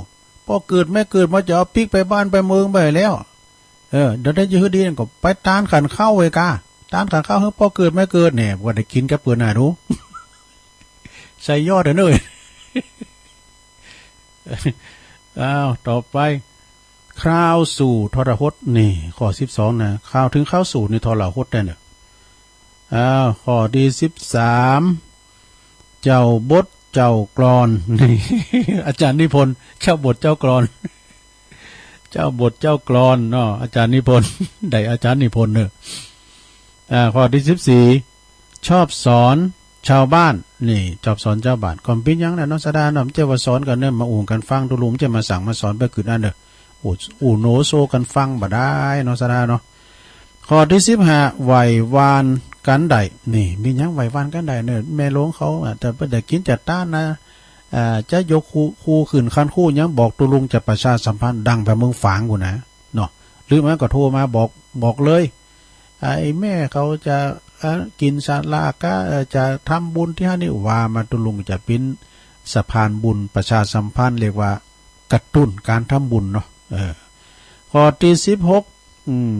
พ่อเกิดแม่เกิดมาจะเอาปิ๊กไปบ้านไปเมืองไปแล้ว เออ เดี๋ยวได้จะหื้อดีก็ไปตานขันข้าวไว้กา ตานขันข้าวหื้อพ่อเกิดแม่เกิดเนี่ย ว่าได้กินกับเปิ้นน่ะดู ใส่ยอดเด้อเนย" อ้าว ต่อไป คราวสู่ทรหด นี่ ข้อสิบสองนะ คราวถึงคราวสู่นี่ทรหดได้เนอะ อ้าว ข้อที่สิบสาม เจ้าบทเจ้ากลอน นี่ อาจารย์นิพนธ์ เจ้าบทเจ้ากลอน เจ้าบทเจ้ากลอนเนาะ อาจารย์นิพนธ์ ได้อาจารย์นิพนธ์เนอะ อ่า ข้อที่สิบสี่ ชอบสอนชาวบ้าน นี่ ชอบสอนชาวบ้าน ก็บ่เป็นหยังนะเนาะ ศรัทธาเนาะ บ่ใจ้ว่าสอนกันเนี่ย มาอู้กันฟัง ตุ๊ลุงบ่ใจ้มาสั่งมาสอนไปกึ๊ดอันเด้อ โอ้ อู้โหนโซกันฟังบ่ได้เนาะ ศรัทธาเนาะ ข้อที่สิบห้า ไหว้วานกันได้ นี่ มีหยังไหว้วานกันได้เนี่ย แม่หลวงเขาอาจจะบ่ได้กินจัดตานนะ อ่า จะยกครู ครูขึ้นคันครูหยัง บอกตุ๊ลุงจะประชาสัมพันธ์ดังไปเมืองฝางพู้นนะ เนาะ หรือไม่ก็โทรมาบอก บอกเลย ไอ้แม่เขาจะ เอ่อ กินสลากะ เอ่อ จะทำบุญที่หั้นนี่ ว่ามาตุ๊ลุงจะเป็นสะพานบุญประชาสัมพันธ์ เรียกว่ากระตุ้นการทำบุญเนาะ เออ ข้อที่สิบหก อืม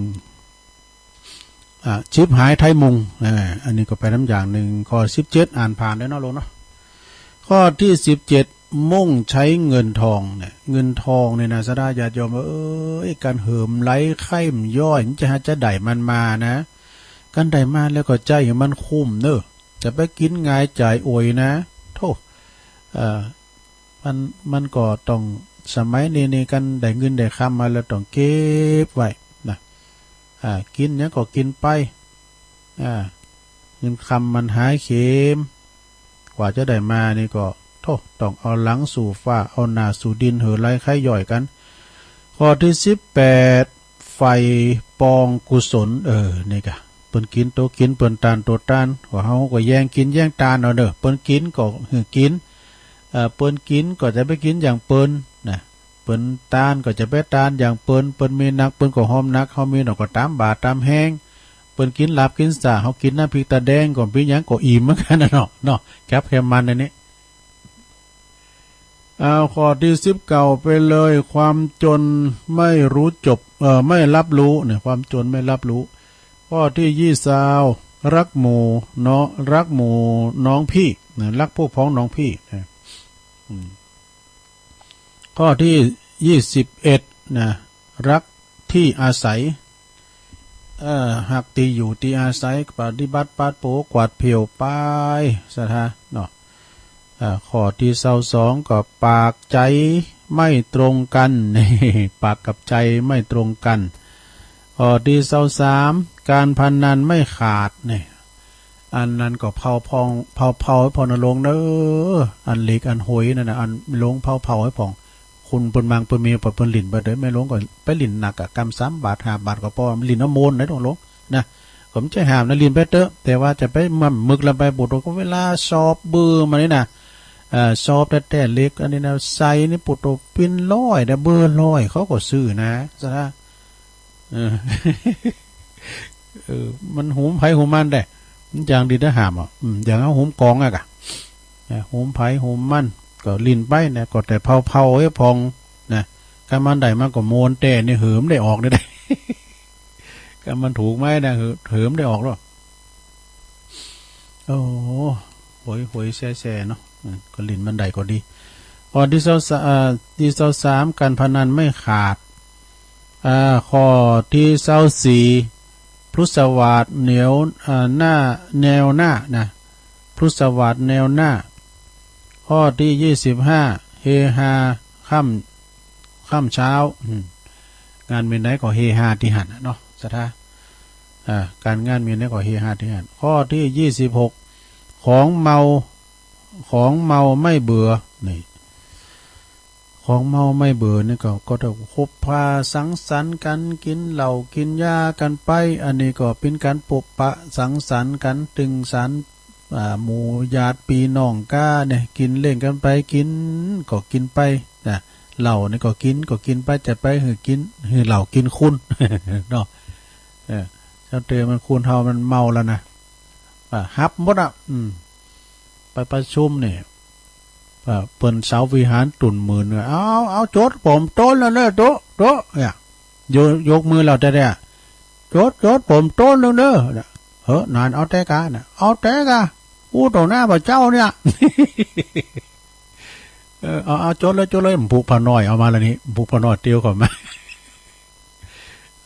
อ่ะ ชิบหายไทยมุง อ่า อันนี้ก็ไปนำอย่างหนึ่ง ข้อสิบเจ็ด อ่านผ่านแล้วเนาะลุงเนาะ ข้อที่สิบเจ็ด มุ่งใช้เงินทองเนี่ย เงินทองเนี่ยนะ ศรัทธาญาติโยมเอ้ย การเหิมไหลไคร่มันย่อย มันจะหาจะได้มันมานะ การได้มาแล้วก็ใช้ให้มันคุ้มเนอะ จะไปกินหงายจ่ายอวยนะ โธ่ เอ่อ มัน มันก็ต้อง สมัยนี้นี่ การได้เงินได้คำมาแล้วต้องเก็บไว้นะ อ่า กินหยังก็กินไป อ่า เงินคำมันหาเข็ม กว่าจะได้มานี่ก็ โธ่ ต้องเอาหลังสู่ฟ้า เอาหน้าสู่ดิน เหิมไหลไคร่ย่อยกัน ข้อที่สิบแปด ใฝ่ปองกุศล เออ นี่กะ เปิ้นกินโตกิน เปิ้นตานโตตาน ก็เฮาก็แย่งกินแย่งตานเอาเด้อ เปิ้นกินก็หื้อกิน เอ่อ เปิ้นกินก็จะไปกินอย่างเปิ้นนะ เปิ้นตานก็จะไปตานอย่างเปิ้น เปิ้นมีหนัก เปิ้นก็หอมหนัก เฮามีน้อยก็ตามบาดตามแฮง เปิ้นกินลาบกินซ่า เฮากินน้ำพริกตาแดง ก็บ่เป็นหยัง ก็อิ่มเหมือนกันนะเนาะ เนาะ แคบแคมมันอันนี้ เอาข้อที่สิบเก้าไปเลย ความจนไม่รู้จบ เอ่อ ไม่รับรู้เนี่ย ความจนไม่รับรู้ ข้อที่ยี่สิบ รักหมู่เนาะ รักหมู่น้องพี่นะ รักพวกพ้องน้องพี่นะ อืม ข้อที่ยี่สิบเอ็ดนะ รักที่อาศัย เอ่อ ฮักตี้อยู่ตี้อาศัย ปฏิบัติปาดโป กวาดเผียวไป ศรัทธาเนาะ อ่า ข้อที่ซาวสองก็ปากใจไม่ตรงกัน ปากกับใจไม่ตรงกัน ข้อที่ซาวสาม การพนันไม่ขาดเนี่ย อันนั้นก็เผาพอง เผา เผาให้พอนะลุงเนอะ อันเหล็กอันหอยนั่นนะ อันลุงเผา เผาให้พอง คุณเปิ้นมังเปิ้นมี ปล่อยเปิ้นหลิ้นไปเด้อ แม่หลวงก็ไปหลิ้นหนักอะ กำสามบาทห้าบาทก็ปอ หลิ้นเอาโมนนะลุงนะ ก็บ่ใจ้ห้ามนะ หลิ้นไปเต๊อะ แต่ว่าจะไปมั่มมึกละไป ปูโต ก็เวลาสอบเบอร์มานี่นะ เอ่อ สอบแต๊ๆ เหล็กอันนี้นะ ใส่นี่ ปูโต ปิ้นร้อยนะ เบอร์ร้อยเขาก็ซื้อนะ ศรัทธา เออ เออ มันหุมไผหุมมันได้ มันอย่างดีได้ห้ามอ่ะ อืม อย่างเอาหุมกองอะกะ นะ หุมไผหุมมัน ก็หลิ้นไปนะ ก็แต่เผาๆ ให้พองนะ คันมันได้มาก็โมน แต่นี่เหิมได้ออกนี่ได้ คันมันถูกไม้นะ เหิม เหิมได้ออกแล้ว โอ้ หวยหวยแซ่ๆ เนาะ อืม ก็หลิ้นมันได้ก็ดี ข้อที่ซาวสาม อ่า ที่ซาวสาม การพนันไม่ขาด อ่า ข้อที่ซาวสี่ พฤษวาสแนว อ่า หน้า แนวหน้านะ พฤษวาสแนวหน้า ข้อที่ยี่สิบห้า เฮฮาค่ำค่ำเช้า อืม งานมีไหนก็เฮฮาที่หั้นน่ะเนาะ ศรัทธา อ่า การงานมีไหนก็เฮฮาที่หั้น ข้อที่ยี่สิบหก ของเมา ของเมาไม่เบื่อ นี่ ของเมาไม่เบื่อนี่ก็ ก็ต้องคบหาสังสรรค์กัน กินเหล้ากินยากันไป อันนี้ก็เป็นการปะปะสังสรรค์กัน ตึงสรรค์ อ่า หมู่ญาติพี่น้องก้าเนี่ย กินเล่นกันไป กินก็กินไปนะ เหล้านี่ก็กิน ก็กินไป จะไปหื้อกิน หื้อเหล้ากินคุณ เนาะ เออ เจ้าเตยมันคุณเฮามันเมาแล้วนะ อ่า หับหมดอ่ะ อืม ไปประชุมเนี่ย อ่า เปิ้นเสาวิหารตุ่นหมื่นเนี่ย เอา เอา จดผมต้นแล้วเนอะ โตะ โตะ เนี่ย ยก ยกมือแล้วแต่เนี่ย จด จดผมต้นแล้วเนอะ เออ นาน เอาแต่กะนะ เอาแต่กะ อู้ต่อหน้าพระเจ้าเนี่ย เออ เอา เอา จดเลย จดเลย ผูกผ้าน้อย เอามาแล้วนี่ ผูกผ้าน้อยเตียวเข้ามา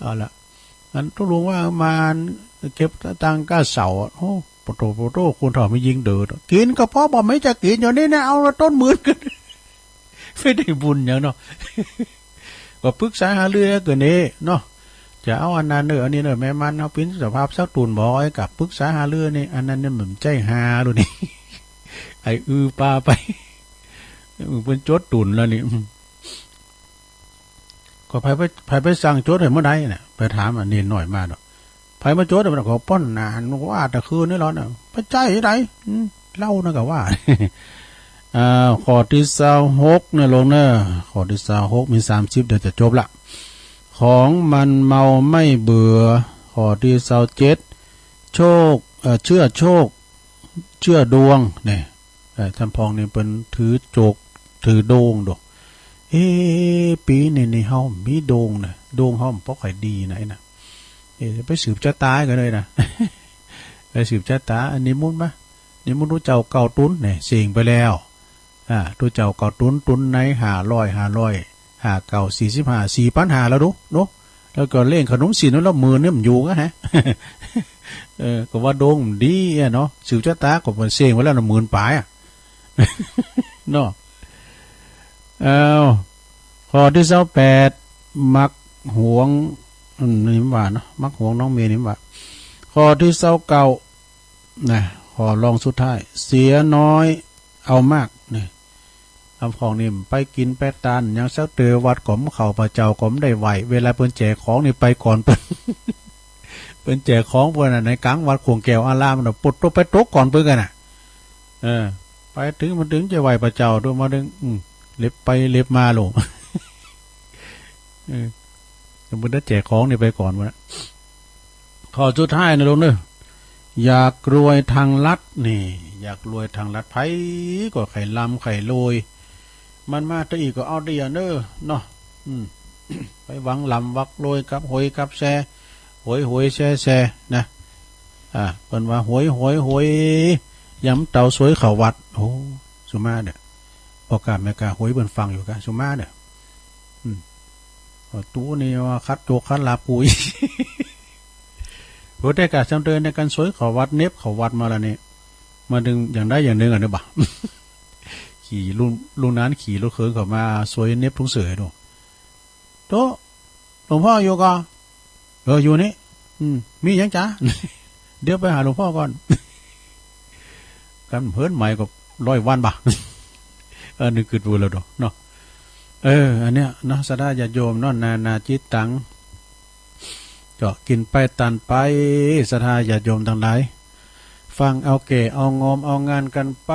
เอาละ อันตกลงว่ามาเก็บตังค่าเสาอะ โอ้ ปะโถ ปะโถ คนเฒ่าไม่ยิงเดิด กินก็เพราะบ่ไม่จะกินอยู่นี่นะ เอาต้นหมื่นกัน ไม่ได้บุญหยังเนาะ ก็ปรึกษาหารือกันนี่เนาะ จะเอาอันนั้นเนอะ อันนี้เนอะ แม่มันเอาปิ้นสภาพสักตุ่นบ่ ไอ้กับปรึกษาหารือนี่ อันนั้นเนี่ยมันใจหาดูนี่ ไอ้อือปลาไป มึงเป็นโจทย์ตุ่นแล้วนี่ อืม ก็ไผไป ไผไปสั่งโจทย์ให้เมื่อใดน่ะ ไปถามอันนี้หน่อยมาเนาะ ไผมาโจทย์ให้มันก็ป้อนหน้าหันว่าแต่คืนนี่แล้วน่ะ ไปใจไหน อืม เล่านะก็ว่า อ่า ข้อที่ซาวหกเนี่ยลงเนอะ ข้อที่ซาวหกมีสามสิบ เดี๋ยวจะจบละ ของมันเมาไม่เบื่อ ข้อที่ซาวเจ็ด โชค เอ่อ เชื่อโชค เชื่อดวงเนี่ย เอ่อ ท่านพองนี่เปิ้นถือโจก ถือโดงโด เอ้ ปีนี้นี่เฮามีโดงนะ โดงเฮามันบ่ค่อยดีนะไอ้นะ เอ้ ไปสืบชะตากันเลยนะ ไปสืบชะตา อันนี้มุนมา นี่มุนรู้เจ้าเก่าตุนเนี่ย เสียงไปแล้ว อ่า ตัวเจ้าเก่าตุน ตุนในห้าร้อย ห้าร้อย ห้าเก้า สี่สิบห้า สี่ปันห้าแล้วดู ดู แล้วก็เลี้ยงขนมศีลแล้วหมื่นเนี่ยมันอยู่กะฮะ เออ ก็ว่าดวงมันดีอะเนาะ สืบชะตาก็มันเสี่ยงไว้แล้วนะ หมื่นปลายอะ เนาะ เอา ข้อที่ซาวแปด มักหวง อืม นี่มันว่าเนาะ มักหวงน้องเมย์นี่มันว่า ข้อที่ซาวเก้า นะ ข้อรองสุดท้าย เสียน้อยเอามาก นี่ ลำของนี่ไปกินไปตาน ยังสักเตอวัดก็บ่เข้า พระเจ้าก็บ่ได้ไหว้ เวลาเปิ้นแจกของนี่ไปก่อนเปิ้น เปิ้นแจกของเปิ้นน่ะ ในกลางวัดขวงแก้วอารามน่ะ ปดตัวไปตกก่อนเปิ้นกันน่ะ เออ ไปถึงมันถึงจะไหว้พระเจ้าด้วย มาถึง อืม เล็บไปเล็บมาโลด เออ เปิ้นได้แจกของนี่ไปก่อนหมดละ ข้อสุดท้ายนะลุงเนอะ อยากรวยทางลัดนี่ อยากรวยทางลัด ไผก็ใค่ร่ำใค่รวย มันมาแต่อี้ก็เอาแต่อย่างเนอะเนาะ อืม ไปหวังร่ำหวังรวยกับหวยกับแชร์ หวยหวยแชร์แชร์นะ อ่า เปิ้นว่าหวยหวยหวย ยำเต่าสวยเข้าวัด โอ้ สุมาเด้อ พ่อกล้าแม่กล้าหวยเปิ้นฟังอยู่กะ สุมาเด้อ อืม เอาตู้นี่ว่าคัดโจกคัดลาบกูอีก โห แต่กะจำเดินในการสวยเข้าวัด เน็บเข้าวัดมาแล้วนี่ มาดึงอย่างใดอย่างหนึ่งอ่ะเด้อบ่ะ ขี่ลุง ลุงนั้นขี่รถเขินเข้ามา สวยเน็บทุกเสือดู โตะ หลวงพ่ออยู่ก่อ เออ อยู่นี่ อืม มีหยังจ๊ะ เดี๋ยวไปหาหลวงพ่อก่อน กันเหินใหม่ก็ร้อยวันบ่ะ เออ นึกกึดเวอร์แล้วดอกเนาะ เออ อันเนี้ยเนาะ ศรัทธาญาติโยมเนาะ นานาจิตตัง ก็กินไปตานไป ศรัทธาญาติโยมทั้งหลาย ฟังเอาแก่เอางอมเอางานกันไป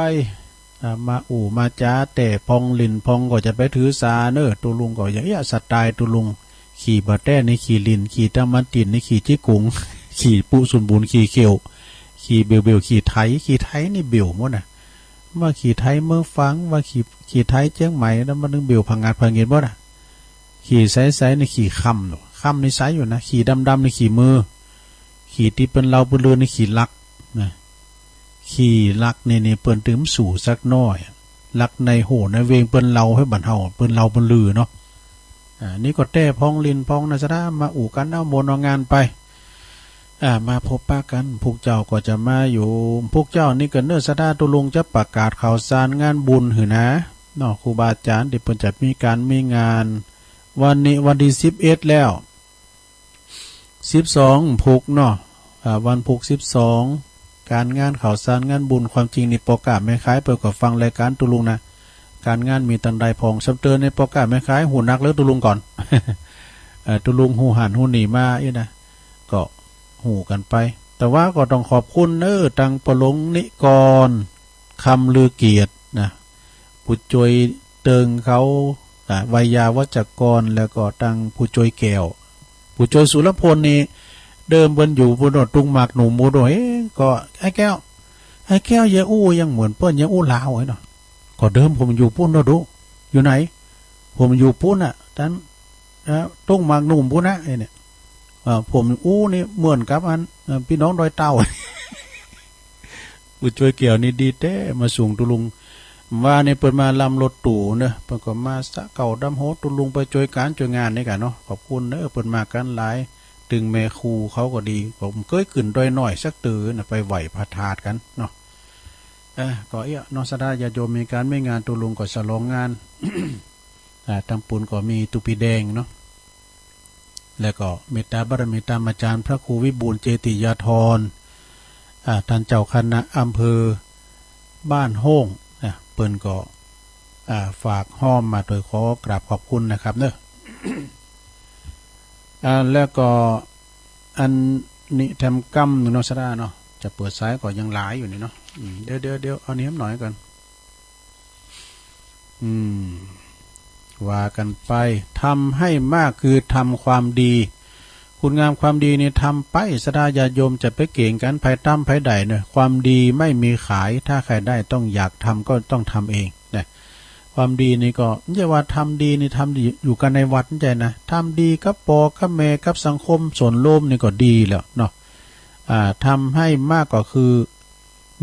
อ่า มาอู้มาจ๋าแต่พองหลิ้นพองก็จะไปถือสาเนอะ ตุลุงก็อย่างเอี้ย สไตล์ตุลุง ขี่บ่าแต้นี่ขี่หลิ้น ขี่ตะมันติ่นนี่ขี่จิกกุง ขี่ปุสุนบุญ ขี่เขียว ขี่เบวเบว ขี่ไถ ขี่ไถนี่เบวหมดน่ะ ว่าขี่ไถเมืองฝาง ว่าขี่ ขี่ไถเจียงใหม่ แล้วมันนึงเบวผงาดผงาดหมดน่ะ ขี่ใสๆ นี่ขี่คำอยู่ คำนี่ใสอยู่นะ ขี่ดำๆ นี่ขี่มือ ขี่ที่เปิ้นเลาเปิ้นลือนี่ขี่ลักนะ ขี่ลักนี่ นี่เปิ้นตึงสูสักหน้อย ลักในโหในเวงเปิ้นเลาให้บั่นเฮา เปิ้นเลาเปิ้นลือเนาะ อ่า นี่ก็แต้พองหลิ้นพองนะ ศรัทธามาอู้กันเอามนต์เอางานไป อ่า มาพบปะกัน พวกเจ้าก็จะมาอยู่ พวกเจ้านี่ก็เนอะ ศรัทธาตุลุงจะประกาศข่าวสารงานบุญหื้อนะ เนาะ ครูบาอาจารย์ที่เปิ้นจะมีการมีงาน วันนี้วันที่สิบเอ็ดแล้ว สิบสองพุธเนาะ อ่า วันพุธสิบสอง การงานข้าวสารงานบุญ ความจริงนี่ป้อก๊าแม่ขายเปิ้นก็ฟังรายการตุ๊ลุงนะ การงานมีตังใดพ่อง ซ้ำเติมนี่ป้อก๊าแม่ขายฮู้นักเลิกตุ๊ลุงก่อน เอ่อ ตุ๊ลุงฮู้หั้นฮู้นี่มาอี้นะ ก็ฮู้กันไป แต่ว่าก็ต้องขอบคุณเน้อ ตังป้อหลวงนิกร คำลือเกียรตินะ ผู้จ้วยเติงเขา อ่า ไวยาวัจกร แล้วก็ตังผู้จ้วยแก้ว ผู้จ้วยสุรพลนี่ เดิมเปิ้นอยู่ปุ้นโน่น ตุงหมากหนุ่มปุ้นโน่น เอ๊ะ ก็ ไอ้แก้ว ไอ้แก้ว อย่าอู้ยังเหมือนเปิ้น อย่าอู้ลาวไอ้เนาะ ก็เดิมผมอยู่ปุ้นโน่นดู อยู่ไหน ผมอยู่ปุ้นน่ะ ตัน เอ่อ ตุงหมากหนุ่มปุ้นนะ ไอ้เนี่ย เอ่อ ผมอู้นี่เหมือนกับอัน เอ่อ พี่น้องดอยเต่า ผู้จ้วยแก้วนี่ดีแต๊ มาส่งตุ๊ลุง ว่านี่เปิ้นมาลำรถตู้เน้อ เปิ้นก็มาสะเก่าดำโห ตุ๊ลุงไปจ้วยก๋านจ้วยงานนี่กั๋นเนาะ ขอบคุณเน้อ เปิ้นมากั๋นหลาย ตึงแม่ครูเขาก็ดี ผมเกยขึ้นดอยน้อยสักเตื้อนะ ไปไหว้พระธาตุกั๋นเนาะ เอ่อ ก็เอี้ยะ เนาะ ศรัทธาญาติโยม มีก๋านมีงาน ตุ๊ลุงก็ฉลองงาน อ่า ตำปูนก็มีตุ๊ปีแดงเนาะ แล้วก็เมตตาบารมีตามอาจารย์พระครูวิบูลย์เจติยาธร อ่า ท่านเจ้าคณะอำเภอบ้านโฮ่งนะ เปิ้นก็ อ่า ฝากฮ้อมมาโดยขอกราบขอบคุณนะครับเน้อ อ่า แล้วก็อันนี้แถมกำหนึ่งเนาะ ศรัทธาเนาะ จะเปิดสายก็ยังหลายอยู่นี่เนาะ อืม เดี๋ยว เดี๋ยว เดี๋ยว เอานี้หน่อยก่อน อืม ว่ากันไป ทำให้มากคือทำความดี คุณงามความดีนี่ทำไป ศรัทธาญาติโยม จะไปเก่งกั๋น ไผทำไผได้เนอะ ความดีไม่มีขาย ถ้าใครได้ต้องอยากทำก็ต้องทำเองนะ ความดีนี่ก็ บ่ใจ้ว่าทำดีนี่ทำดีอยู่กั๋นในวัด บ่ใจ้นะ ทำดีกับป้อกับแม่ กับสังคมส่วนรวมนี่ก็ดีแล้วเนาะ อ่า ทำให้มากก็คือ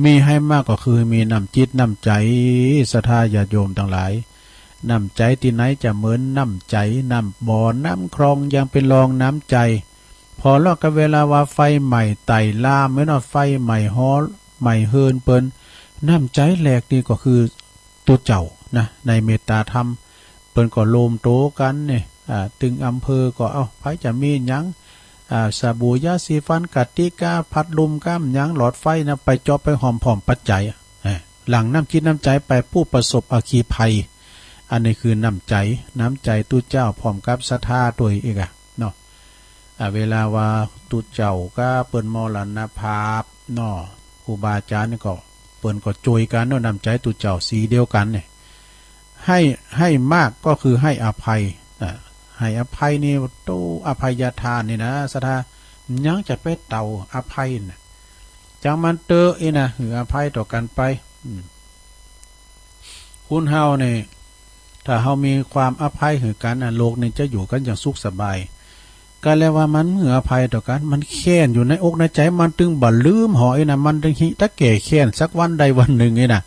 มีให้มากก็คือมีน้ำจิตน้ำใจ๋ ศรัทธาญาติโยมตังหลาย น้ำใจ๋ตี้ไหนจะเหมือนน้ำใจ๋ น้ำบ่อ น้ำคลอง ยังเป๋นรองน้ำใจ๋ ผ่อเล่ากับเวลาว่าไฟไหม้ไต่ลาม แม่นว่าไฟไหม้หอ ไหม้เฮือนเปิ้น น้ำใจ๋แหลกนี่ก็คือตุ๊เจ้านะ ในเมตตาธรรม เปิ้นก็รวมตั๋วกั๋นนี่ อ่า ตึงอำเภอก็ เอ้า ใผจะมีหยัง อ่า สบู่ ยาสีฟัน กติกา พัดลม ก้ามหยัง หลอดไฟนะ ไปจ๊อบไปฮ้อมพร้อมปัจจัย อ่า หลั่งน้ำจิตน้ำใจ๋ไป ผู้ประสบอัคคีภัย อันนี้คือน้ำใจ๋ น้ำใจ๋ตุ๊เจ้าพร้อมกับศรัทธาตวยอีกอะเนาะ อ่า เวลาว่าตุ๊เจ้าก็เปิ้นมรณภาพเนาะ ครูบาอาจารย์นี่ก็ เปิ้นก็จ้วยกั๋นเนาะ น้ำใจ๋ตุ๊เจ้าสีเดียวกั๋นนี่ ให้ ให้มากก็คือให้อภัย อ่า ให้อภัยนี่ โตอภัยทานนี่นะ ศรัทธา ยังจะไปเต่าอภัยนะ จังมันเต๊อะอี้นะ หื้ออภัยต่อกั๋นไป อืม คนเฮานี่ ถ้าเฮามีความอภัยหื้อกั๋นนะ โลกนี้จะอยู่กั๋นอย่างสุขสบาย ก็แล้วว่ามันหื้ออภัยต่อกั๋น มันแค้นอยู่ในอกในใจ๋ มันตึงบ่ลืมหออี้นะ มันตึงหิตะแก่แค้นสักวันใดวันหนึ่งอี้นะ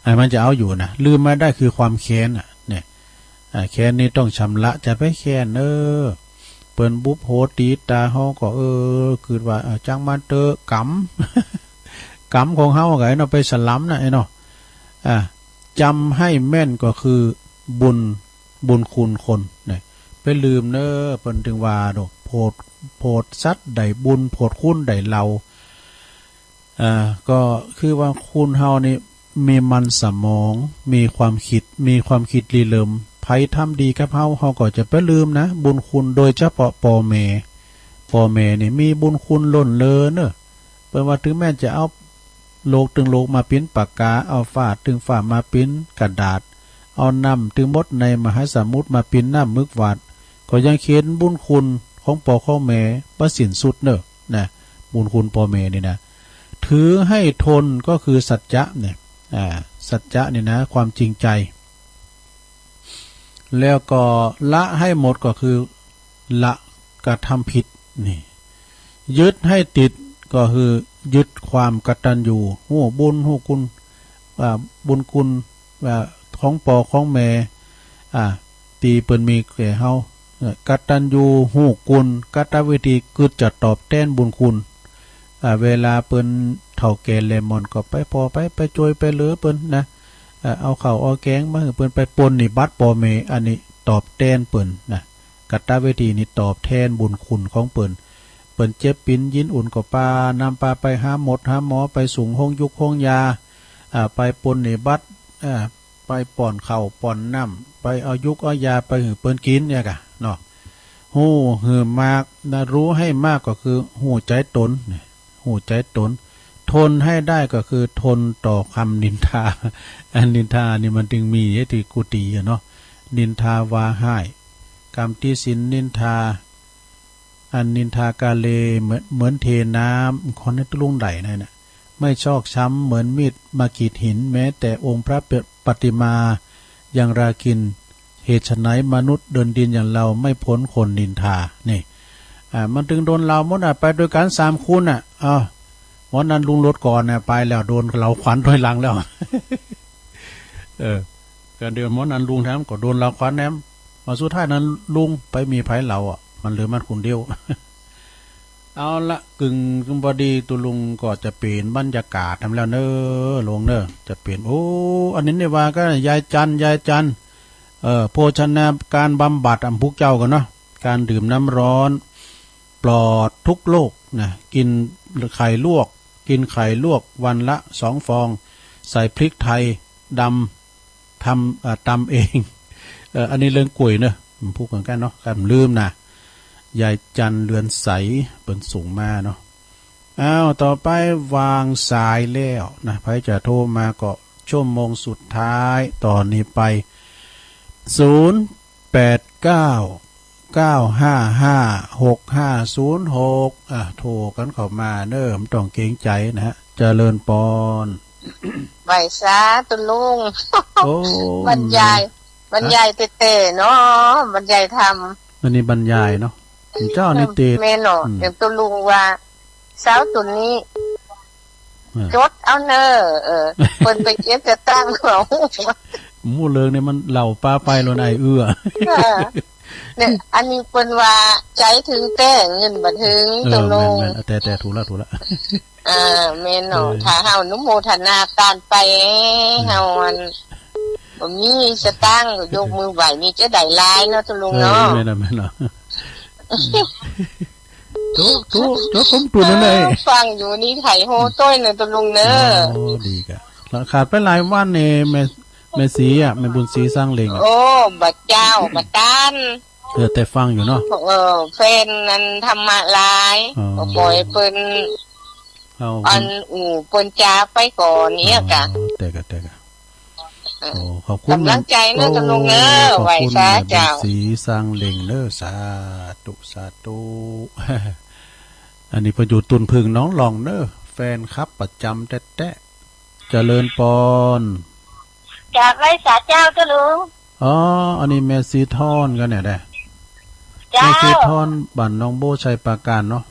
อ่ะ มันจะเอาอยู่นะ ลืมไม่ได้คือความแค้นน่ะ เนี่ย อ่ะ แค้นนี่ต้องชำระ จะไปแค้น เออ เปิ้นบุบโหตีต๋าเฮาก็ เออ คือว่า เออ จังมันเต๊อะ กรรม กรรมของเฮาไงเนาะ ไปสลำนะไอ้เนาะ อ่ะ จำให้แม่นก็คือบุญ บุญคุณคนนะ ไปลืมเน้อ เปิ้นตึงว่าโด โผด โผดสัตว์ได้บุญ โผดคุณได้เหล่า อ่า ก็คือว่าคนเฮานี่มีมันสมอง มีความคิด มีความคิดริเริ่ม ใผทำดีกับเฮา เฮาก็จะไปลืมนะ บุญคุณ โดยเฉพาะป้อแม่ ป้อแม่นี่มีบุญคุณล้นเหลือเน้อ เปิ้นว่าถึงแม้นจะเอาโลกตึงโลกมาปิ้นปากกา เอาฟ้าตึงฟ้ามาปิ้นกระดาษ เอาน้ำตึงมดในมหาสมุทรมาปิ้นน้ำหมึกหวาด ก็ยังเขียนบุญคุณของป้อของแม่บ่สิ้นสุดเน้อ นะ บุญคุณป้อแม่นี่นะ ถือให้ทนก็คือสัจจะเนี่ย อ่า สัจจะนี่นะ ความจริงใจ แล้วก็ละให้หมดก็คือละกระทำผิดนี่ ยึดให้ติดก็คือยึดความกตัญญู ฮู้บุญฮู้คุณ อ่า บุญคุณ อ่า ของป้อของแม่ อ่า ตี้เปิ้นมีแก่เฮา เอ่อ กตัญญูฮู้คุณ กตวิธีกึ๊ดจะตอบแตนบุญคุณ อ่า เวลาเปิ้นเฒ่าแก่แหล่หม่อนก็ไปผ่อไป ไปจ้วยไปเหลือเปิ้นนะ เอ่อ เอาข้าวเอาแกงมาหื้อเปิ้น ไปปรนนิบัติพ่อแม่ อันนี้ตอบแทนเปิ้นนะ กตวิธีนี้ตอบแทนบุญคุณของเปิ้น เปิ้นเจ็บปินยินอุ่นก็ปานำปาไปหาหมดหาหมอ ไปส่งโฮงยุกโฮงยา อ่า ไปปรนนิบัติ อ่า ไปป้อนข้าวป้อนน้ำ ไปเอายุกเอายาไปหื้อเปิ้นกินเนี่ยกะเนาะ ฮู้หื้อมากนะ รู้ให้มากก็คือฮู้ใจตนเนี่ย ฮู้ใจตน ทนให้ได้ก็คือทนต่อคำนินทา อันนินทานี่มันจึงมีอยู่ที่กุฏิอะเนาะ นินทาว่าฮ้าย กำติสินนินทา อันนินทากาเลเหมือน เหมือนเทน้ำ คนในตะลุงใดนั่นน่ะ ไม่ชอกช้ำเหมือนมีดมาขีดหิน แม้แต่องค์พระปฏิมายังราคิน เหตุไฉนมนุษย์เดินดินอย่างเราไม่พ้นคนนินทา นี่ อ่า มันจึงโดนเราหมดอ่ะ ไปด้วยกันสามคนน่ะ เอ้า หมอนั้นลุงรถก่อนน่ะ ไปแล้ว โดนเราขวัญถอยหลังแล้ว เออ ก็เดี๋ยวหมอนั้นลุงแถมก็โดนเราขวัญแถม มาสุดท้ายนั้นลุงไปมีไผเราอ่ะ มันเหลือมันคนเดียว เอาละ กึ่งพอดีตุลุงก็จะเปลี่ยนบรรยากาศทำแล้วเนอะ ลงเนอะ จะเปลี่ยน โอ้ อันนี้เนี่ยว่าก็ยายจัน ยายจัน เอ่อ โภชนาการบำบัด อำพุกเจ้ากันเนาะ การดื่มน้ำร้อน ปลอดทุกโรคนะ กินไข่ลวก กินไข่ลวกวันละสองฟอง ใส่พริกไทยดำ ทำ เอ่อ ตำเอง เอ่อ อันนี้เรื่องกล้วยเนอะ ผมพูดกันกันเนาะ กันลืมนะ ยายจันเรือนใส เปิ้นส่งมาเนาะ อ้าว ต่อไปวางสายแล้วนะ ใผจะโทรมาก็ชั่วโมงสุดท้าย ต่อนี้ไป ศูนย์แปดเก้า เก้าห้าห้า หกห้าศูนย์หก อ่ะ โทรกันเข้ามาเนอะ บ่ต้องเกรงใจนะฮะ เจริญปอน ไหว้สาตุลุง โอ้ บรรยาย บรรยายเตะๆเนาะ บรรยายธรรม อันนี้บรรยายเนาะ เจ้านี่เตะ แม่นเนาะ อืม อย่างตุลุงว่า เช้าตุนนี้ เออ จดเอาเนอะ เออ เปิ้นไปเก็บสตางค์เอา หมู่เรื่องนี่มันเล่าปาไปแล้วนายเอื้อ เออ เนี่ย อันนี้เปิ้นว่าใจถึงแต่เงินบ่ถึง เออ ตุลุง แม่นๆ แต่ แต่ถูกละ ถูกละ อ่า แม่นเนาะ เออ ถ้าเฮาอนุโมทนาทานไป อืม เฮาอัน บ่มีสตางค์ก็ยกมือไหว้นี่จะได้หลายเนาะตุลุงเนาะ เออ แม่นเนาะ แม่นเนาะ โต โต โตผมตุนนั่นแหละ เออ ฟังอยู่นี่ไถโฮต้อยเนอะตุลุงเนอะ อ๋อ ดีกะ แล้วขาดไปหลายวันนี่ แม่ แม่ศรีอะ แม่บุญศรีสร้างเหล่งอะ โอ้ บ่าเจ้า บ่าต้าน เออ แต่ฟังอยู่เนาะ เออ แฟนนั้นธรรมะหลาย อ๋อ ก็ปล่อยเปิ้น เอา อัน อู้ เปิ้นจากไปก่อนเนี่ยกะ อ๋อ แต่กะ แต่กะ เออ โอ้ ขอบคุณ กำลังใจเนอะ โอ้ ตุลุงเนอะ ขอบคุณ ไหว้สาเจ้า แม่บุญศรีสร้างเหล่งเนอะ สาธุ สาธุ อันนี้เปิ้นอยู่ตุนผึ่งหนองหล่องเนอะ แฟนคลับประจำแต๊ๆ เจริญปอน จากไหว้สาเจ้าตุลุง อ๋อ อันนี้แม่ศรีทอนกันเนี่ยแหละ เจ้า แม่ศรีทอน บ้านหนองโบ ชัยปราการเนาะ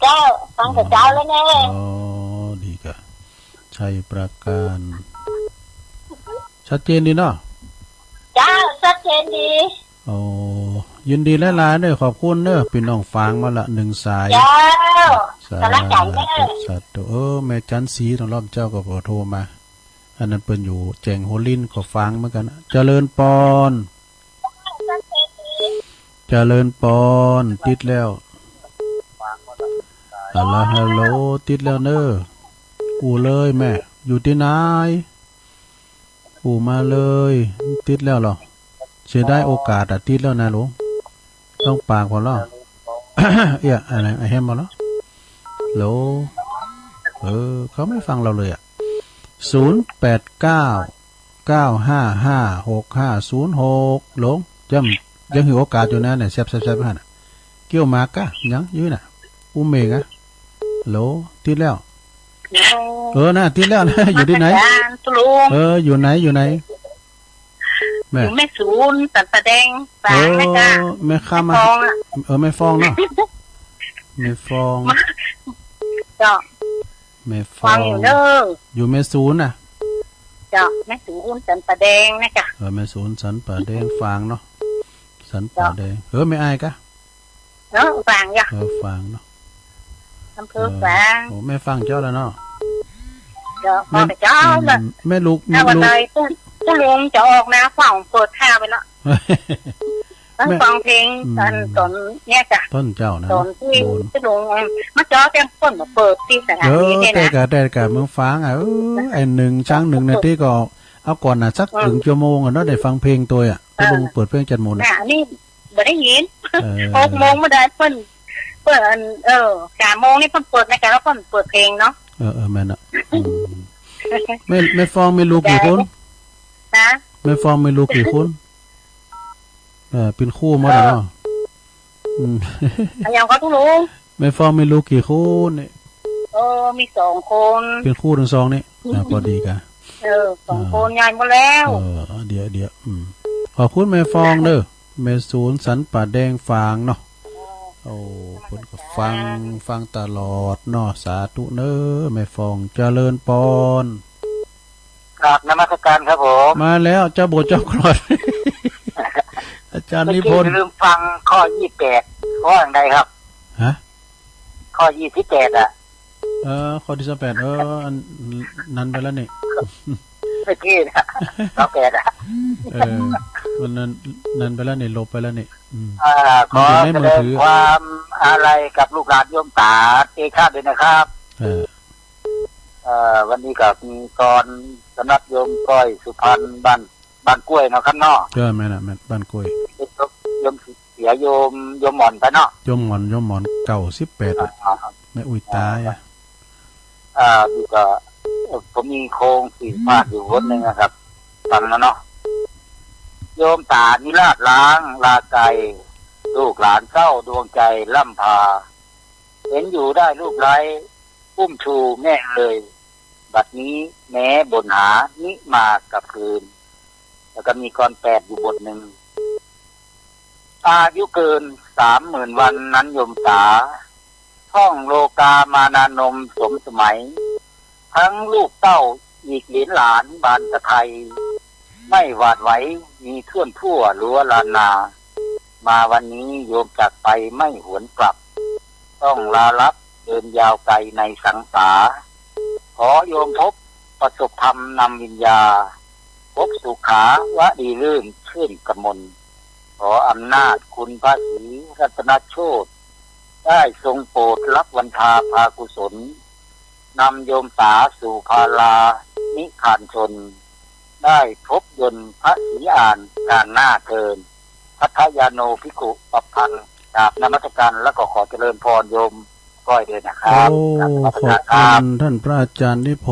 เจ้า ฟังแต่เช้าแล้วแน่ อ๋อ ดีกะ ชัยปราการ ชัดเจนดีเนาะ เจ้า ชัดเจนดี โอ้ ยินดีหลายๆเด้อ ขอบคุณเด้อ พี่น้องฝากมาละหนึ่งสาย เจ้า สาธุ กำลังใจเด้อ สาธุ เออ แม่จันทร์ศรีทองล้อมเจ้าก็โทรมา อันนั้นเปิ้นอยู่แจ้งหัวลินก็ฟังเหมือนกัน เจริญปอน เจริญปอน ติดแล้ว ฮัลโหล ฮัลโหล ติดแล้วเนอะ อู้เลยแม่ อยู่ที่ไหน อู้มาเลย ติดแล้วเหรอ เสียดายโอกาสอะ ติดแล้วนะลุง ต้องปากพอแล้ว เอี้ย อะไร ไอ้แฮมพอแล้ว ฮัลโหล เออ เขาไม่ฟังเราเลยอะ ศูนย์แปดเก้า เก้าห้าห้า หกห้าศูนย์หก หลง ยัง ยังหื้อโอกาสอยู่นะเนี่ย แซบๆๆหั่นน่ะ เกี่ยวหมากกะ ยังอยู่น่ะ อุ้มเมงอะ ฮัลโหล ติดแล้ว ฮัลโหล เออ น่ะ ติดแล้วนะ อยู่ที่ไหน อาจารย์ตุลุง เออ อยู่ไหน อยู่ไหน แม่ อยู่แม่ศูนย์ สันป่าแดง ฝางนะจ๊ะ เออ แม่ค้ามา แม่ฟองอะ เออ แม่ฟองเนาะ แม่ฟอง เจ้า แม่ฟอง ฟังอยู่เด้อ อยู่แม่ศูนย์น่ะ เจ้า แม่ศูนย์สันป่าแดงนะจ๊ะ เออ แม่ศูนย์สันป่าแดง ฝางเนาะ สันป่าแดง เจ้า เออ แม่อายกะ เนาะ ฝางจ้ะ เออ ฝางเนาะ อำเภอ เออ ฝาง โอ้ แม่ฟังเจ้าแล้วเนาะ เจ้า แม่ พ่อเจ้า อืม แม่ลูก แม่ลูก แม่วันใดผู้ ผู้ลุงจะออกนะ ฟังเปิดท่าไปแล้ว แม่ ฟังเพลง อืม ตอน ตอนเนี้ยจ้ะ ต้นเจ้านะ ตอนที่ โบน ผู้ลุง เออ มาเจอแกงคนมาเปิดที่สถานี เออ เนี่ยนะ แต่กะ แต่กะเมืองฟังอ่ะ เออ ไอ้หนึ่งช้างหนึ่งนาทีก็ เอาก่อนนะ สัก เออ ถึงชั่วโมงอ่ะเนาะ ได้ฟังเพลงตัวอ่ะ เออ ผู้ลุงเปิดเพลงจัดหมด น่ะ อ่ะ อันนี้ บ่ได้ยิน เออ หกโมงบ่ได้เพิ่น เพิ่น เออ สามโมงนี่เพิ่นเปิดนะ แต่ว่าเพิ่นเปิดเพลงเนาะ เออ เออ แม่นอะ อืม แม่ แม่ฟองมีลูกกี่คน ฮะ แม่ฟองมีลูกกี่คน เออ เป็นคู่หมดแล้วเนาะ เออ อืม อะหยังก็ทุกลุง แม่ฟองมีลูกกี่คนเนี่ย เออ มีสองคน เป็นคู่ทั้งสองนี่ อ่า พอดีกัน เออ สองคน อ่า ใหญ่หมดแล้ว เออ เดี๋ยว เดี๋ยว อืม ขอบคุณแม่ฟองเด้อ แม่ศูนย์สันป่าแดงฝางเนาะ โอ้ เพิ่นก็ฟัง ฟังตลอดเนาะ สาธุเด้อ แม่ฟอง เจริญปอน กราบนมัสการครับผม มาแล้ว เจ้าโบเจ้ากรอด อาจารย์นิพนธ์ เมื่อกี้ลืมฟังข้อยี่สิบแปด ว่าอย่างไรครับ ฮะ ข้อยี่สิบแปดอะ เออ ข้อที่ยี่สิบแปด เออ อันนั้นไปแล้วนี่ เมื่อกี้นะ สองแปดอะ เออ มันนั้น นั้นไปแล้วนี่ ลบไปแล้วนี่ อืม อ่า มันอยู่ในมือถือ ขอแสดงความอาลัยกับลูกหลานโยมต๋าเตชะด้วยนะครับ เออ เอ่อ วันนี้ก็มีกลอนสำหรับโยมก้อยสุพรรณ บ้าน บ้านกล้วยเนาะครับเนาะ เออ แม่นน่ะ แม่น บ้านกล้วย โยมเสียโยม โยมหม่อนไปเนาะ โยมหม่อน โยมหม่อน เก้าสิบแปด อ่า แม่อุ้ยตายอะ อ่า นี่ก็ เอ่อ ผมมีโครงสี่พาดอยู่บทหนึ่งนะครับ ฟังนะเนาะ โยมต๋านิราศร้างลาไกล ลูกหลานเศร้าดวงใจร่ำพา เห็นอยู่ได้ลูกไร้ อุ้มชูแม่เอ่ย บัดนี้แม้บ่นหามิมากลับคืน แล้วก็มีกลอนแปดอยู่บทหนึ่ง อายุเกินสามหมื่นวันนั้นโยมต๋า ท่องโลกามานานมสมสมัย ทั้งลูกเต้าอีกเหลนหลานบานตะไท ไม่หวาดไหวมีท่วนทั่วรั้วลานนา มาวันนี้โยมจากไปไม่หวนกลับ ต้องลาลับเดินยาวไกลในสังสา ขอโยมพบประสบธรรมนำวิญญา พบสุขาวดีรื่นชื่นกมล ขออำนาจคุณพระศรีรัตนโชต ได้ทรงโปรดรับวันทาพากุศล นำโยมต๋าสู่พาลานิพพานชน ได้พบยนต์พระศรีอ่านกลางหน้าเทิน พัทยาโนภิกขุปพัง กราบนมัสการแล้วก็ขอเจริญพรโยมก้อยด้วยนะครับ โอ้ กราบนมัสการครับ ขอบคุณท่านพระอาจารย์นิพ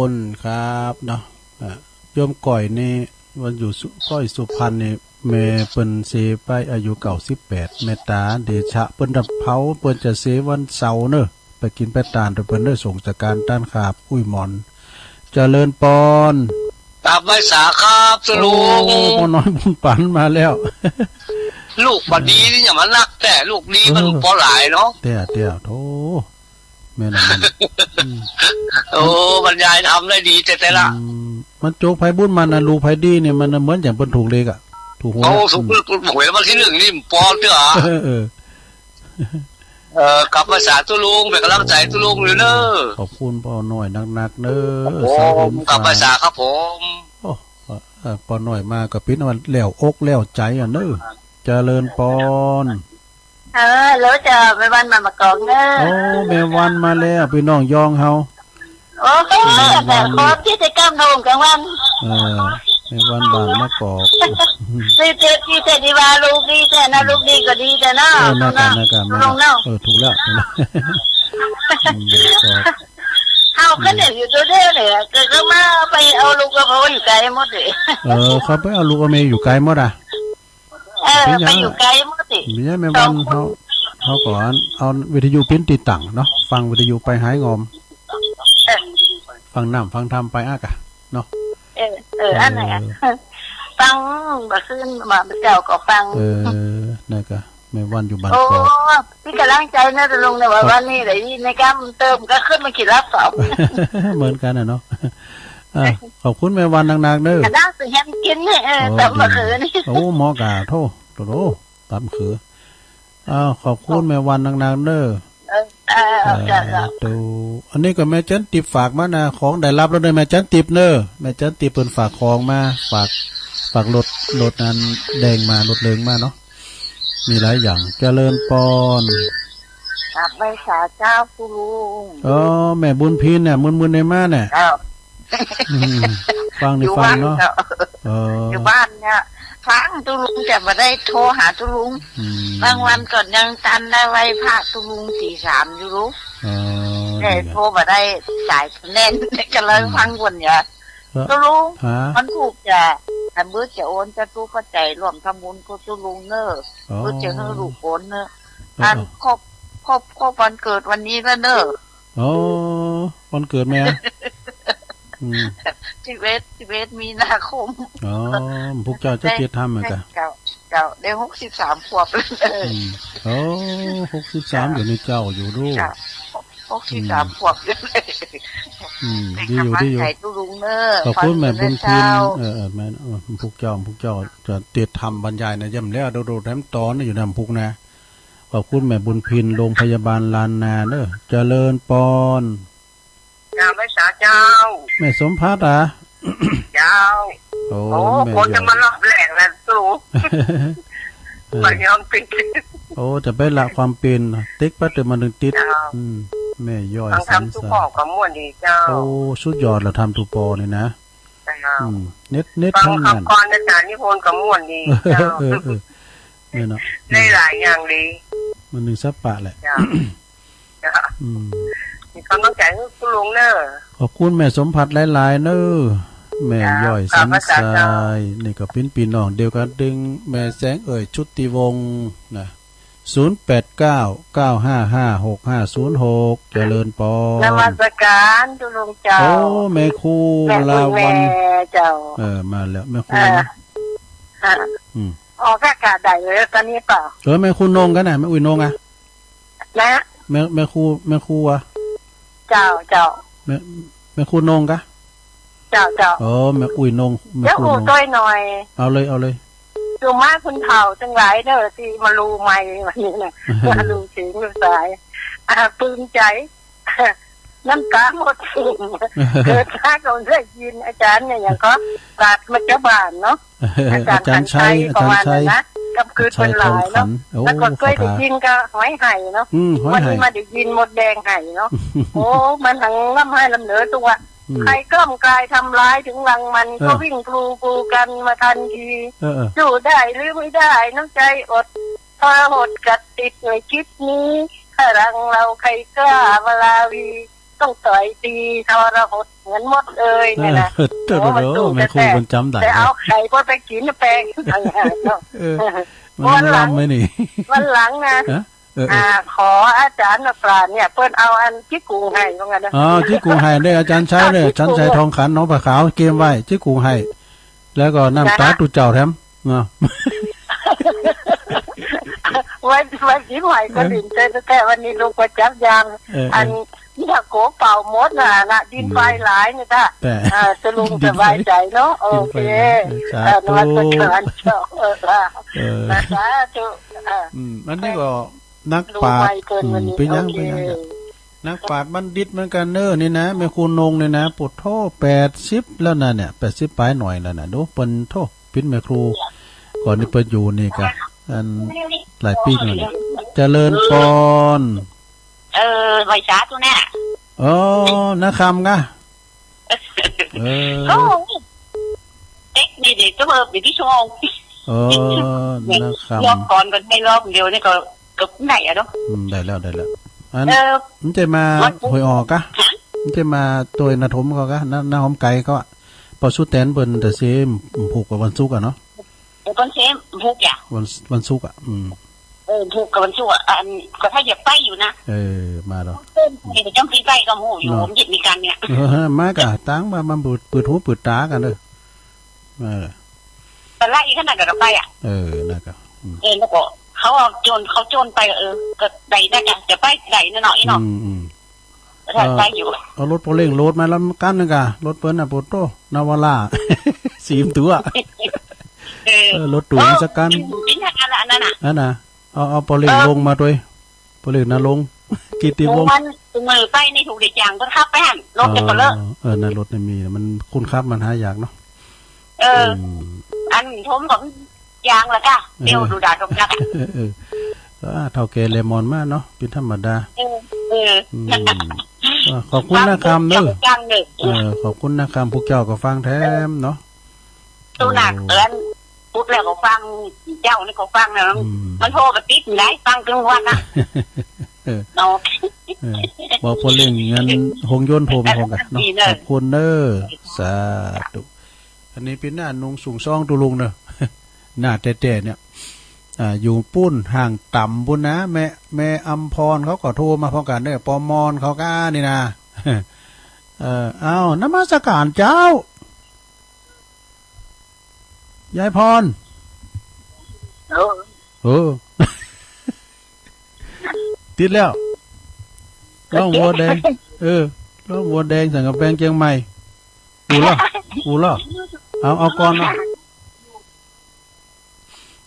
นธ์ครับเนาะ อ่ะ โยมก้อยนี่ วันอยู่สุ ก้อยสุพรรณนี่ แม่เปิ้นเสียไปอายุเก้าสิบแปด แม่ต๋าเดชะ เปิ้นจะเผา เปิ้นจะเสียวันเสาร์เนอะ ไปกินไปตานเปิ้นเด้อ ส่งจากการต้านขาบ อุ้ยหมอน เจริญปอน กราบไหว้สาครับ เจ้าลุง โอ้ ป้อน้อยบุญปันมาแล้ว ลูกบ่ดีนี่อย่ามานัก แต่ลูกดีมัน เออ บ่หลายเนาะ แต่ แต่ โธ่ แม่นน่ะ แม่น อืม โอ้ บรรยายธรรมได้ดีแต่ แต่ละ อืม มันโจกไผบุญมันน่ะ ลูกไผดีนี่มันน่ะเหมือนอย่างเปิ้นถูกเลขอะ ถูกหวยอะ โอ้ ถูก อืม ถูกหวยรางวัลที่หนึ่งนี่ปอนเด้อ เออ เออ เอ่อ กลับมาสาธุลุง เป็นกำลังใจให้ลุงอยู่เด้อ ขอบคุณป้อน้อยนักๆเด้อ ครับผม สาธุ กลับมาสาครับผม โอ้ เอ่อ ป้อน้อยมาก็ปิดว่าแล้วอกแล้วใจอะเด้อ เจริญปอน เออ แล้วจะแม่วันมามากอกเนอะ โอ้ แม่วันมาแล้ว พี่น้องยองเฮา โอ้ แม่วัน แต่ขอกิจกรรมตอนกลางวัน เออ แม่วันบ้านมะกอก ดีใจ ดีใจที่ว่าลูกดีแต่นะ ลูกดีก็ดีแต่นะ เออ น่ากะ น่ากะ ลูกเนาะ เออ ถูกแล้ว ถูกแล้ว อืม ก็ เฮาก็เนี่ยอยู่ตัวเดียวเนี่ย ก็ ก็มาไปเอาลูกกับพ่ออยู่ไกลหมดเลย เออ เขาไปเอาลูกเอาแม่อยู่ไกลหมดอะ เออ เป็นหยัง ไปอยู่ไกลหมดสิ เป็นหยังแม่วัน สองคน เฮา เฮาก็อัน เอาวิทยุปิ้นติดตั้งเนาะ ฟังวิทยุไปหายงอม เออ ฟังน้ำฟังธรรมไปอะกะเนาะ เออ เออ อันไหนอะ เออ ฟังบ่คืนมาเจ้าก็ฟัง เออ นั่นกะ แม่วันอยู่บ้าน โอ้ กอก มีกำลังใจนะลุงนะ ว่า ครับ วันนี้ได้ยินในกำเติมก็ขึ้นมาขี่รับสอบ เหมือนกันน่ะเนาะ อ่ะ ขอบคุณแม่วันนักๆเด้อ กำลังสิเห็นกินนี่ เออ โอ้ ตำบักหือนี่ ดี โอ้ หมอกะ โธ่ โธ่ โธ่ ตำบักหือ อ้าว ขอบคุณแม่วันนักๆเด้อ เออ เอ เออ เออ เจ้า เจ้า เออ ดู อันนี้ก็แม่จันติบฝากมานะ ของได้รับแล้วเด้อแม่จันติบเนอะ แม่จันติบเปิ้นฝากของมา ฝาก ฝากรถ รถนั้นแดงมา รถเหลืองมาเนาะ มีหลายอย่าง เจริญปอน กราบไหว้สาเจ้าคุณลุง เออ แม่บุญพินเนี่ย มึนๆ ในมาเนี่ย เจ้า อืม ฟังนี่ อยู่ ฟัง บ้าน เนาะ เจ้า เออ อยู่บ้านเนี่ย ฟังตุลุงแต่บ่ได้โทรหาตุลุง อืม บางวันก็ยังตันได้ไหว้พระตุลุงตีสามอยู่ลูก เออ แต่ ดีอะ โทรบ่ได้สายแน่น ก็เลย อืม ฟังวนเนี่ย เออ ตุลุง ฮะ วันพุธจะ อันมื้อจะโอนจะตู้ปัจจัยร่วมทำบุญกับตุลุงเนอะ อ๋อ มื้อจะให้ลูกโอนเนอะ เออ อัน เออ ครบ ครบ ครบวันเกิดวันนี้แล้วเนอะ อ๋อ วันเกิดแม่ อืม สิบเอ็ด สิบเอ็ด มีนาคม อ๋อ พวกเจ้าจะเจ็ดทำเหมือนกัน เจ้า เจ้า ได้หกสิบสามขวบแล้ว อืม โอ้ หกสิบสาม เจ้า อยู่ในเจ้าอยู่ลูก เจ้า หกสิบสาม อืม ขวบแล้ว อืม ได้ ดีอยู่ กำลัง ดีอยู่ ใจตู้ลุงเนอะ ขอบคุณแม่บุญพิน เออ เออ แม่ เออ พวกเจ้า พวกเจ้าจะเจ็ดทำบรรยายนะ ย่ำแล้ว โดดๆ แถมตอนอยู่นำพุกนะ ขอบคุณแม่บุญพิน โรงพยาบาลลานนาเนอะ เจริญปอน เจ้า แม่สาเจ้า แม่สมพัดอ่ะ เจ้า โอ้ โอ้ แม่ คนจะ ยอด มารอบแรกแล้วสู เออ ไปยอมติด โอ้ จะไปละความเป็น ติ๊กปั๊บเดี๋ยวมันถึงติด เจ้า อืม แม่ย่อย ฟังธรรม สัน ทุก สา ข้อก็ม่วนดีเจ้า โอ้ สุดยอดแล้ว ธรรมทุกปอนี่นะ เจ้า อืม เน็ต เน็ต ฟัง ทั้งนั้น คำกรอาจารย์นิพนธ์ก็ม่วนดีเจ้า เออ เออ แม่เนาะ ได้หลายอย่างดี มันหนึ่งสัปปะแหละ เจ้า เจ้า อืม มีกำลังใจให้คุณลุงเนอะ ขอบคุณแม่สมพัดหลายๆ เนอะ แม่ เจ้า ย่อย ขอบพระคุณ สันทราย เจ้า นี่ก็เป็นพี่น้องเดียวกัน ดึงแม่แสงเอ่ย ชุติวงศ์นะ ศูนย์แปดเก้า เก้าห้าห้า หกห้าศูนย์หก เจริญปอน นมัสการคุณลุงเจ้า โอ้ แม่ครู แม่ ลาวัลย์ แม่เจ้า เออ มาแล้ว แม่ครู เออ นะ ฮะ อืม อ๋อ ก็กะได้เลยตอนนี้เปล่า เออ แม่ครูนงกันนะ แม่อุ้ยนงอ่ะ นะ แม่ แม่ครู แม่ครูอ่ะ เจ้า เจ้า แม่ แม่ครูนงกะ เจ้า เจ้า อ๋อ แม่อุ้ยนง แม่ เดี๋ยว ครูนง อู้ต้อยหน่อย เอาเลย เอาเลย อยู่มาคุณเฒ่าทั้งหลายเด้อ ที่มาลูใหม่วันนี้นะ มาลูสิงลูกสาย อ่า ปลื้มใจ น้ำตาหมด เกิดมาก็ได้ยินอาจารย์เนี่ย อย่างก็ปราชญ์มาเจ้าบ้านเนาะ อาจารย์ อาจารย์ชัย ขันชัย อาจารย์ชัย ประมาณนั้นนะ กำกึด ชัย มันหลาย ทองขัน เนาะ โอ้ แล้วก็เคยได้ยินก็หอยไห่เนาะ อืม หอยไห่ วันนี้มาได้ยินมดแดงไห่เนาะ โอ้ มันทั้งร่ำไห้ลำเหนือตัว อืม ใครกล้อมกลายทำร้ายถึงรังมัน เออ ก็วิ่งกรูกรูกันมาทันที เออ เออ สู้ได้หรือไม่ได้น้ำใจอด ทรหดกัดติดในคิดนี้ ถ้ารังเราใครกล้ามาลาวี ต้องต่อยตีทรหดเหมือนมดเอ่ยเนี่ยนะ เออ โอ้ มันสู้ โอ้ แม่ครู แท้ๆ มันจำได้ แต่เอาไข่พอไปกินแปลงต่างหากเนาะ เออ มัน วันหลัง ลำไหมนี่ วันหลังนะ ฮะ เออ เออ อ่า ขออาจารย์นักปราชญ์เนี่ย เปิ้นเอาอันขี้กุงไห่ว่างั้นนะ อ๋อ ขี้กุงไห่เด้อ อาจารย์ชัยเด้อ อาจารย์ชัยทองขัน หนองผาขาว เกมไว้ ขี้กุงไห่ แล้วก็น้ำตา นะฮะ ตุ๊เจ้าแถม เนาะ ไว้ ไว้กินไห่ก็ เออ หลินใจแท้ๆ วันนี้ลูกก็จับยาง เออ เออ อันนี้โกเป่าหมดน่ะนะ ดิน เออ ไฟหลายนี่จ้ะ แต่ อ่า จะลุงสบายใจเนาะ โอเค ดินไฟหลาย เออ สาธุ เออ นมัสการเจ้า เออ ค่ะ เออ สาธุ เออ อืม อันนี้ก็ นักปราชญ์ อืม เป็นยัง โอเค เป็นยัง นักปราชญ์บัณฑิตเหมือนกันเนอะนี่นะ แม่ครูนงเนี่ยนะ ปุถโธ แปดสิบแล้วนะเนี่ย แปดสิบปลายหน่อยแล้วนะ ดูเปิ้นโธ่ เป็นแม่ครู ก่อนนี้เปิ้นอยู่นี่กะ อัน หลายปีแล้วเนี่ย เจริญปอน เออ ไหว้สาธุเนี่ย อ๋อ นาคำกะ เออ โอ้ เต็กนี่เดี๋ยวจะเบิกเดี๋ยวที่ชั่วโมง เออ นาคำ รอบก่อนก็ได้รอบเดียวนี่ก็เกือบไหนอะเนาะ อืม ได้แล้ว ได้แล้ว อัน เออ มันจะมา วันพุธ ห้วยออกกะ ฮะ มันจะมาตัวนาถมเขากะ นา นาหอมไก่เขาอะ ปอสุแตนเปิ้นแต่เซมผูกกับวันศุกร์อะเนาะ เออ เปิ้นเซมผูกอะ วัน วันศุกร์อะ อืม เออ ผูกกับวันศุกร์อะ อัน ก็ถ้าอยากไปอยู่นะ เออ มาเนาะ เออ เดี๋ยวจำปีไปก็หูอยู่ เนาะ ผมหยิบมีกันเนี่ย เออ มากะ ตั้งมา มาเปิด เปิดหูเปิดตากันเด้อ เออ แต่ละอีกขนาดกับไปอะ เออ นั่นกะ อืม เออ แล้วก็เขาเอาโจร เขาโจรไป เออ ก็ได้ น่าจะ จะไปได้แน่นอนอีเนาะ อืม อืม ก็ได้ เออ ไปอยู่ เอารถโปเล่งโหลดมาแล้วกันนึงกะ รถเปิ้นน่ะ โปโต้ นาวาร่า สี่ตัว เออ เออ รถตู้ เออ สักคัน เป็นยังไงล่ะอันนั้นน่ะ อันน่ะ เอา เอาโปเล่ง เออ ลงมาด้วย โปเล่งนะลง กิตติวงศ์ มันมือไปในถูกได้จ้างคนขับไปหั่น รถจะก็เลิก เออ นั่นรถนี่มีนะ มันคนขับมันหายากเนาะ เออ อืม อันผมก็จ้างแล้วก็ เออ เดี๋ยวดูด่าตรงนั้น เออ เออ อ่า เฒ่าแก่เลมอนมาเนาะ เป็นธรรมดา เออ เออ อืม อ่า ขอบคุณนะคำเนอะ จ้างเนอะ เออ ขอบคุณนะคำ พวกเจ้าก็ฟังแถมเนาะ ตัวหนัก โอ้ เอิ้น พูดแล้วก็ฟัง เจ้านี่ก็ฟังนะ อืม มันโทรมาติดอยู่ไหน ฟังกลางวันนะ เออ เนาะ เออ บอกพอเรื่องเงินหงยนต์โทรมาพร้อมกันเนาะ ดีเนอะ ขอบคุณเนอะ สาธุ อันนี้เป็นหน้าหนุ่งสูงซองตุลุงเนอะ หน้าแต้ๆเนี่ย อ่า อยู่ปุ้นห่างต่ำปุ้นนะ แม่ แม่อำพรเขาก็โทรมาพร้อมกันเนอะ ปอมอนเขาก็นี่นะ เออ เอา นมัสการเจ้า ยายพร เออ เออ ติดแล้ว ร้องวัวแดง เออ ร้องวัวแดง สังกะแปงเจียงใหม่ อู่ล่ะ อู่ล่ะ เอา เอาก่อนเนาะ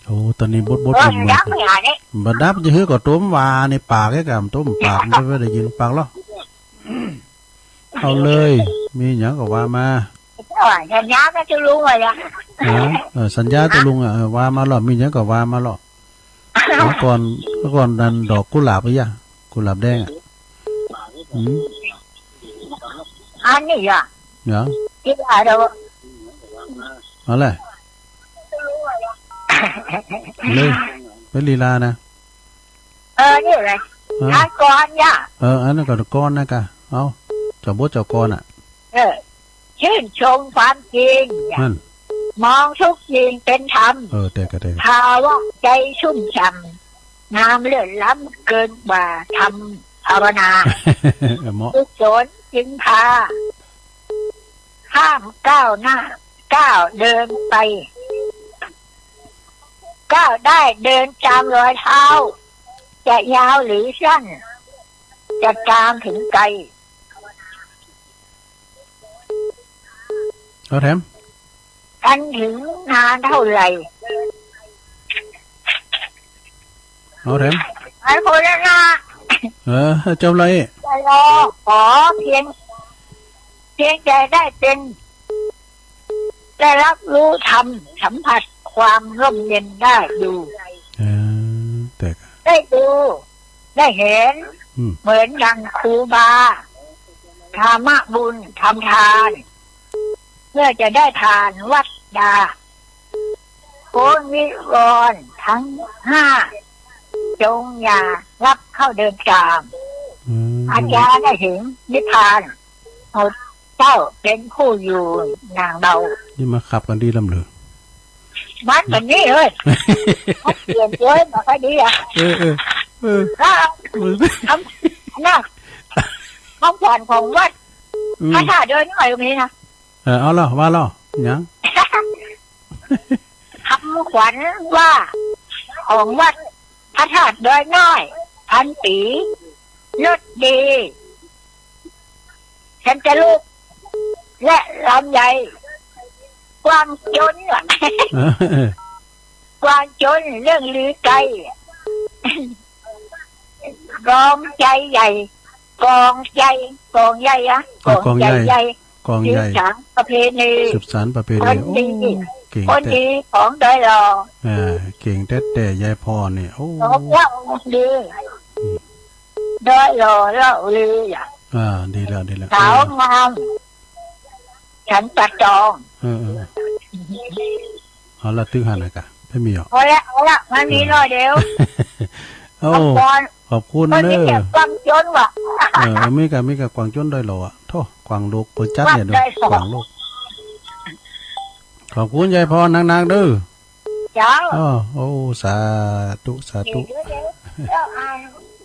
โอ้ ตอนนี้บดบด เออ มัน ดับไม่หายเนี่ย บ่ดับจะหื้อก็ต้มว่าในปากแค่กำต้มปาก มันไม่ได้ยินปากหรอก เอาเลย มีหยังก็ว่ามา เออ สัญญากับเจ้าลุงไว้อะ ฮะ เออ สัญญาเจ้าลุงอะ เออ ว่ามาหรอก มีหยังก็ว่ามาหรอก เมื่อก่อน เมื่อก่อนนั้นดอกกุหลาบอะยะ กุหลาบแดงอะ อืม อันนี้อะ หยัง ที่ว่าเรา เอาเลย เลย เป็นลีลานะ เออ นี่เลย เออ อันก่อนยะ เออ อันนั้นก็ก่อนนะกะ เอา เจ้าบทเจ้าก่อนอะ เออ ชื่นชมความจริง นั่น มองทุกสิ่งเป็นธรรม เออ แต่ก็ได้ ภาวะใจชุ่มฉ่ำ งามเลิศล้ำเกินกว่าทำภาวนา เหมาะ กุศลจึงพา ข้ามก้าวหน้า ก้าวเดินไป ก้าวได้เดินตามรอยเท้า จะยาวหรือสั้น จะตามถึงไกล เอาแถม กันถึงนานเท่าไหร่ เอาแถม ไอ้คนนั้นนะ เออ จบเลย จะรอขอเพียง เพียงแต่ได้เป็น ได้รับรู้ธรรม สัมผัสความร่มเย็นได้ดู เออ แต่ก็ ได้ดู ได้เห็น อืม เหมือนดังครูบา ธรรมบุญ ทำทาน เพื่อจะได้ทานวัดดา โกนนิวรณ์ทั้งห้า จงอย่ารับเข้าเดินตาม อืม อาจารย์ได้ถึงนิพพาน เอาเจ้าเป็นผู้อยู่นางเบา นี่มาขับกันดีลำเหลือ มันแบบนี้เอ้ย มันเปลี่ยนเยอะ มันก็ดีอะ เออ เออ เออ ก็ เออ คำ นะ คำขวัญของวัด อืม พระธาตุดอยน้อยตรงนี้นะ เออ เอาล่ะ ว่าล่ะ หยัง คำขวัญว่า ของวัดพระธาตุดอยน้อย พันปี รสดี แคนตาลูป และลำไย ความจนอะ เออ ความจนเรื่องลือไกล กองใจใหญ่ กองใจ กองใหญ่อะ อ่ะ กองใหญ่ กองใหญ่ ใหญ่ กองใหญ่ สืบสานประเพณี สืบสานประเพณี คนดี โอ้ เก่ง คน แท้ ดีของดอยหล่อ อ่า เก่งแท้ๆ ยายพรเนี่ย โอ้ ของเล่าดี อืม ดอยหล่อเล่าลืออะ อ่า ดีแล้ว ดีแล้ว สาวงาม ฉันตะจอง เออ เออ เอาละ ตึงหันนะกะ ไม่มีหรอก เอาละ เอาละ มันมีหน่อยเดียว โอ้ ขอบคุณ ขอบคุณ มันมี เนอะ แต่ความจนว่ะ เออ มีกะ มีกะความจนดอยหล่ออะ โธ่ กวางโลก เปิดจัดเนี่ย วัดดอยหล่อ กวางโลก ขอบคุณยายพรหนักๆ เด้อ เจ้า อ๋อ โอ้ สาธุ สาธุ เดี๋ยว เดี๋ยว เดี๋ยวอ่าน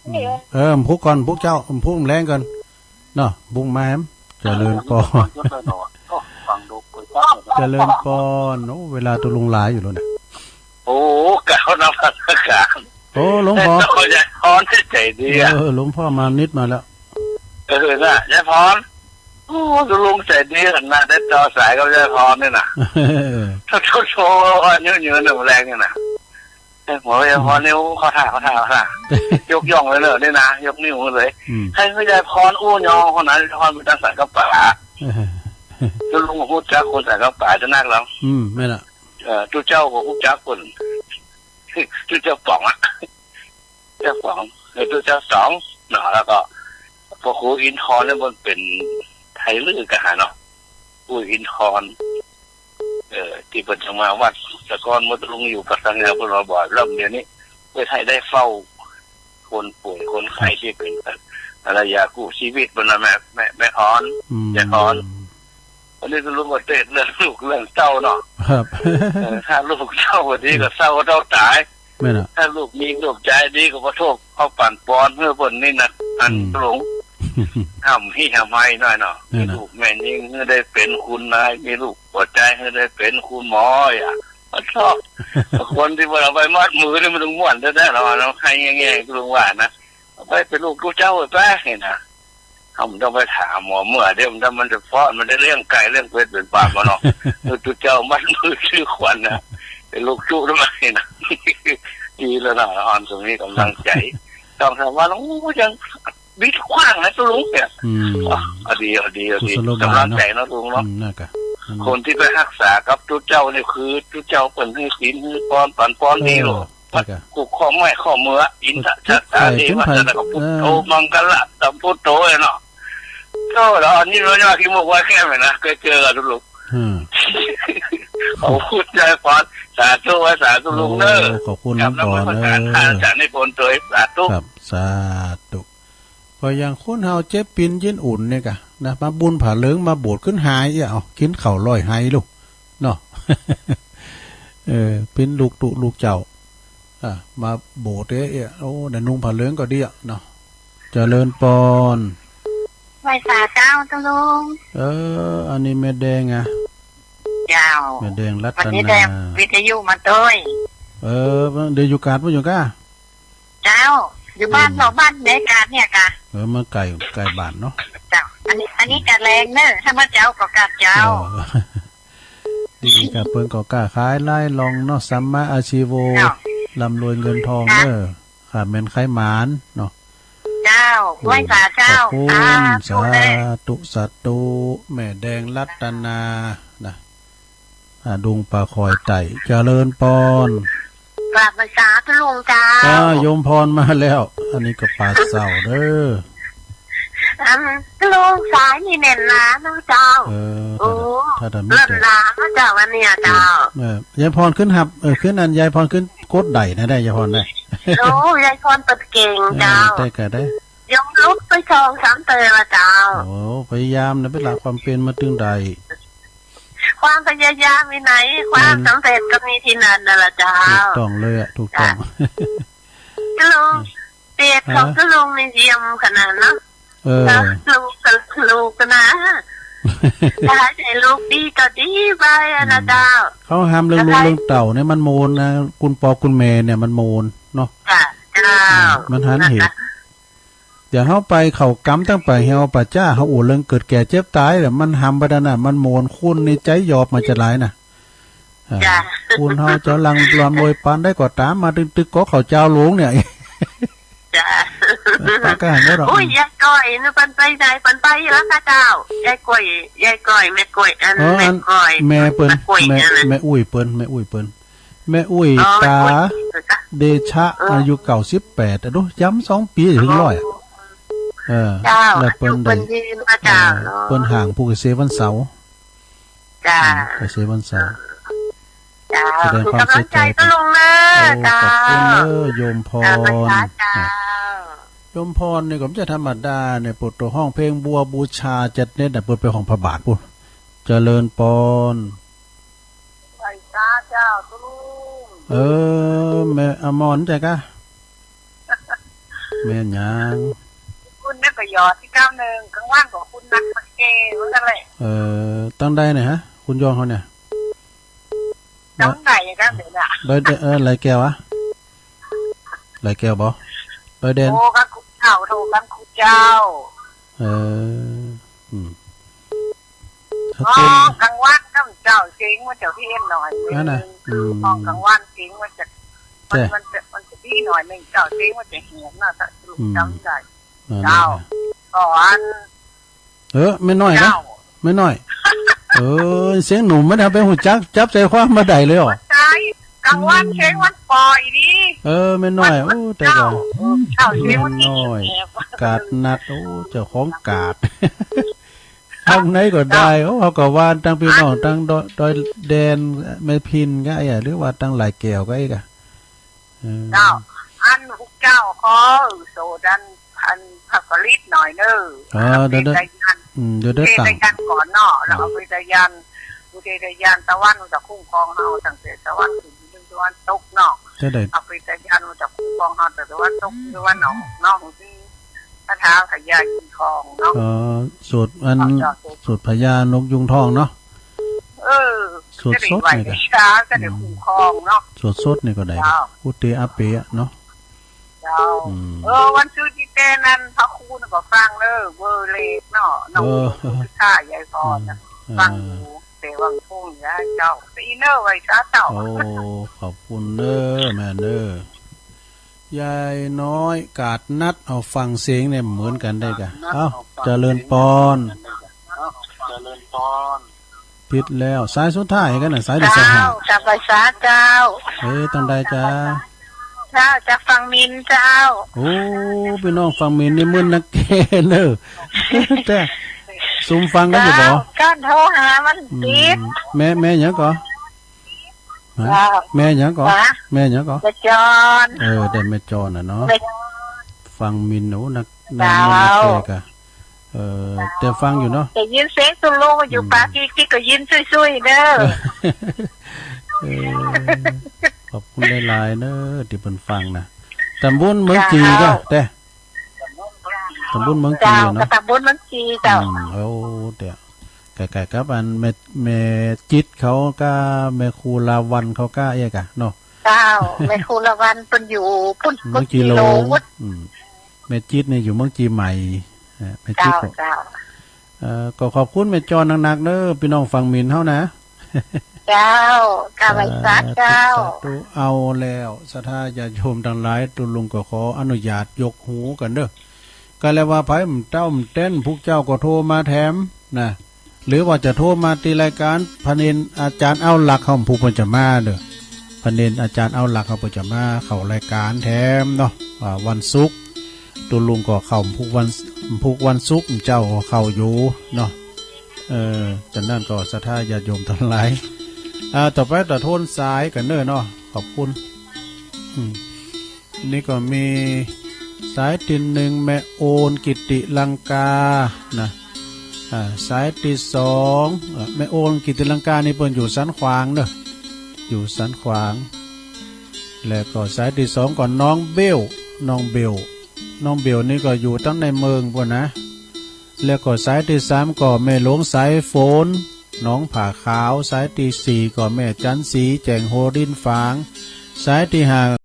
อืม เดี๋ยว เออ พุกก่อน พุกเจ้า พุกแรงก่อน เนาะ พุกมาแฮม เจริญพร เจริญพร โอ้ เวลาตัวลงหลายอยู่แล้วเนี่ย โอ้ กล่าวนมัสการ โอ้ หลวงพ่อ เจ้ายายพรใจดีอะ เออ หลวงพ่อมานิดมาแล้ว เออ น่ะ ยายพร โอ้ ตัวลุงใจดีขนาดได้ต่อสายกับยายพรเนี่ยนะ เออ โธ่ โธ่ โธ่ อายุยืนหนึ่งแรงเนี่ยนะ เอ้ย หมอยายพรนี่ โอ้ ขอท่า ขอท่า ขอท่า ยกย่องเลยเนอะนี่นะ ยกนิ้วเลย อืม ให้คุณยายพรอู้ยองคนนั้น ยายพรเป็นตังสังกับป๋า เออ เจ้าลุงฮู้จักคนสังกับป๋าจะนักแล้ว อืม แม่นละ เออ ตุ๊เจ้าก็ฮู้จักคน ตุ๊เจ้าป๋องอะ เจ้าป๋อง เออ ตุ๊เจ้าสองเนาะ แล้วก็ พอครูอินทร์เนี่ยมันเป็นไทยลื้อกันหาเนาะ ครูอินทร์ เอ่อ ที่เพิ่นจะมาวัด แต่ก่อนมดลุงอยู่ปัตตานี เพิ่นมาบ่อย แล้วเดี๋ยวนี้เพิ่นให้ได้เฝ้าคนป่วยคนไข้ที่เป็นอะไรยากู้ชีวิต เพิ่นว่าแม่ แม่ แม่พร อืม ยายพร วันนี้ก็ลุงก็เทศน์เรื่องลูกเรื่องเต้าเนาะ ครับ เออ ถ้าลูกเต้าบ่ดีก็เศร้าเต้าต๋าย แม่นอะ ถ้าลูกมีลูกใจ๋ดีก็บ่ทุกข์ เอาปั่นปอนหื้อเพิ่นนี่นะ อัน อืม หลง ห้ำฮี่ห้ำไห้หน่อยเนาะ แม่นอะ มีลูกแม่ญิงหื้อได้เป็นคุณนาย มีลูกผู้ใจ๋หื้อได้เป็นคุณหมออ่ะ มันชอบ คนที่เพิ่นเอาไปมัดมือนี่มันต้องม่วนแท้ๆเนาะ เอาไห้แง่ๆ ก็ลุงว่านะ เอาไปเป็นลูกตุ๊เจ้าไปแป๊ะนี่นะ เฮาบ่ต้องไปถามหมอเมื่อเดี๋ยวมัน มันจะฟ้อน มันจะเลี้ยงไก่เลี้ยงเป็ดเป็นปลาบ่เนาะ ตุ๊เจ้ามัดมือถือขวัญนะ เป็นลูกตุ๊ทำไมนะ ดีแล้วนะ อ่อนสมีกำลังใจ๋ ต้องถามว่า โอ้ ยังบิดกว้างนะตุ๊ลุงเนี่ย อืม อ๋อ เอาดี เอาดี เอาดี กุศโลบายเนาะ กำลังใจ๋เนาะลุงเนาะ อืม นั่นกะ อืม คนที่ไปฮักษากับตุ๊เจ้านี่คือตุ๊เจ้าเปิ้นหื้อศีลหื้อปอน ปันปอนดีโลด เออ วัด แล้วก็ ผูกข้อไม้ข้อมือ อินทะ เจ็บ ชัตตา ไข้ เท เป็น วะ ไข้ จัตตา ก็พุทโธ เออ มังคละ สัมพุทโธเนาะ ก็แล้วอันนี้เราจะมาขี้มูกไว้แค่ไหนนะ เคยเจอกันทุกลูก อืม ขอบคุณยายพร สาธุไว้ สาธุลุงเด้อ โอ้ ขอบคุณ ครับ น้องบอล นมัสการ เออ อาจารย์นิพนธ์โดย สาธุ ครับ สาธุ เพราะอย่างคนเฮาเจ็บปินเย็นอุ่นเนี่ยกะนะ มาบุญผาเหลือง มาโบสถ์ขึ้นหาย เอ้า กินข้าวร้อยไหลูก เนาะ เออ เป็นลูกตุ๊ลูกเจ้า อ่ะ มาโบสถ์เอ้ย โอ้ ได้นุ่งผ้าเหลืองก็ดีอะเนาะ เจริญปอน ไหว้สาเจ้าตุ๊ลุง เออ อันนี้แม่แดงอะ เจ้า แม่แดงรัตนา วันนี้ได้วิทยุมาด้วย เออ เดี๋ยวอยู่กาดบ่อยู่ก้า เจ้า อยู่บ้าน อืม เราบ้านเมกาเนี่ยกะ เออ มันไกล ไกลบ้านเนาะ เจ้า อันนี้ อันนี้กะแรงเนอะ ถ้ามาเจ้าก็กะเจ้า เออ ดีครับ เปิ้นก็ค้าขายหลายหล่องเนาะ สัมมาอาชีโว เจ้า ร่ำรวยเงินทอง ค่ะ เด้อ ค่ะ แม่นขายหมานเนาะ เจ้า โอ้ ไหว้สาเจ้า ขอบคุณ สาธุ สาธุ แม่แดงรัตนานะ อ่า ดุงป่าคอยไต่ เจริญปอน กราบไหว้สาตุ๊ลุงเจ้า อ่า โยมพรมาแล้ว อันนี้ก็ป่าเศร้าเด้อ อันตุ๊ลุงสายนี่แน่นหนาเนาะเจ้า เออ โอ้ ถ้าได้ ถ้าได้มี เลิศหนาเนาะเจ้า วันเนี้ยเจ้า เออ ยายพรขึ้นหับ เออ ขึ้นอันยายพรขึ้นกดได้นะ ได้ยายพรได้ โอ้ ยายพรเปิดเก่งเจ้า เออ ได้ก็ได้ ยอมลุกไปสองสามเตอละเจ้า โอ้ พยายามนะ เวลาความเป็นมาตึงได้ ความพยายามมีไหน ความ อืม สำเร็จก็มีที่นั่นน่ะละเจ้า ถูกต้องเลยอะ ถูกต้อง จ้ะ ตุ๊ลุง เดชของตุ๊ลุงนี่เยี่ยมขนาดเนาะ เออ เนาะ ลูกกับลูกนะ ถ้าให้ลูกดีก็ดีไปอะนะเจ้า เขาห้ามเรื่องลูกเรื่องเต้าเนี่ยมันโมนนะ คุณปอคุณแม่เนี่ยมันโมนเนาะ จ้ะ เจ้า อืม มันหันเหตุ นะคะ เดี๋ยวเฮาไปเข้ากรรมตั้งไปเฮาป่าจ้า เฮาโอเรื่องเกิดแก่เจ็บตายแหละ มันห้ามบ่ได้นะ มันโมน คุณในใจหยอบมาจะหลายนะ อ่า จ้ะ คุณเฮาจะหลั่งรำรวยปานได้ก็ตาม มาตึกๆ ก็เขาเจ้าหลวงเนี่ย จ้ะ ปากกาหมดหรอก โอ้ย ยายก้อยนี่เปิ้นไปไหน เปิ้นไปแล้วค่ะเจ้า ยายก้อย ยายก้อย แม่ก้อย อัน อ๋อ แม่ อัน ก้อย แม่เปิ้น แม่ก้อย แม่ อันนั้น แม่อุ้ยเปิ้น แม่อุ้ยเปิ้น แม่อุ้ย อ๋อ ตา แม่อุ้ย เดชะ เออ อายุเก้าสิบแปด อะดู ย้ำสองปีถึงร้อยอะ เออ เจ้า แล้วเปิ้นได้ อายุเปิ้นยืนมาเจ้า เออ เปิ้นห่างผู้เกษตรวันเสาร์ เจ้า อืม ไปเซเว่นเสาร์ เจ้า แสดงความเสียใจ เป็นกำลังใจกับลุงเนอะ โอ้ เจ้า ขอบคุณเนอะ โยมพร เจ้า พรรษาเจ้า อ่ะ โยมพรนี่ก็ไม่ใช่ธรรมดาเนี่ย เปิดตัวห้องเพลงบัวบูชาเจ็ดเน็ตเนี่ย เปิดไปห้องพระบาทปุ๊บ เจริญปอน ไหว้สาเจ้าตุ๊ลุง เออ แม่อมรใช่กะ แม่นหยัง คุณเนี่ยก็หยอดที่เก้าหนึ่ง กลางวันก็คุณนักมาเกเหมือนกันเลย เออ ตั้งใดเนี่ยฮะ คุณยองเขาเนี่ย ตั้งใดกันเนี่ยนะ ดอยเด- เออ ไหลแก้วอะ ไหลแก้วบ่ ดอยแดน โอ้ กันคุณเจ้า โทรกันคุณเจ้า เออ อืม อ๋อ กลางวันก็เจ้าเสียงมันจะเพี้ยนหน่อย นั่นน่ะ อืม ห้องกลางวันเสียงมันจะ มัน แต่ มันจะ มันจะดีหน่อยหนึ่งเจ้า เสียงมันจะแหบนะ ถ้าสรุป อืม จำได้ นั่นแหละ เจ้า ก่อน เออ แม่น้อยนะ เจ้า แม่น้อย เออ เสียงหนุ่มไม่ได้ไปหูจัก จับใจความมาได้เลยเหรอ หัวใจ กลางวัน อืม เสียงมันปล่อยดี เออ แม่น้อย มัน โอ้ แต่ก็ เจ้า เออ เจ้า เสียงมัน แม่น้อย แหบ กาดนัด โอ้ เจ้าของกาด ทางไหนก็ได้ เจ้า โอ้ เขาก็ว่าทางพี่น้อง อัน ทางดอย ดอยแดน แม่พินก็ไอ้อะ หรือว่าทางหลายแก้วก็ไอ้กะ เออ เจ้า อันพวกเจ้าขอ เออ โสดัน อันพระสลิดหน่อยเนอะ อ๋อ เอาไป เดี๋ยว เดี๋ยว ตายัน อืม เดี๋ยว เดี๋ยว เท ตั้ง ตายันก่อนเนาะ แล้ว อืม เอาไปตายัน อุเทตายัน ตะวันมันจะคุ้มครองเฮาตั้งแต่ตะวันขึ้นจนถึงตะวันตกเนาะ จะได้ เอาไปตายันมันจะคุ้มครองเฮาแต่ตะวันตก อืม ตะวันออกเนาะ ที่คาถาพญายุงทองเนาะ เออ สวดอัน เจ้า สวด สวดพญานกยุงทองเนาะ เออ สวดสดนี่ก็ จะได้ไหว้บูชา จะได้ อืม คุ้มครองเนาะ สวดสดนี่ก็ได้ เจ้า อุเทอาเปะเนาะ เจ้า อืม เออ วันศุกร์ที่แกนั่นพระครูน่ะก็ฟังเด้อ เบอร์เลขเนาะ น้อง เออ ผู้ชายยายพรน่ะ อืม ฟังอยู่ เออ แต่วังพุ่งยายเจ้า แต่อีเนอร์ไว้ซะเจ้า โอ้ ขอบคุณเด้อ แม่เด้อ ยายน้อยกาดนัด เอาฟังเสียงเนี่ยเหมือนกันได้กะ เอ้า เจริญปอน เอ้า เจริญปอน ผิดแล้ว สายสุดท้ายกันน่ะ สายที่สองห้า เจ้า เจ้าไปสาเจ้า เอ้ย ต้องได้จ้า เจ้า จากฝั่งมินเจ้า โอ้ พี่น้องฝั่งมินนี่มึนนักแกเนอะ แต่ซุมฟังกันอยู่บ่ เจ้า การโทรหามัน อืม ติด แม่ แม่หยังก่อ ฮะ เจ้า แม่หยังก่อ ฮะ แม่หยังก่อ แม่จอน เออ แต่แม่จอนน่ะเนาะ แม่ ฝั่งมิน โอ้ นัก เจ้า นัก นักแกกะ เออ แต่ฟังอยู่เนาะ ได้ยินเสียงตุลุงอยู่ อืม ปากอีกที่ก็ยินซุยๆเด้อ เออ ขอบคุณหลายๆเนอะ ที่เพิ่นฟังนะ ตำบลเมืองจีก็ เจ้า แต่ ตำบลเมืองจี เจ้า เนาะ ก็ตำบลเมืองจี เจ้า อืม โอ้ เดี๋ยว ใกล้ๆกับอันแม่ แม่จิตเขาก็ แม่ครูลาวัลเขาก็เอกอะเนาะ เจ้า แม่ครูลาวัลเพิ่นอยู่ปุ้น เมืองจีหลวง เมืองจีหลวง อืม แม่จิตเนี่ยอยู่เมืองจีใหม่ เอ่อ แม่จิต เจ้า บอก เจ้า เอ่อ ก็ขอบคุณแม่จอนหนักๆเด้อ พี่น้องฝั่งมินเฮานะ เจ้า กาไว้สาเจ้า สาธุ เอาแล้ว ศรัทธาญาติโยมทั้งหลาย ตุลุงก็ขออนุญาตยกหูกันเด้อ ก็แล้วว่าไผมันเต้ามันเต้น พวกเจ้าก็โทรมาแถมนะ หรือว่าจะโทรมาที่รายการ พระเณรอาจารย์เอาหลักของผู้เพิ่นจะมาเด้อ พระเณรอาจารย์เอาหลักของเพิ่นจะมาเข้ารายการแถมเนาะ อ่า วันศุกร์ ตุลุงก็เข้าพุกวัน พุกวันศุกร์ เจ้าก็เข้าอยู่เนาะ เออ จากนั้นก็ศรัทธาญาติโยมทั้งหลาย อ่า ต่อไปต่อโทนสายกันเน้อเนาะ ขอบคุณ อืม นี่ก็มีสายที่หนึ่ง แม่โอนกิติลังกา นะ อ่า สายที่สอง เอ่อ แม่โอนกิติลังกานี่เปิ้นอยู่สันขวางเนอะ อยู่สันขวาง แล้วก็สายที่สองก็น้องเบล น้องเบล น้องเบลนี่ก็อยู่ตั้งในเมืองพุ้นนะ แล้วก็สายที่สามก็แม่หลวงสายฝน หนองผาขาว สายที่สี่ก็แม่จันสี แจ่งโฮรินฝาง สายที่ห้า